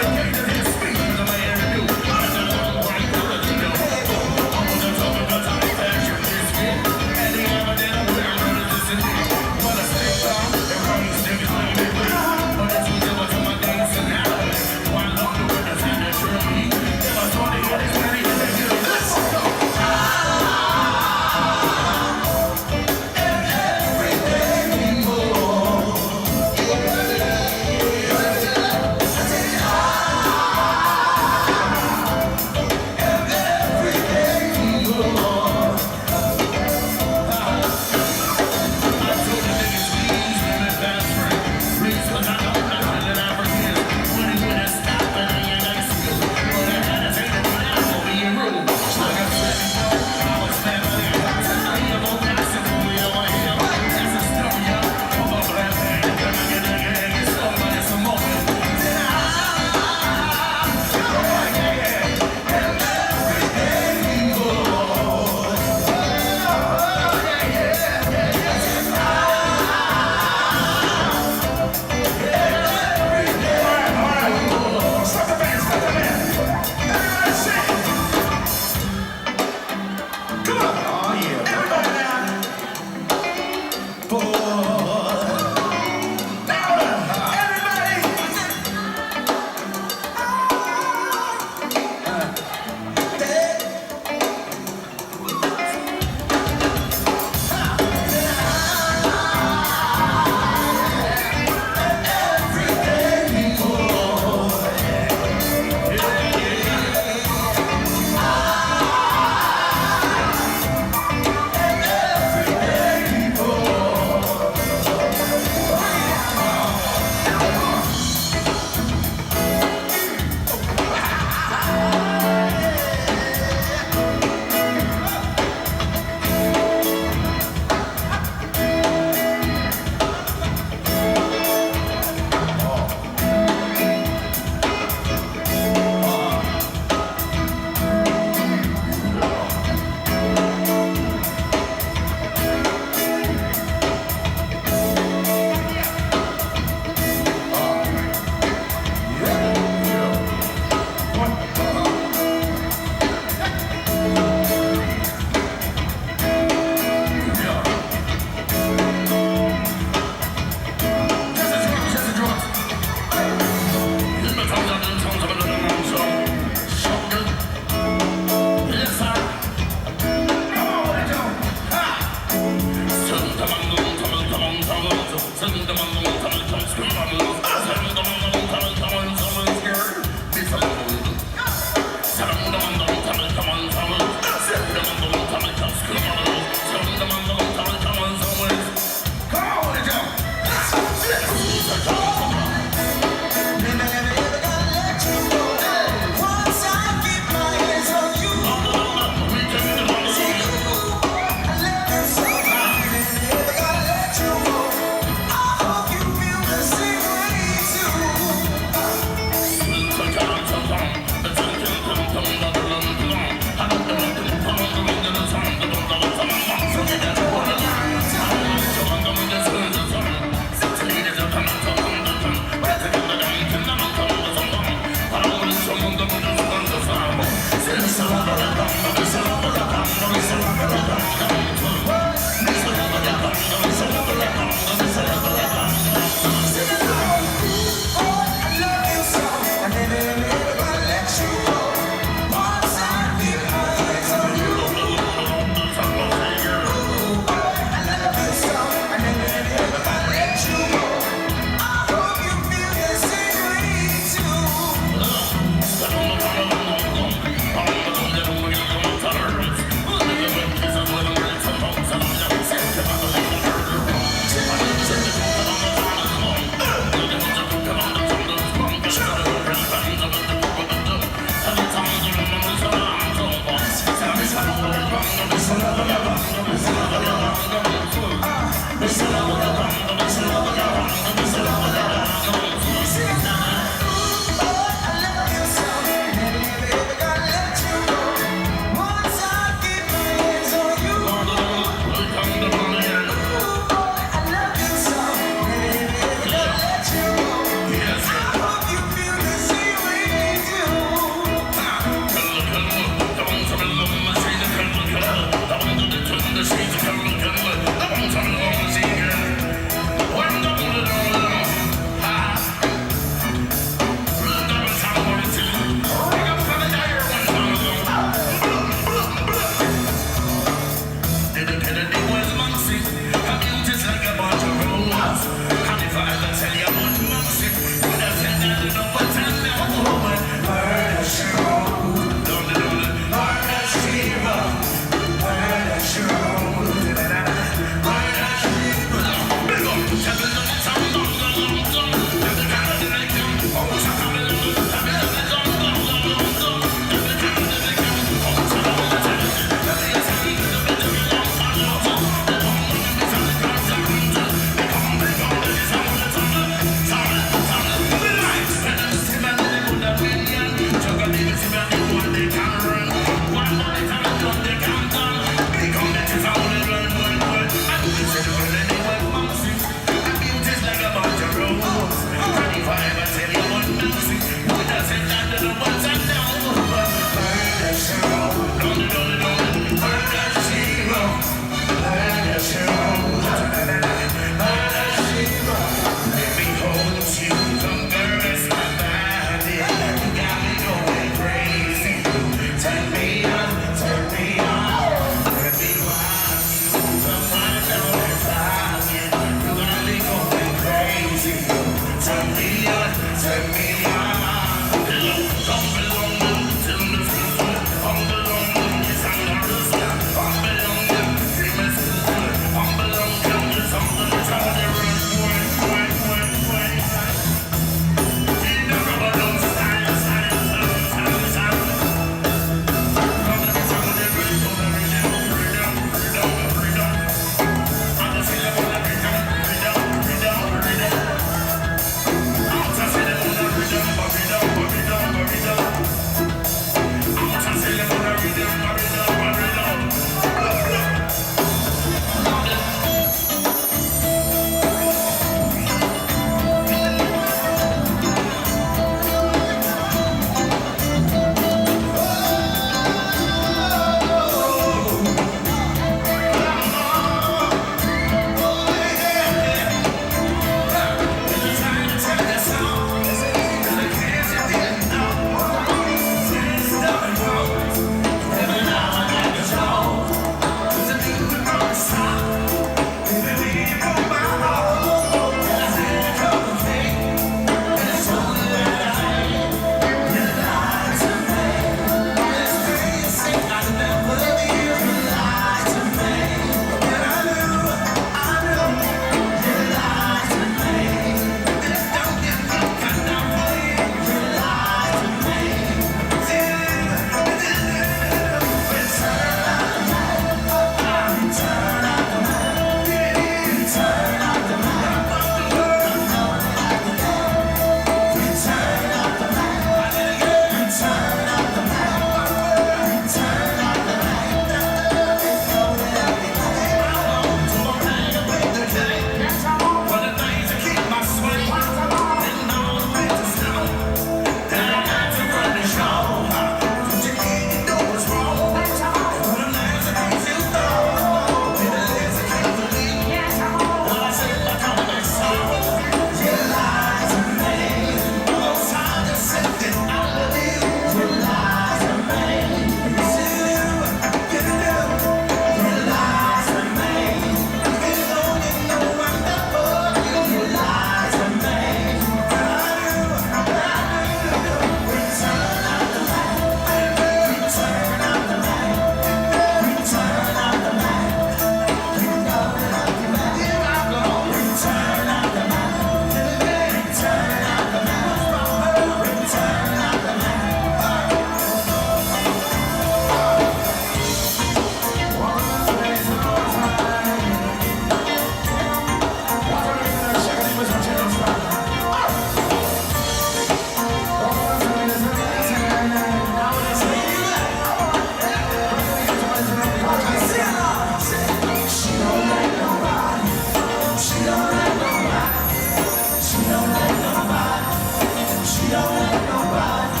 Speaker 4: She don't let nobody.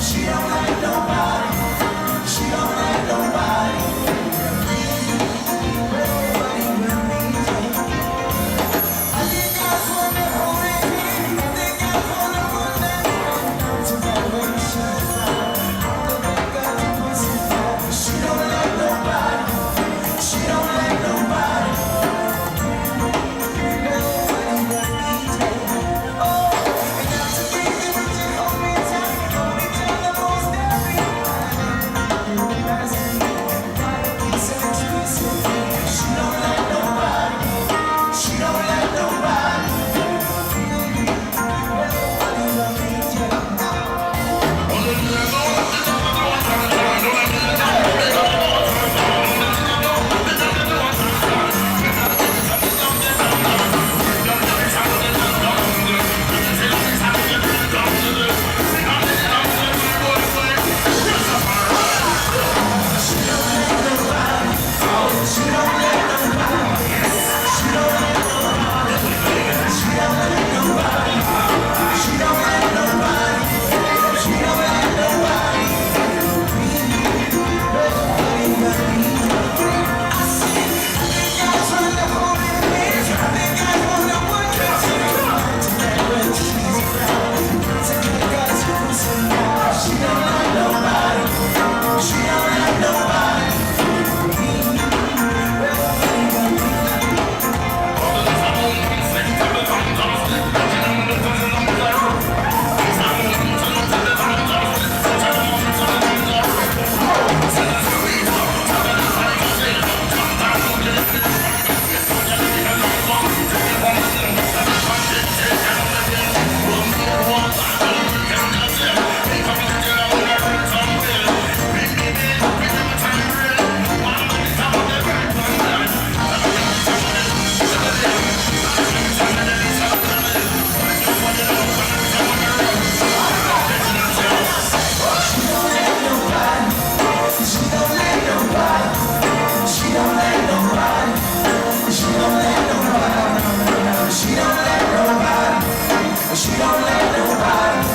Speaker 4: She don't let nobody. She don't let nobody. Nobody but me. I think God's wanna hold it in. I think I wanna run that to that way she I'm the back of the pussy. She don't let nobody. She don't let nobody. Nobody but me. Oh, and now to think that we just hold me tight, hold each other most every night. She don't let nobody. She don't let nobody. Nobody but me. She don't let nobody. She don't let nobody. She don't let nobody. She don't let nobody. She don't let nobody. She don't let nobody. She don't let nobody.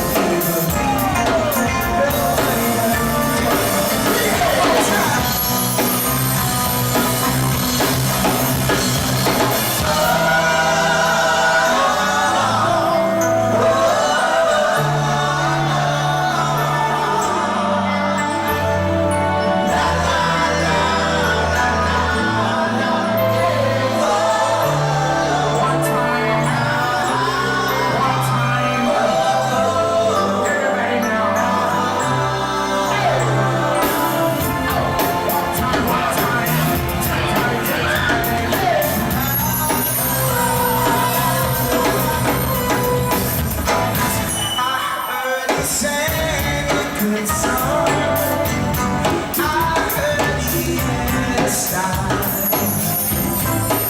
Speaker 8: One time, one time, everybody now. One time, one time,
Speaker 4: I heard he sang a good song. I heard he had a style.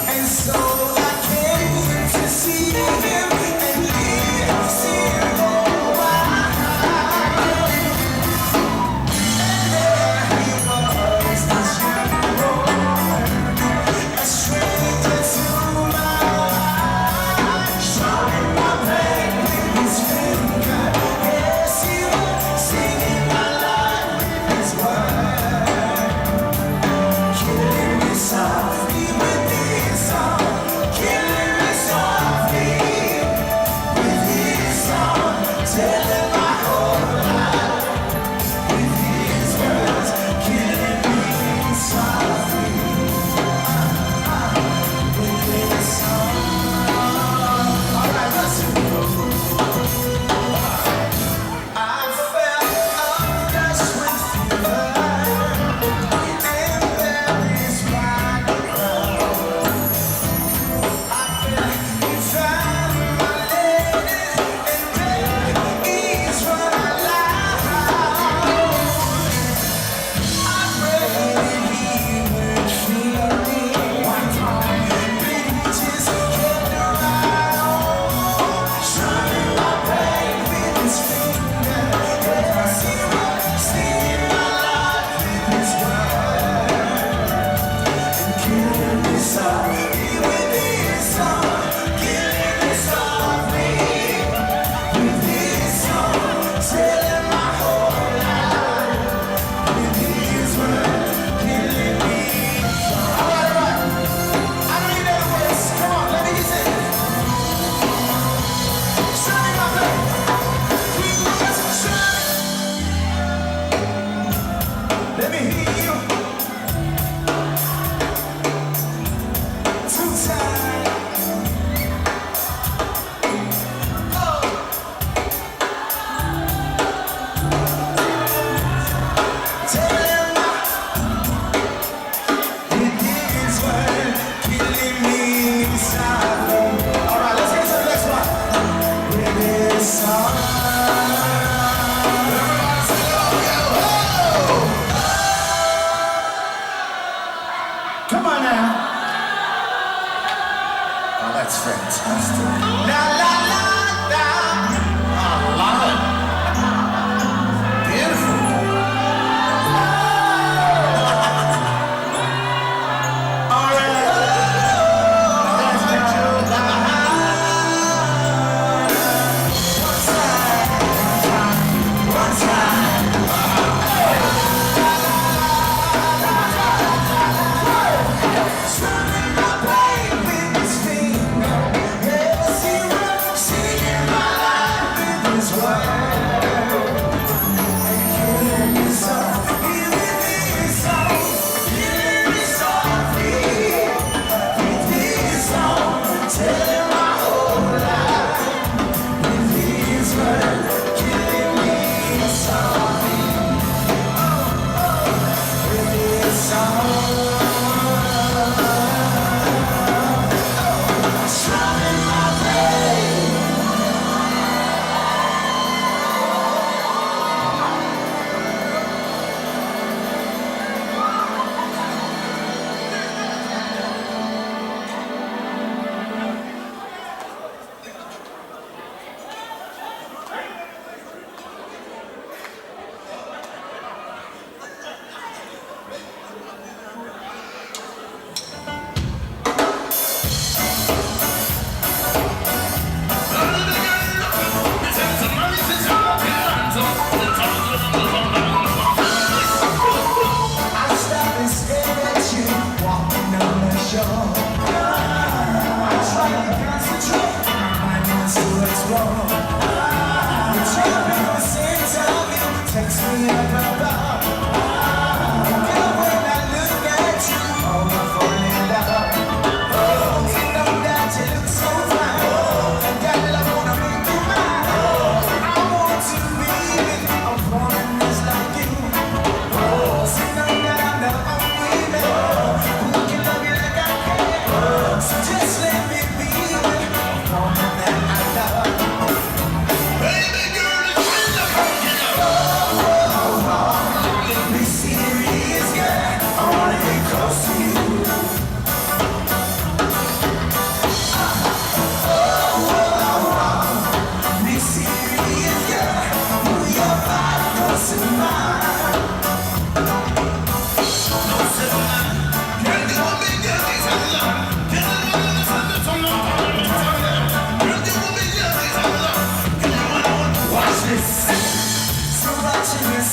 Speaker 4: And so I came to see him and live see him for a while. And there he was, this young boy, a stranger to my life, showing my pain with his finger. Yes, he was singing my life with his words. Killing me softly with his song. Killing me softly with his song. Telling my whole life with his words. Killing me softly with his song. All right, listen. I felt a rush with fever. And there is why I feel he found my lady, and there is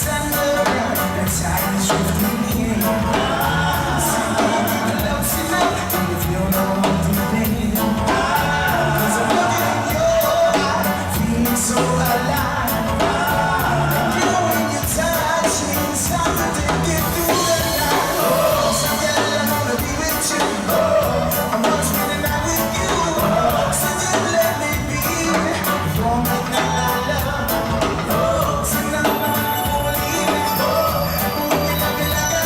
Speaker 4: December and the tide is drifting in. So close enough if you know I'm deep in. 'Cause I'm looking in your eyes, feeling so alive. And you know when you touch me, it's hard to get through the night. Oh, so girl, I wanna be with you. Oh, I'm gonna spend the night with you. So just let me be your midnight love. Oh, tonight I'm gonna leave it. Oh, you love me like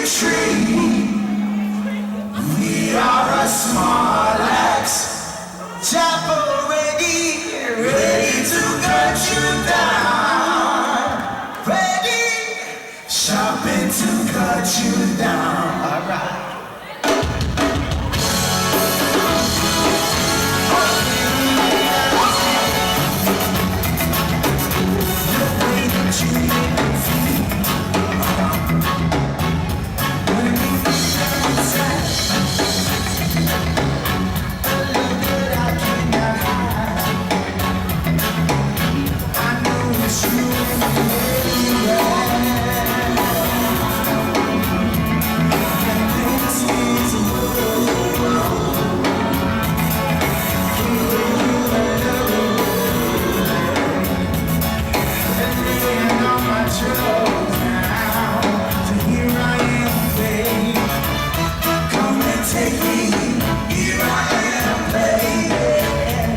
Speaker 4: tree. We are a small axe, chopper ready, ready to cut you down. Ready, shopping to cut you down. All right. Come and take me, here I am, baby.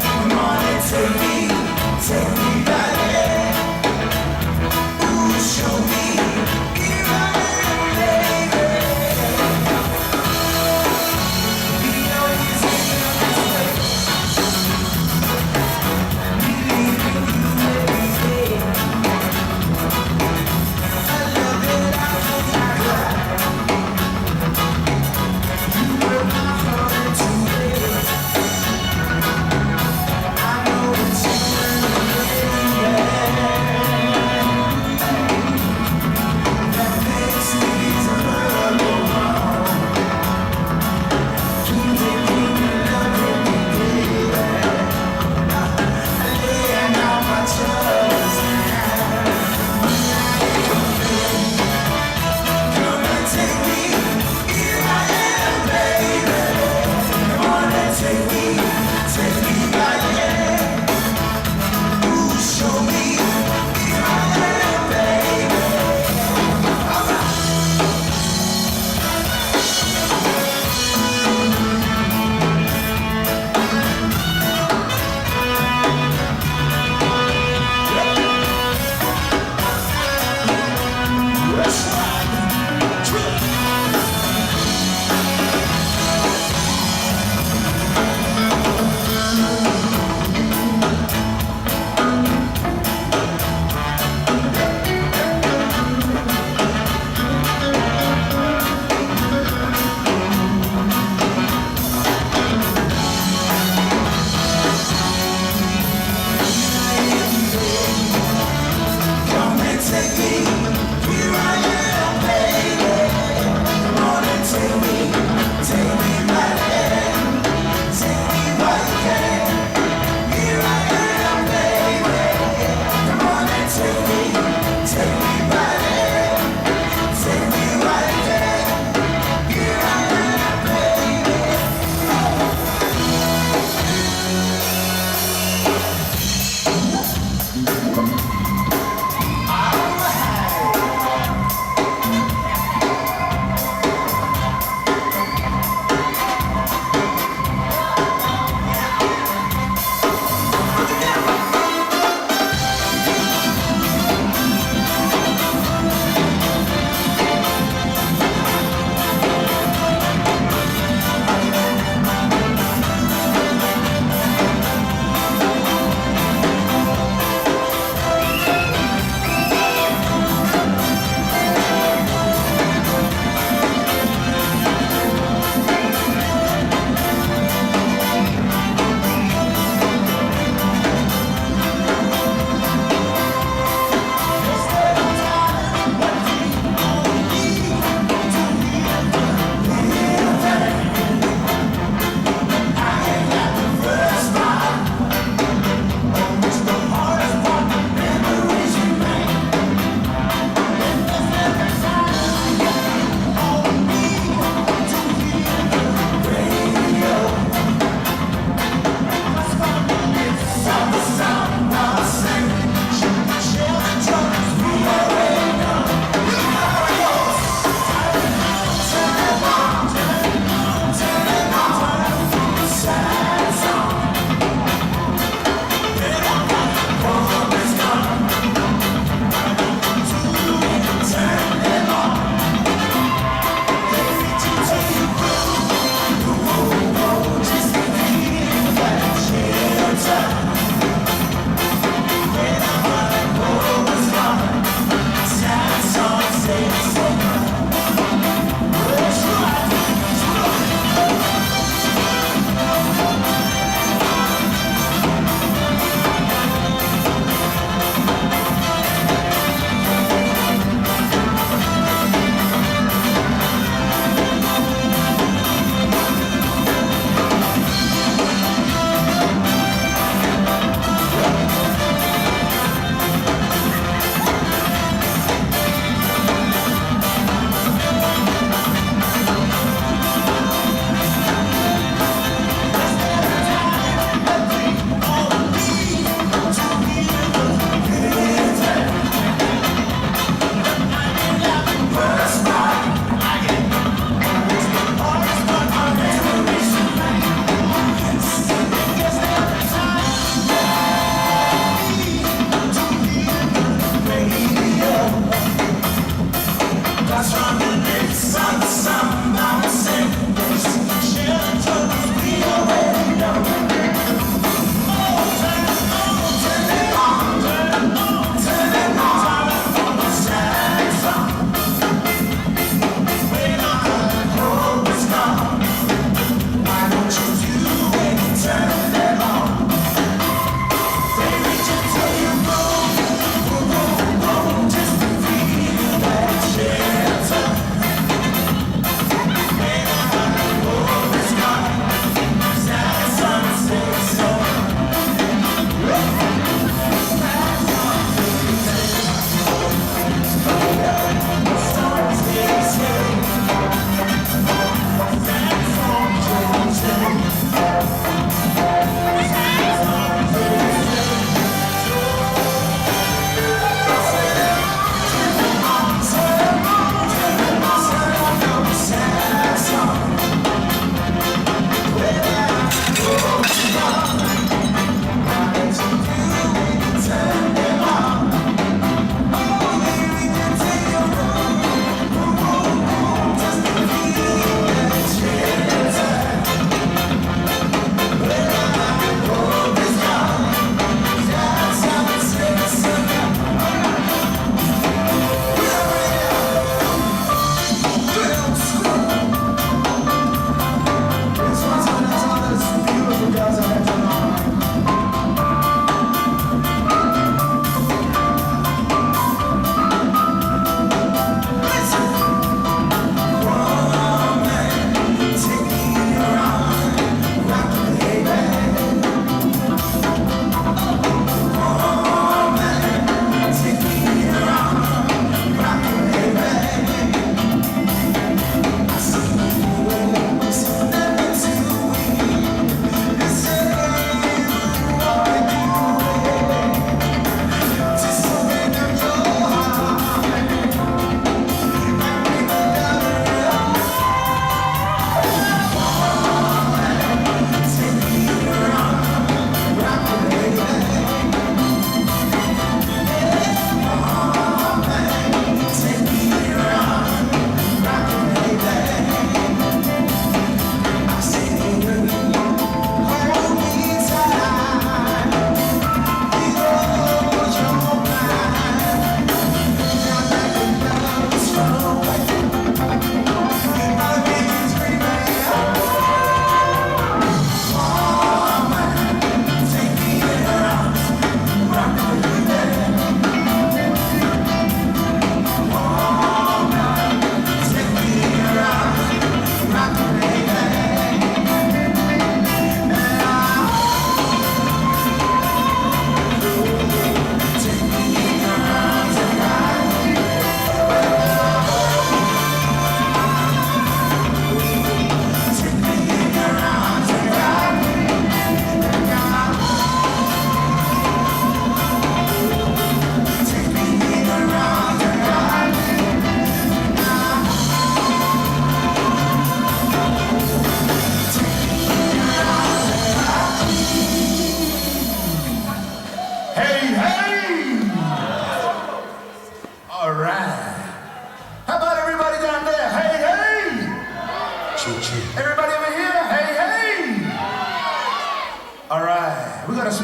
Speaker 4: Come on and take me back there. Ooh, show me, here I am, baby. We always end up this way. Me leaving you every day.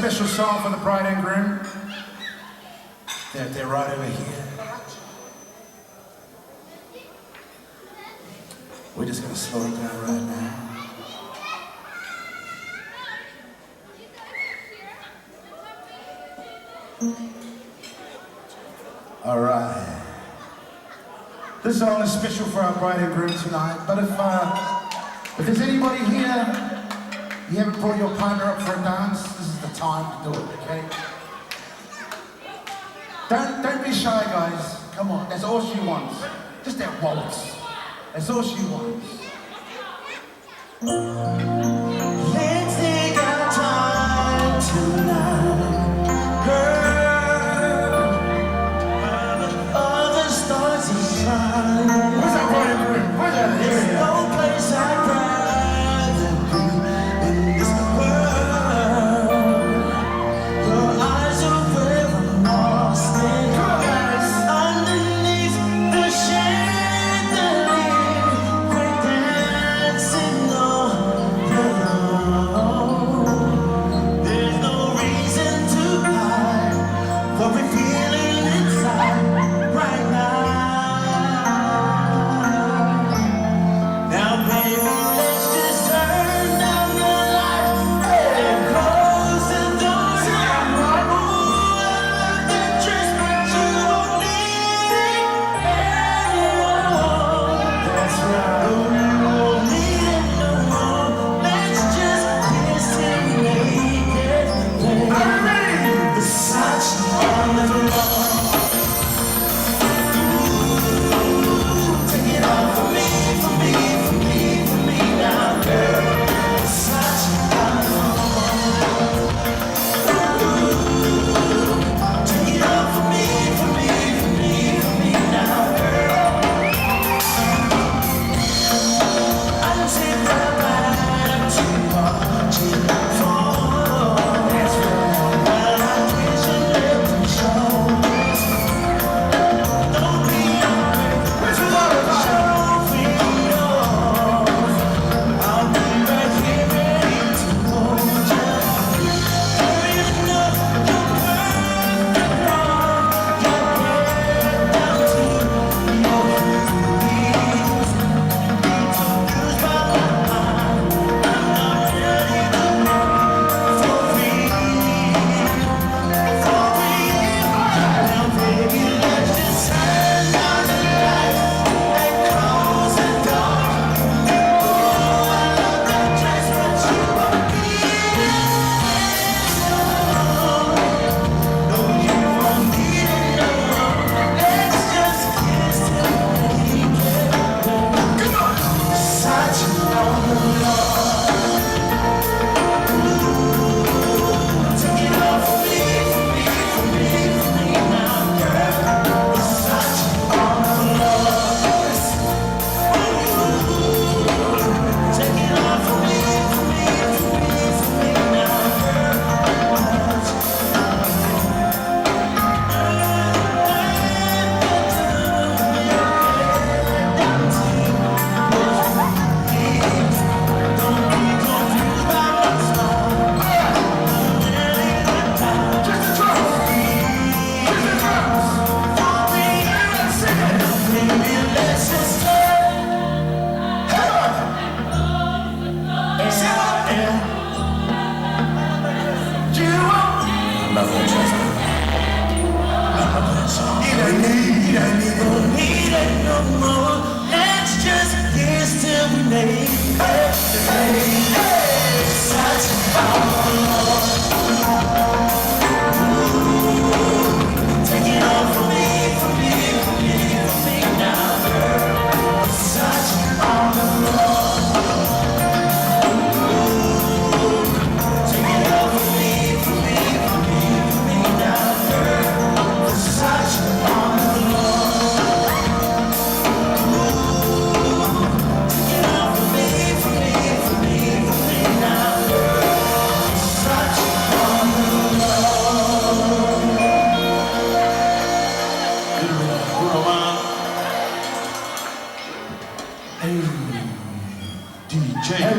Speaker 5: special song for the bride and groom. They're right over here. We're just going to slow it down right now. All right. This song is special for our bride and groom tonight, but if there's anybody here, you haven't brought your partner up for a dance, this is the time to do it, okay? Don't be shy, guys. Come on, that's all she wants. Just that waltz. That's all she wants.
Speaker 4: Let's take our time tonight, girl. All the stars are shining.
Speaker 5: Where's that bride and groom? Where's that?
Speaker 4: There's no place I'd rather be in this world. Your eyes are where I'm lost in.
Speaker 5: Come on, guys.
Speaker 4: Underneath the chandelier, we're dancing all alone. There's no reason to hide what we're feeling inside right now. Now, baby, let's just turn down the lights and close the doors. Ooh, I love that dress, but you won't need it anymore.
Speaker 5: That's right.
Speaker 4: No, you won't need it no more. Let's just kiss till we naked, babe. Versace on the floor. Ooh, take it all for me, for me, for me, for me now, girl. Versace on the floor. Ooh, take it all for me, for me, for me, for me now, girl. Unzip the back to watch it fall.
Speaker 5: That's right.
Speaker 4: Well, I twist your lips and shoulders. Don't be afraid
Speaker 5: Where's the bottle?
Speaker 4: show me yours. I'll be right here ready to hold you. Girl, you know you're perfect from your head down to your knees. Be confused by my mind. I'm not ready to go for real, for real. Now, baby, let's just turn down the lights and close the door. Ooh, I love that dress, but you won't need it anymore. No, you won't need it no more. Let's just kiss till we naked, babe.
Speaker 5: Come on.
Speaker 4: Versace on the floor. Ooh, take it all for me, for me, for me, for me now, girl. Versace on the floor. Ooh, take it all for me, for me, for me, for me now, girl.
Speaker 5: Just the drums. Just the drums. Everyone sing it.
Speaker 4: Baby, let's just turn.
Speaker 5: Come on.
Speaker 4: Yeah.
Speaker 5: You won't.
Speaker 4: I love that dress. I love that song.
Speaker 5: You don't need, you don't need it.
Speaker 4: Don't need it no more. Let's just kiss till we naked, baby. Versace on the floor. Ooh, take it all for me, for me, for me, for me now, girl. Versace on the floor. Ooh, take it all for me, for me, for me, for me now, girl. Versace on the floor. Take it all for me, for me, for me, for me now, girl. Versace on the floor.
Speaker 5: Hey,
Speaker 14: DJ
Speaker 5: hey.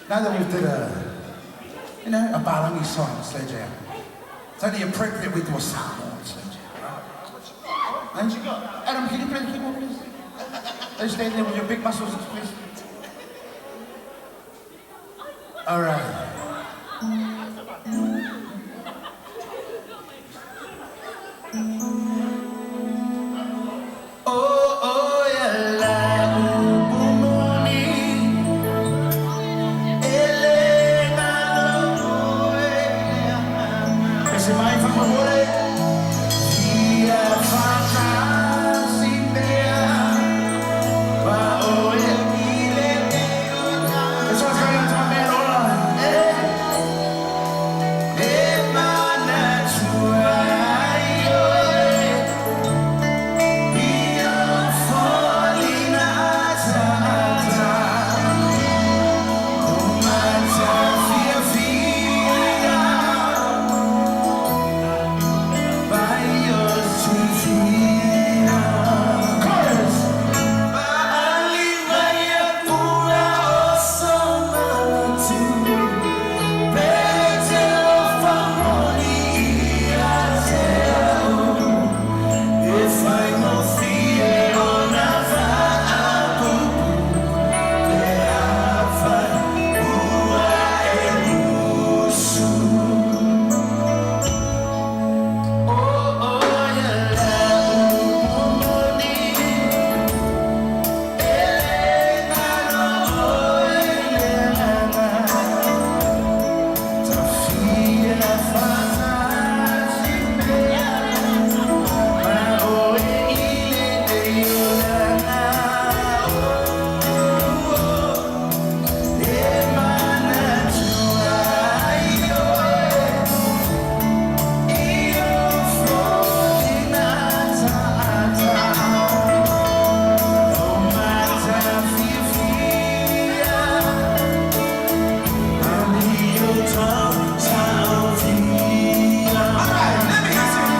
Speaker 5: Now that we've did a, you know, a Balangi song, slow jam, it's only appropriate we do a Samoan slow jam, right? And you got, Adam, can you play the keyboard, please? Don't stand there with your big muscles, please. All right. Oh, oh, yeah, la, upumoni, ele Ese mai whakamore, ia whakasi mea, pa oe i le This one's going out to my man Ola. Eh, e mana tuai oe, ia folina tata, o mata fia fia, vai o sufia. Chorus! Paali mai a pura o somalatu, pele te lofa moni ia te au. E fai mo fie o na vaapupu, pe afai ua e usu. Oh, oh, ia la upumoni, ele ngalo oe le langa. Tafia fatasi mea, ma oe i le teulana. Oh, e manatua ai oe, i o foina ta'ata. O matawhiwhia, All right, let me hear some.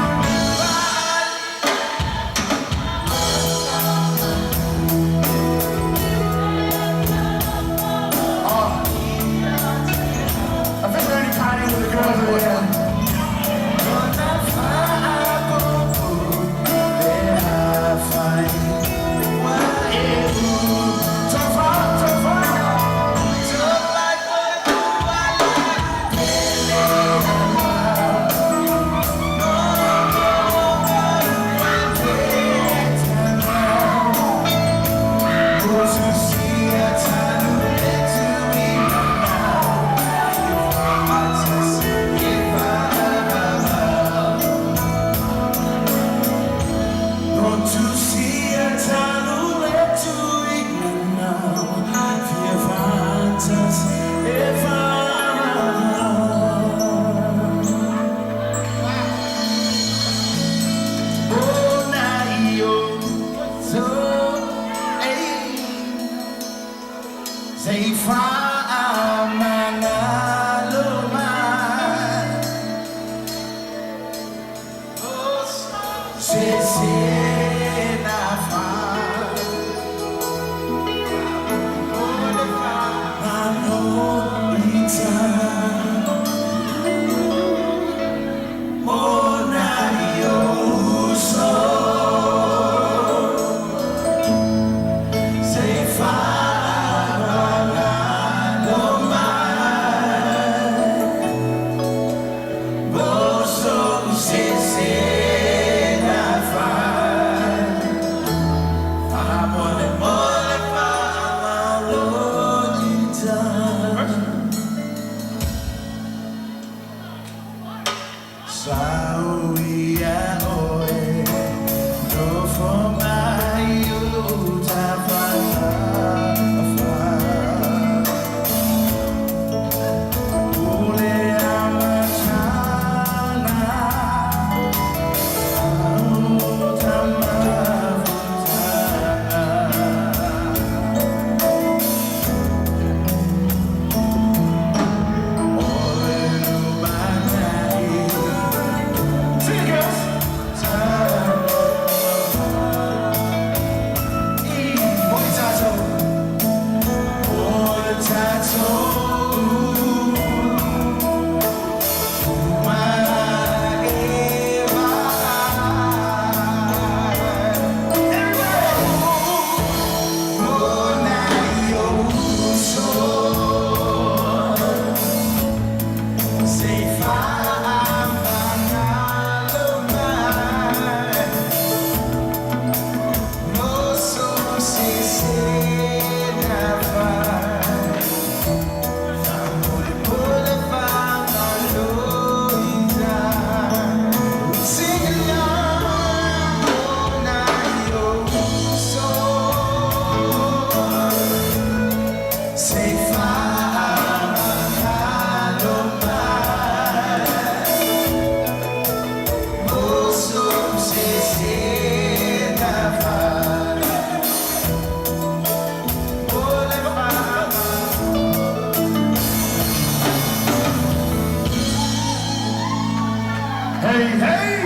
Speaker 5: I think we're only partying with the girls over here. So far, so far. Say Se se na fa Se se na fa. Hey, hey!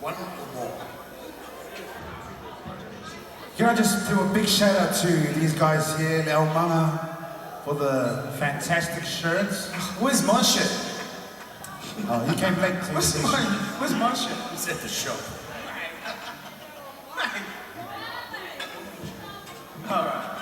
Speaker 4: One or more.
Speaker 5: Can I just do a big shout out to these guys here, El Mana, for the fantastic shirts.
Speaker 4: Where's my shirt?
Speaker 5: Oh, you came late to
Speaker 4: Where's
Speaker 5: the
Speaker 4: my, where's my shirt?
Speaker 5: It's at the shop.
Speaker 4: All right.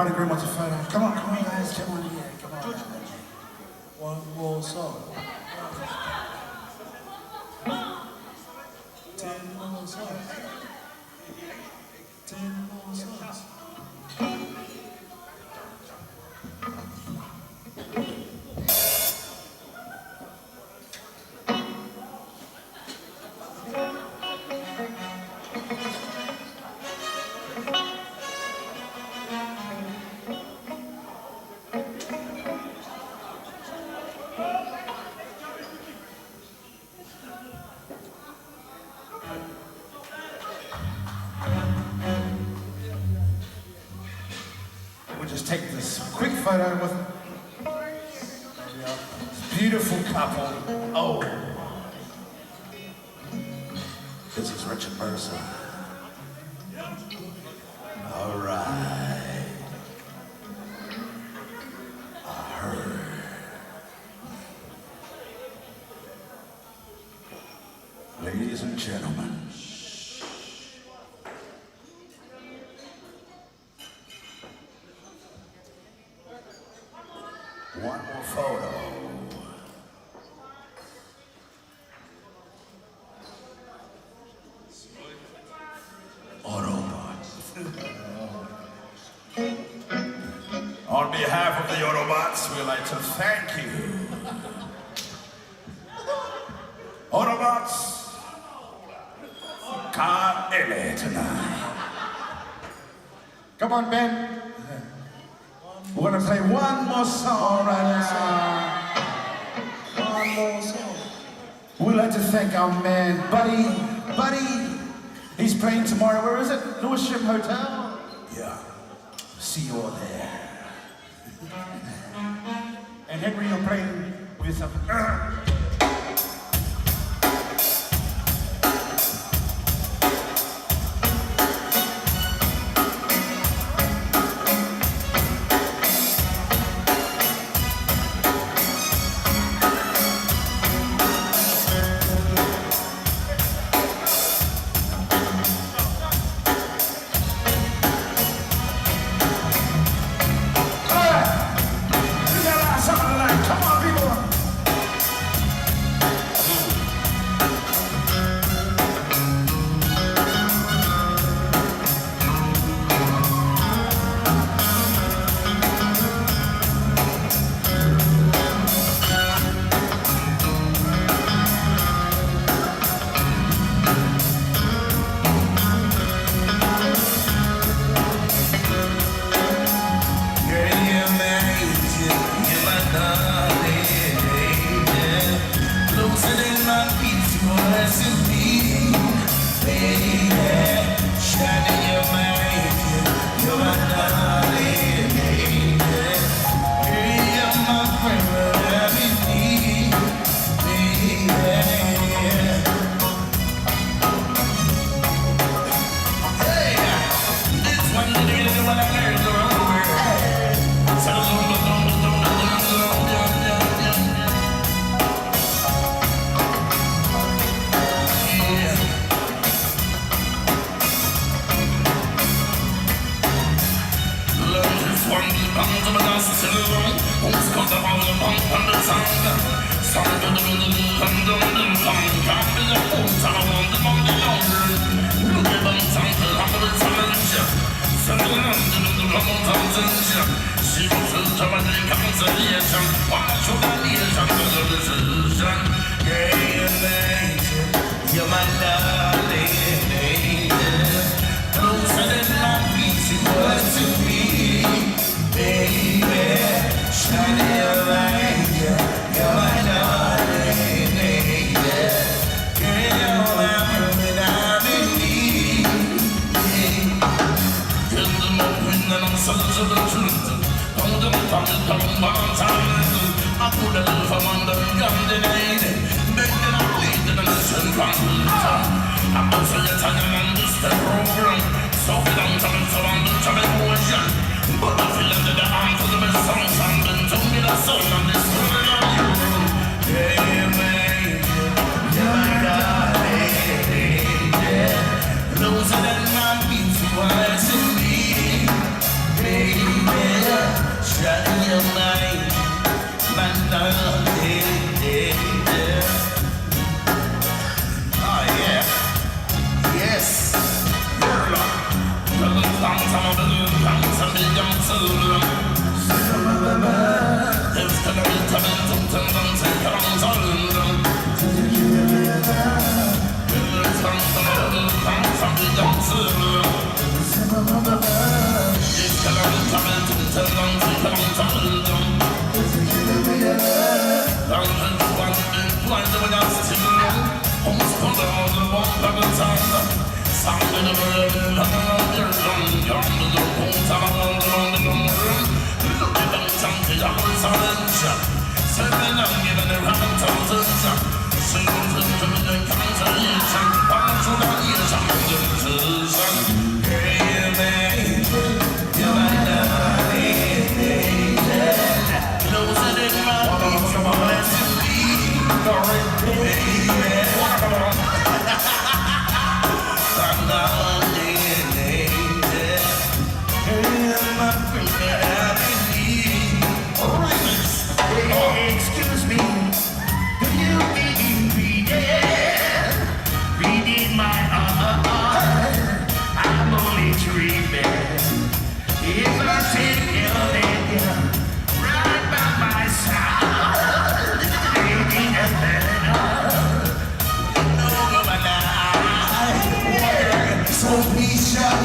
Speaker 5: Bride and groom wants a photo. Come on, come on, guys. Come on here. Come on.
Speaker 15: One more song. 10 more songs. 10 more songs.
Speaker 5: We'll just take this quick photo with this beautiful couple. Oh. This is Richard Mercer. All right. I heard. Ladies and gentlemen. One more photo. Autobots. On behalf of the Autobots, we'd like to thank you. Autobots, ka ele tonight. Come on, Ben. We're gonna play one more song right now.
Speaker 15: One more song.
Speaker 5: We'd like to thank our man, Buddy. Buddy. He's playing tomorrow. Where is it? Lewisham Hotel? Yeah. See you all there. And Henry, you're playing with some. This is our last song of the night. Come on, people.
Speaker 4: Girl, you're amazing. You're my darling angel. Closer than my feet, you are to me, baby. Shining your angel. You're my darling angel. Girl, you're my friend when I'm in need, baby. Hey, this one did really when I heard the wrong word. You're my darling angel, closer than my peace it was to be, baby. Shining your angel, you're my darling angel. Girl, you're my friend when I'm in need. Closer than my feet was to me, baby. Excuse me, do you need reading? Reading my art, I'm only dreaming. If I take your hand right by my side, making a better, no, my life.
Speaker 15: So please shut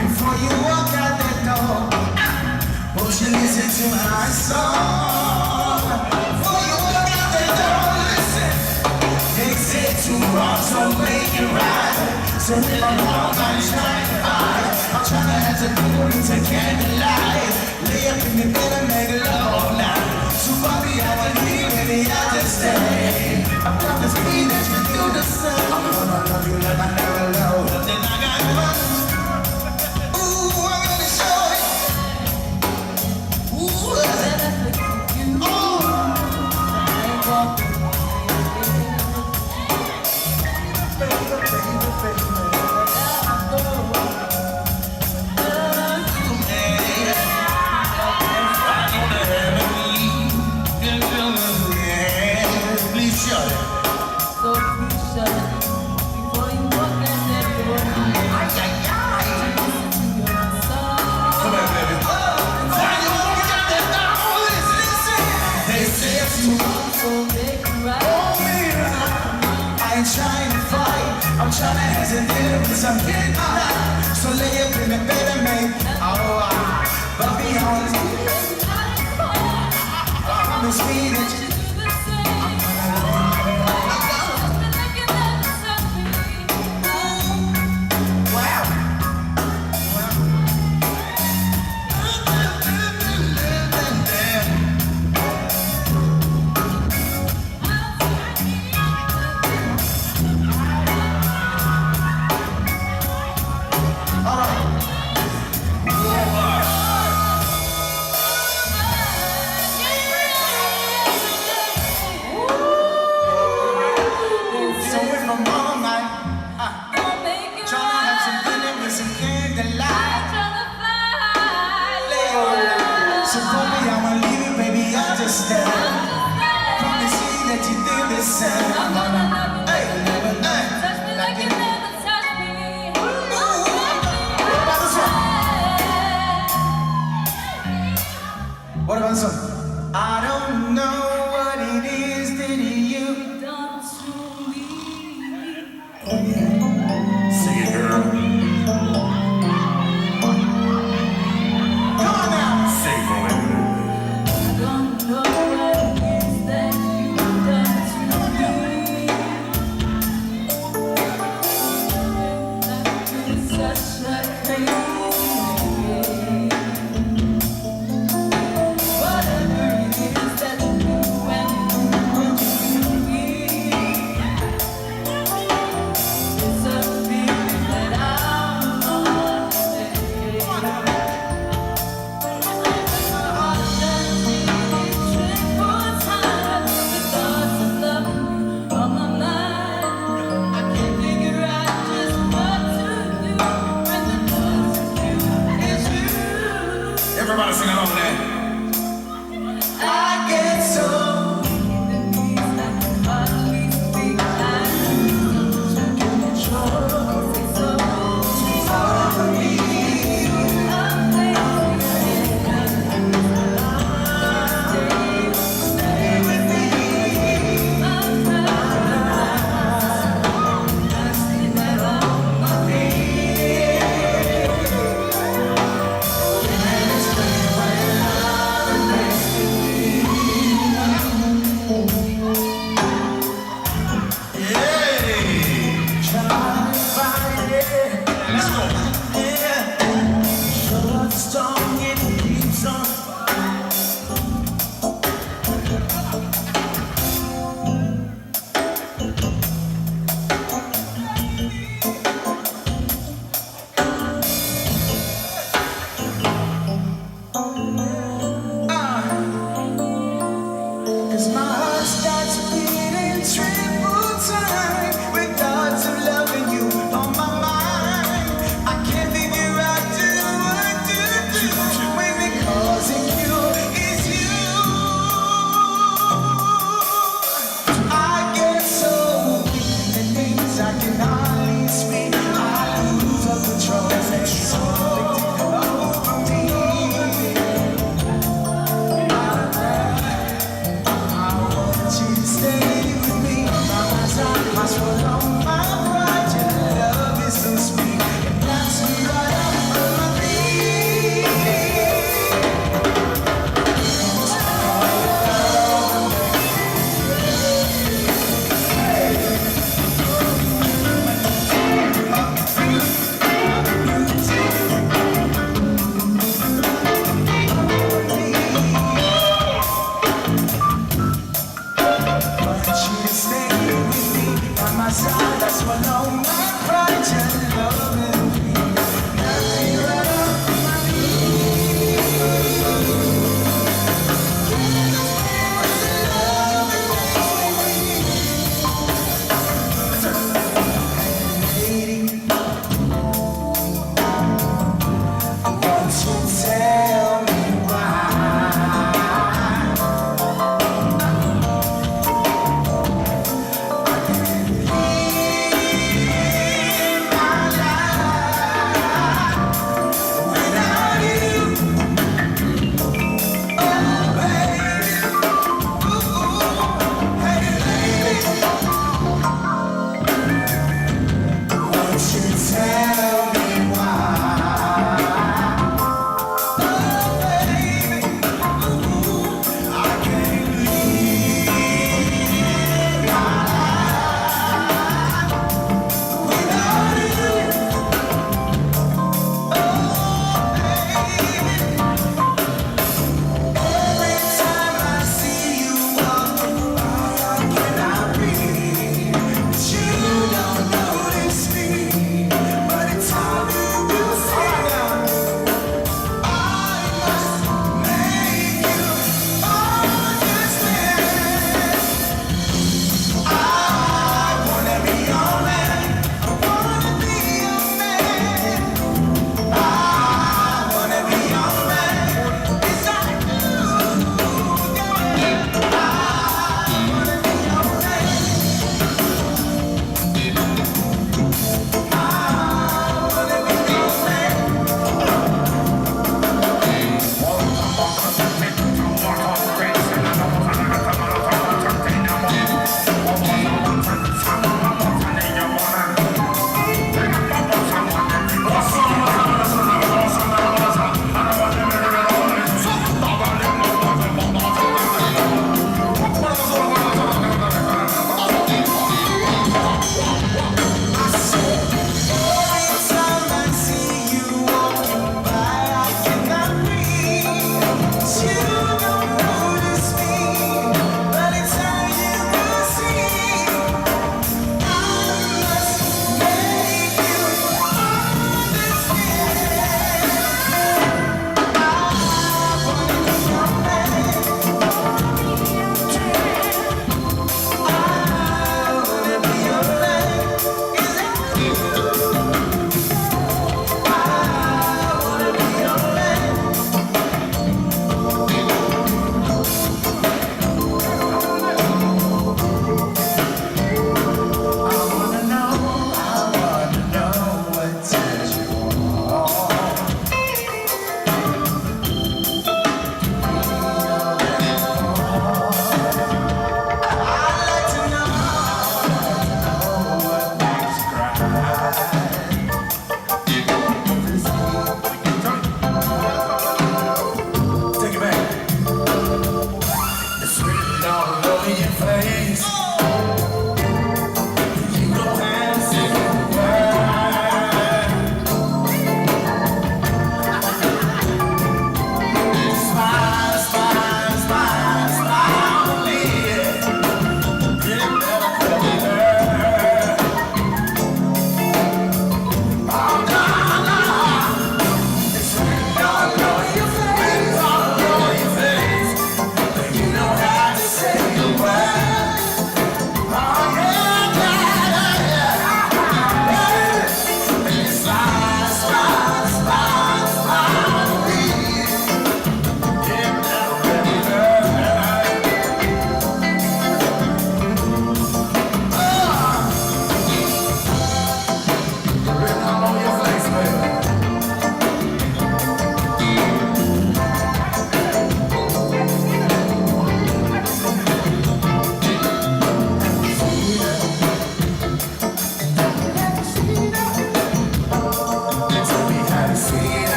Speaker 15: before you walk out that door. Won't you listen to my song? Before you walk out that door, listen. They said two wrongs don't make it right. So if I'm wrong, I'm trying to fight. I'm trying to have to go into candlelight. Lay up in the bed and make love all night. So Bobby, I will leave, baby, I just stay. I promise me that you do the same. I'm gonna love you like I never loved. Then I got one. Ooh, I'm gonna show you. Ooh,
Speaker 4: Please shut it.
Speaker 8: So please shut it before you walk out that door.
Speaker 4: Come here, baby. Why you walking out that door? Listen, listen. They say it's too
Speaker 8: Oh,
Speaker 15: I ain't trying to fight. I'm trying to have some dinner with some good night. So lay up in the bed and make oh, I, but be honest, promise me that you. So if I'm wrong, I tryna have some dinner with some candlelight. Lay all night. So baby, I'ma leave it, baby, I just stay. Promise me that you do the same. I'm gonna, hey, hey, like you never touched me. Ooh, what about this one? What about this one? I don't know what it is that you
Speaker 8: done to me.
Speaker 4: Sing it, girl.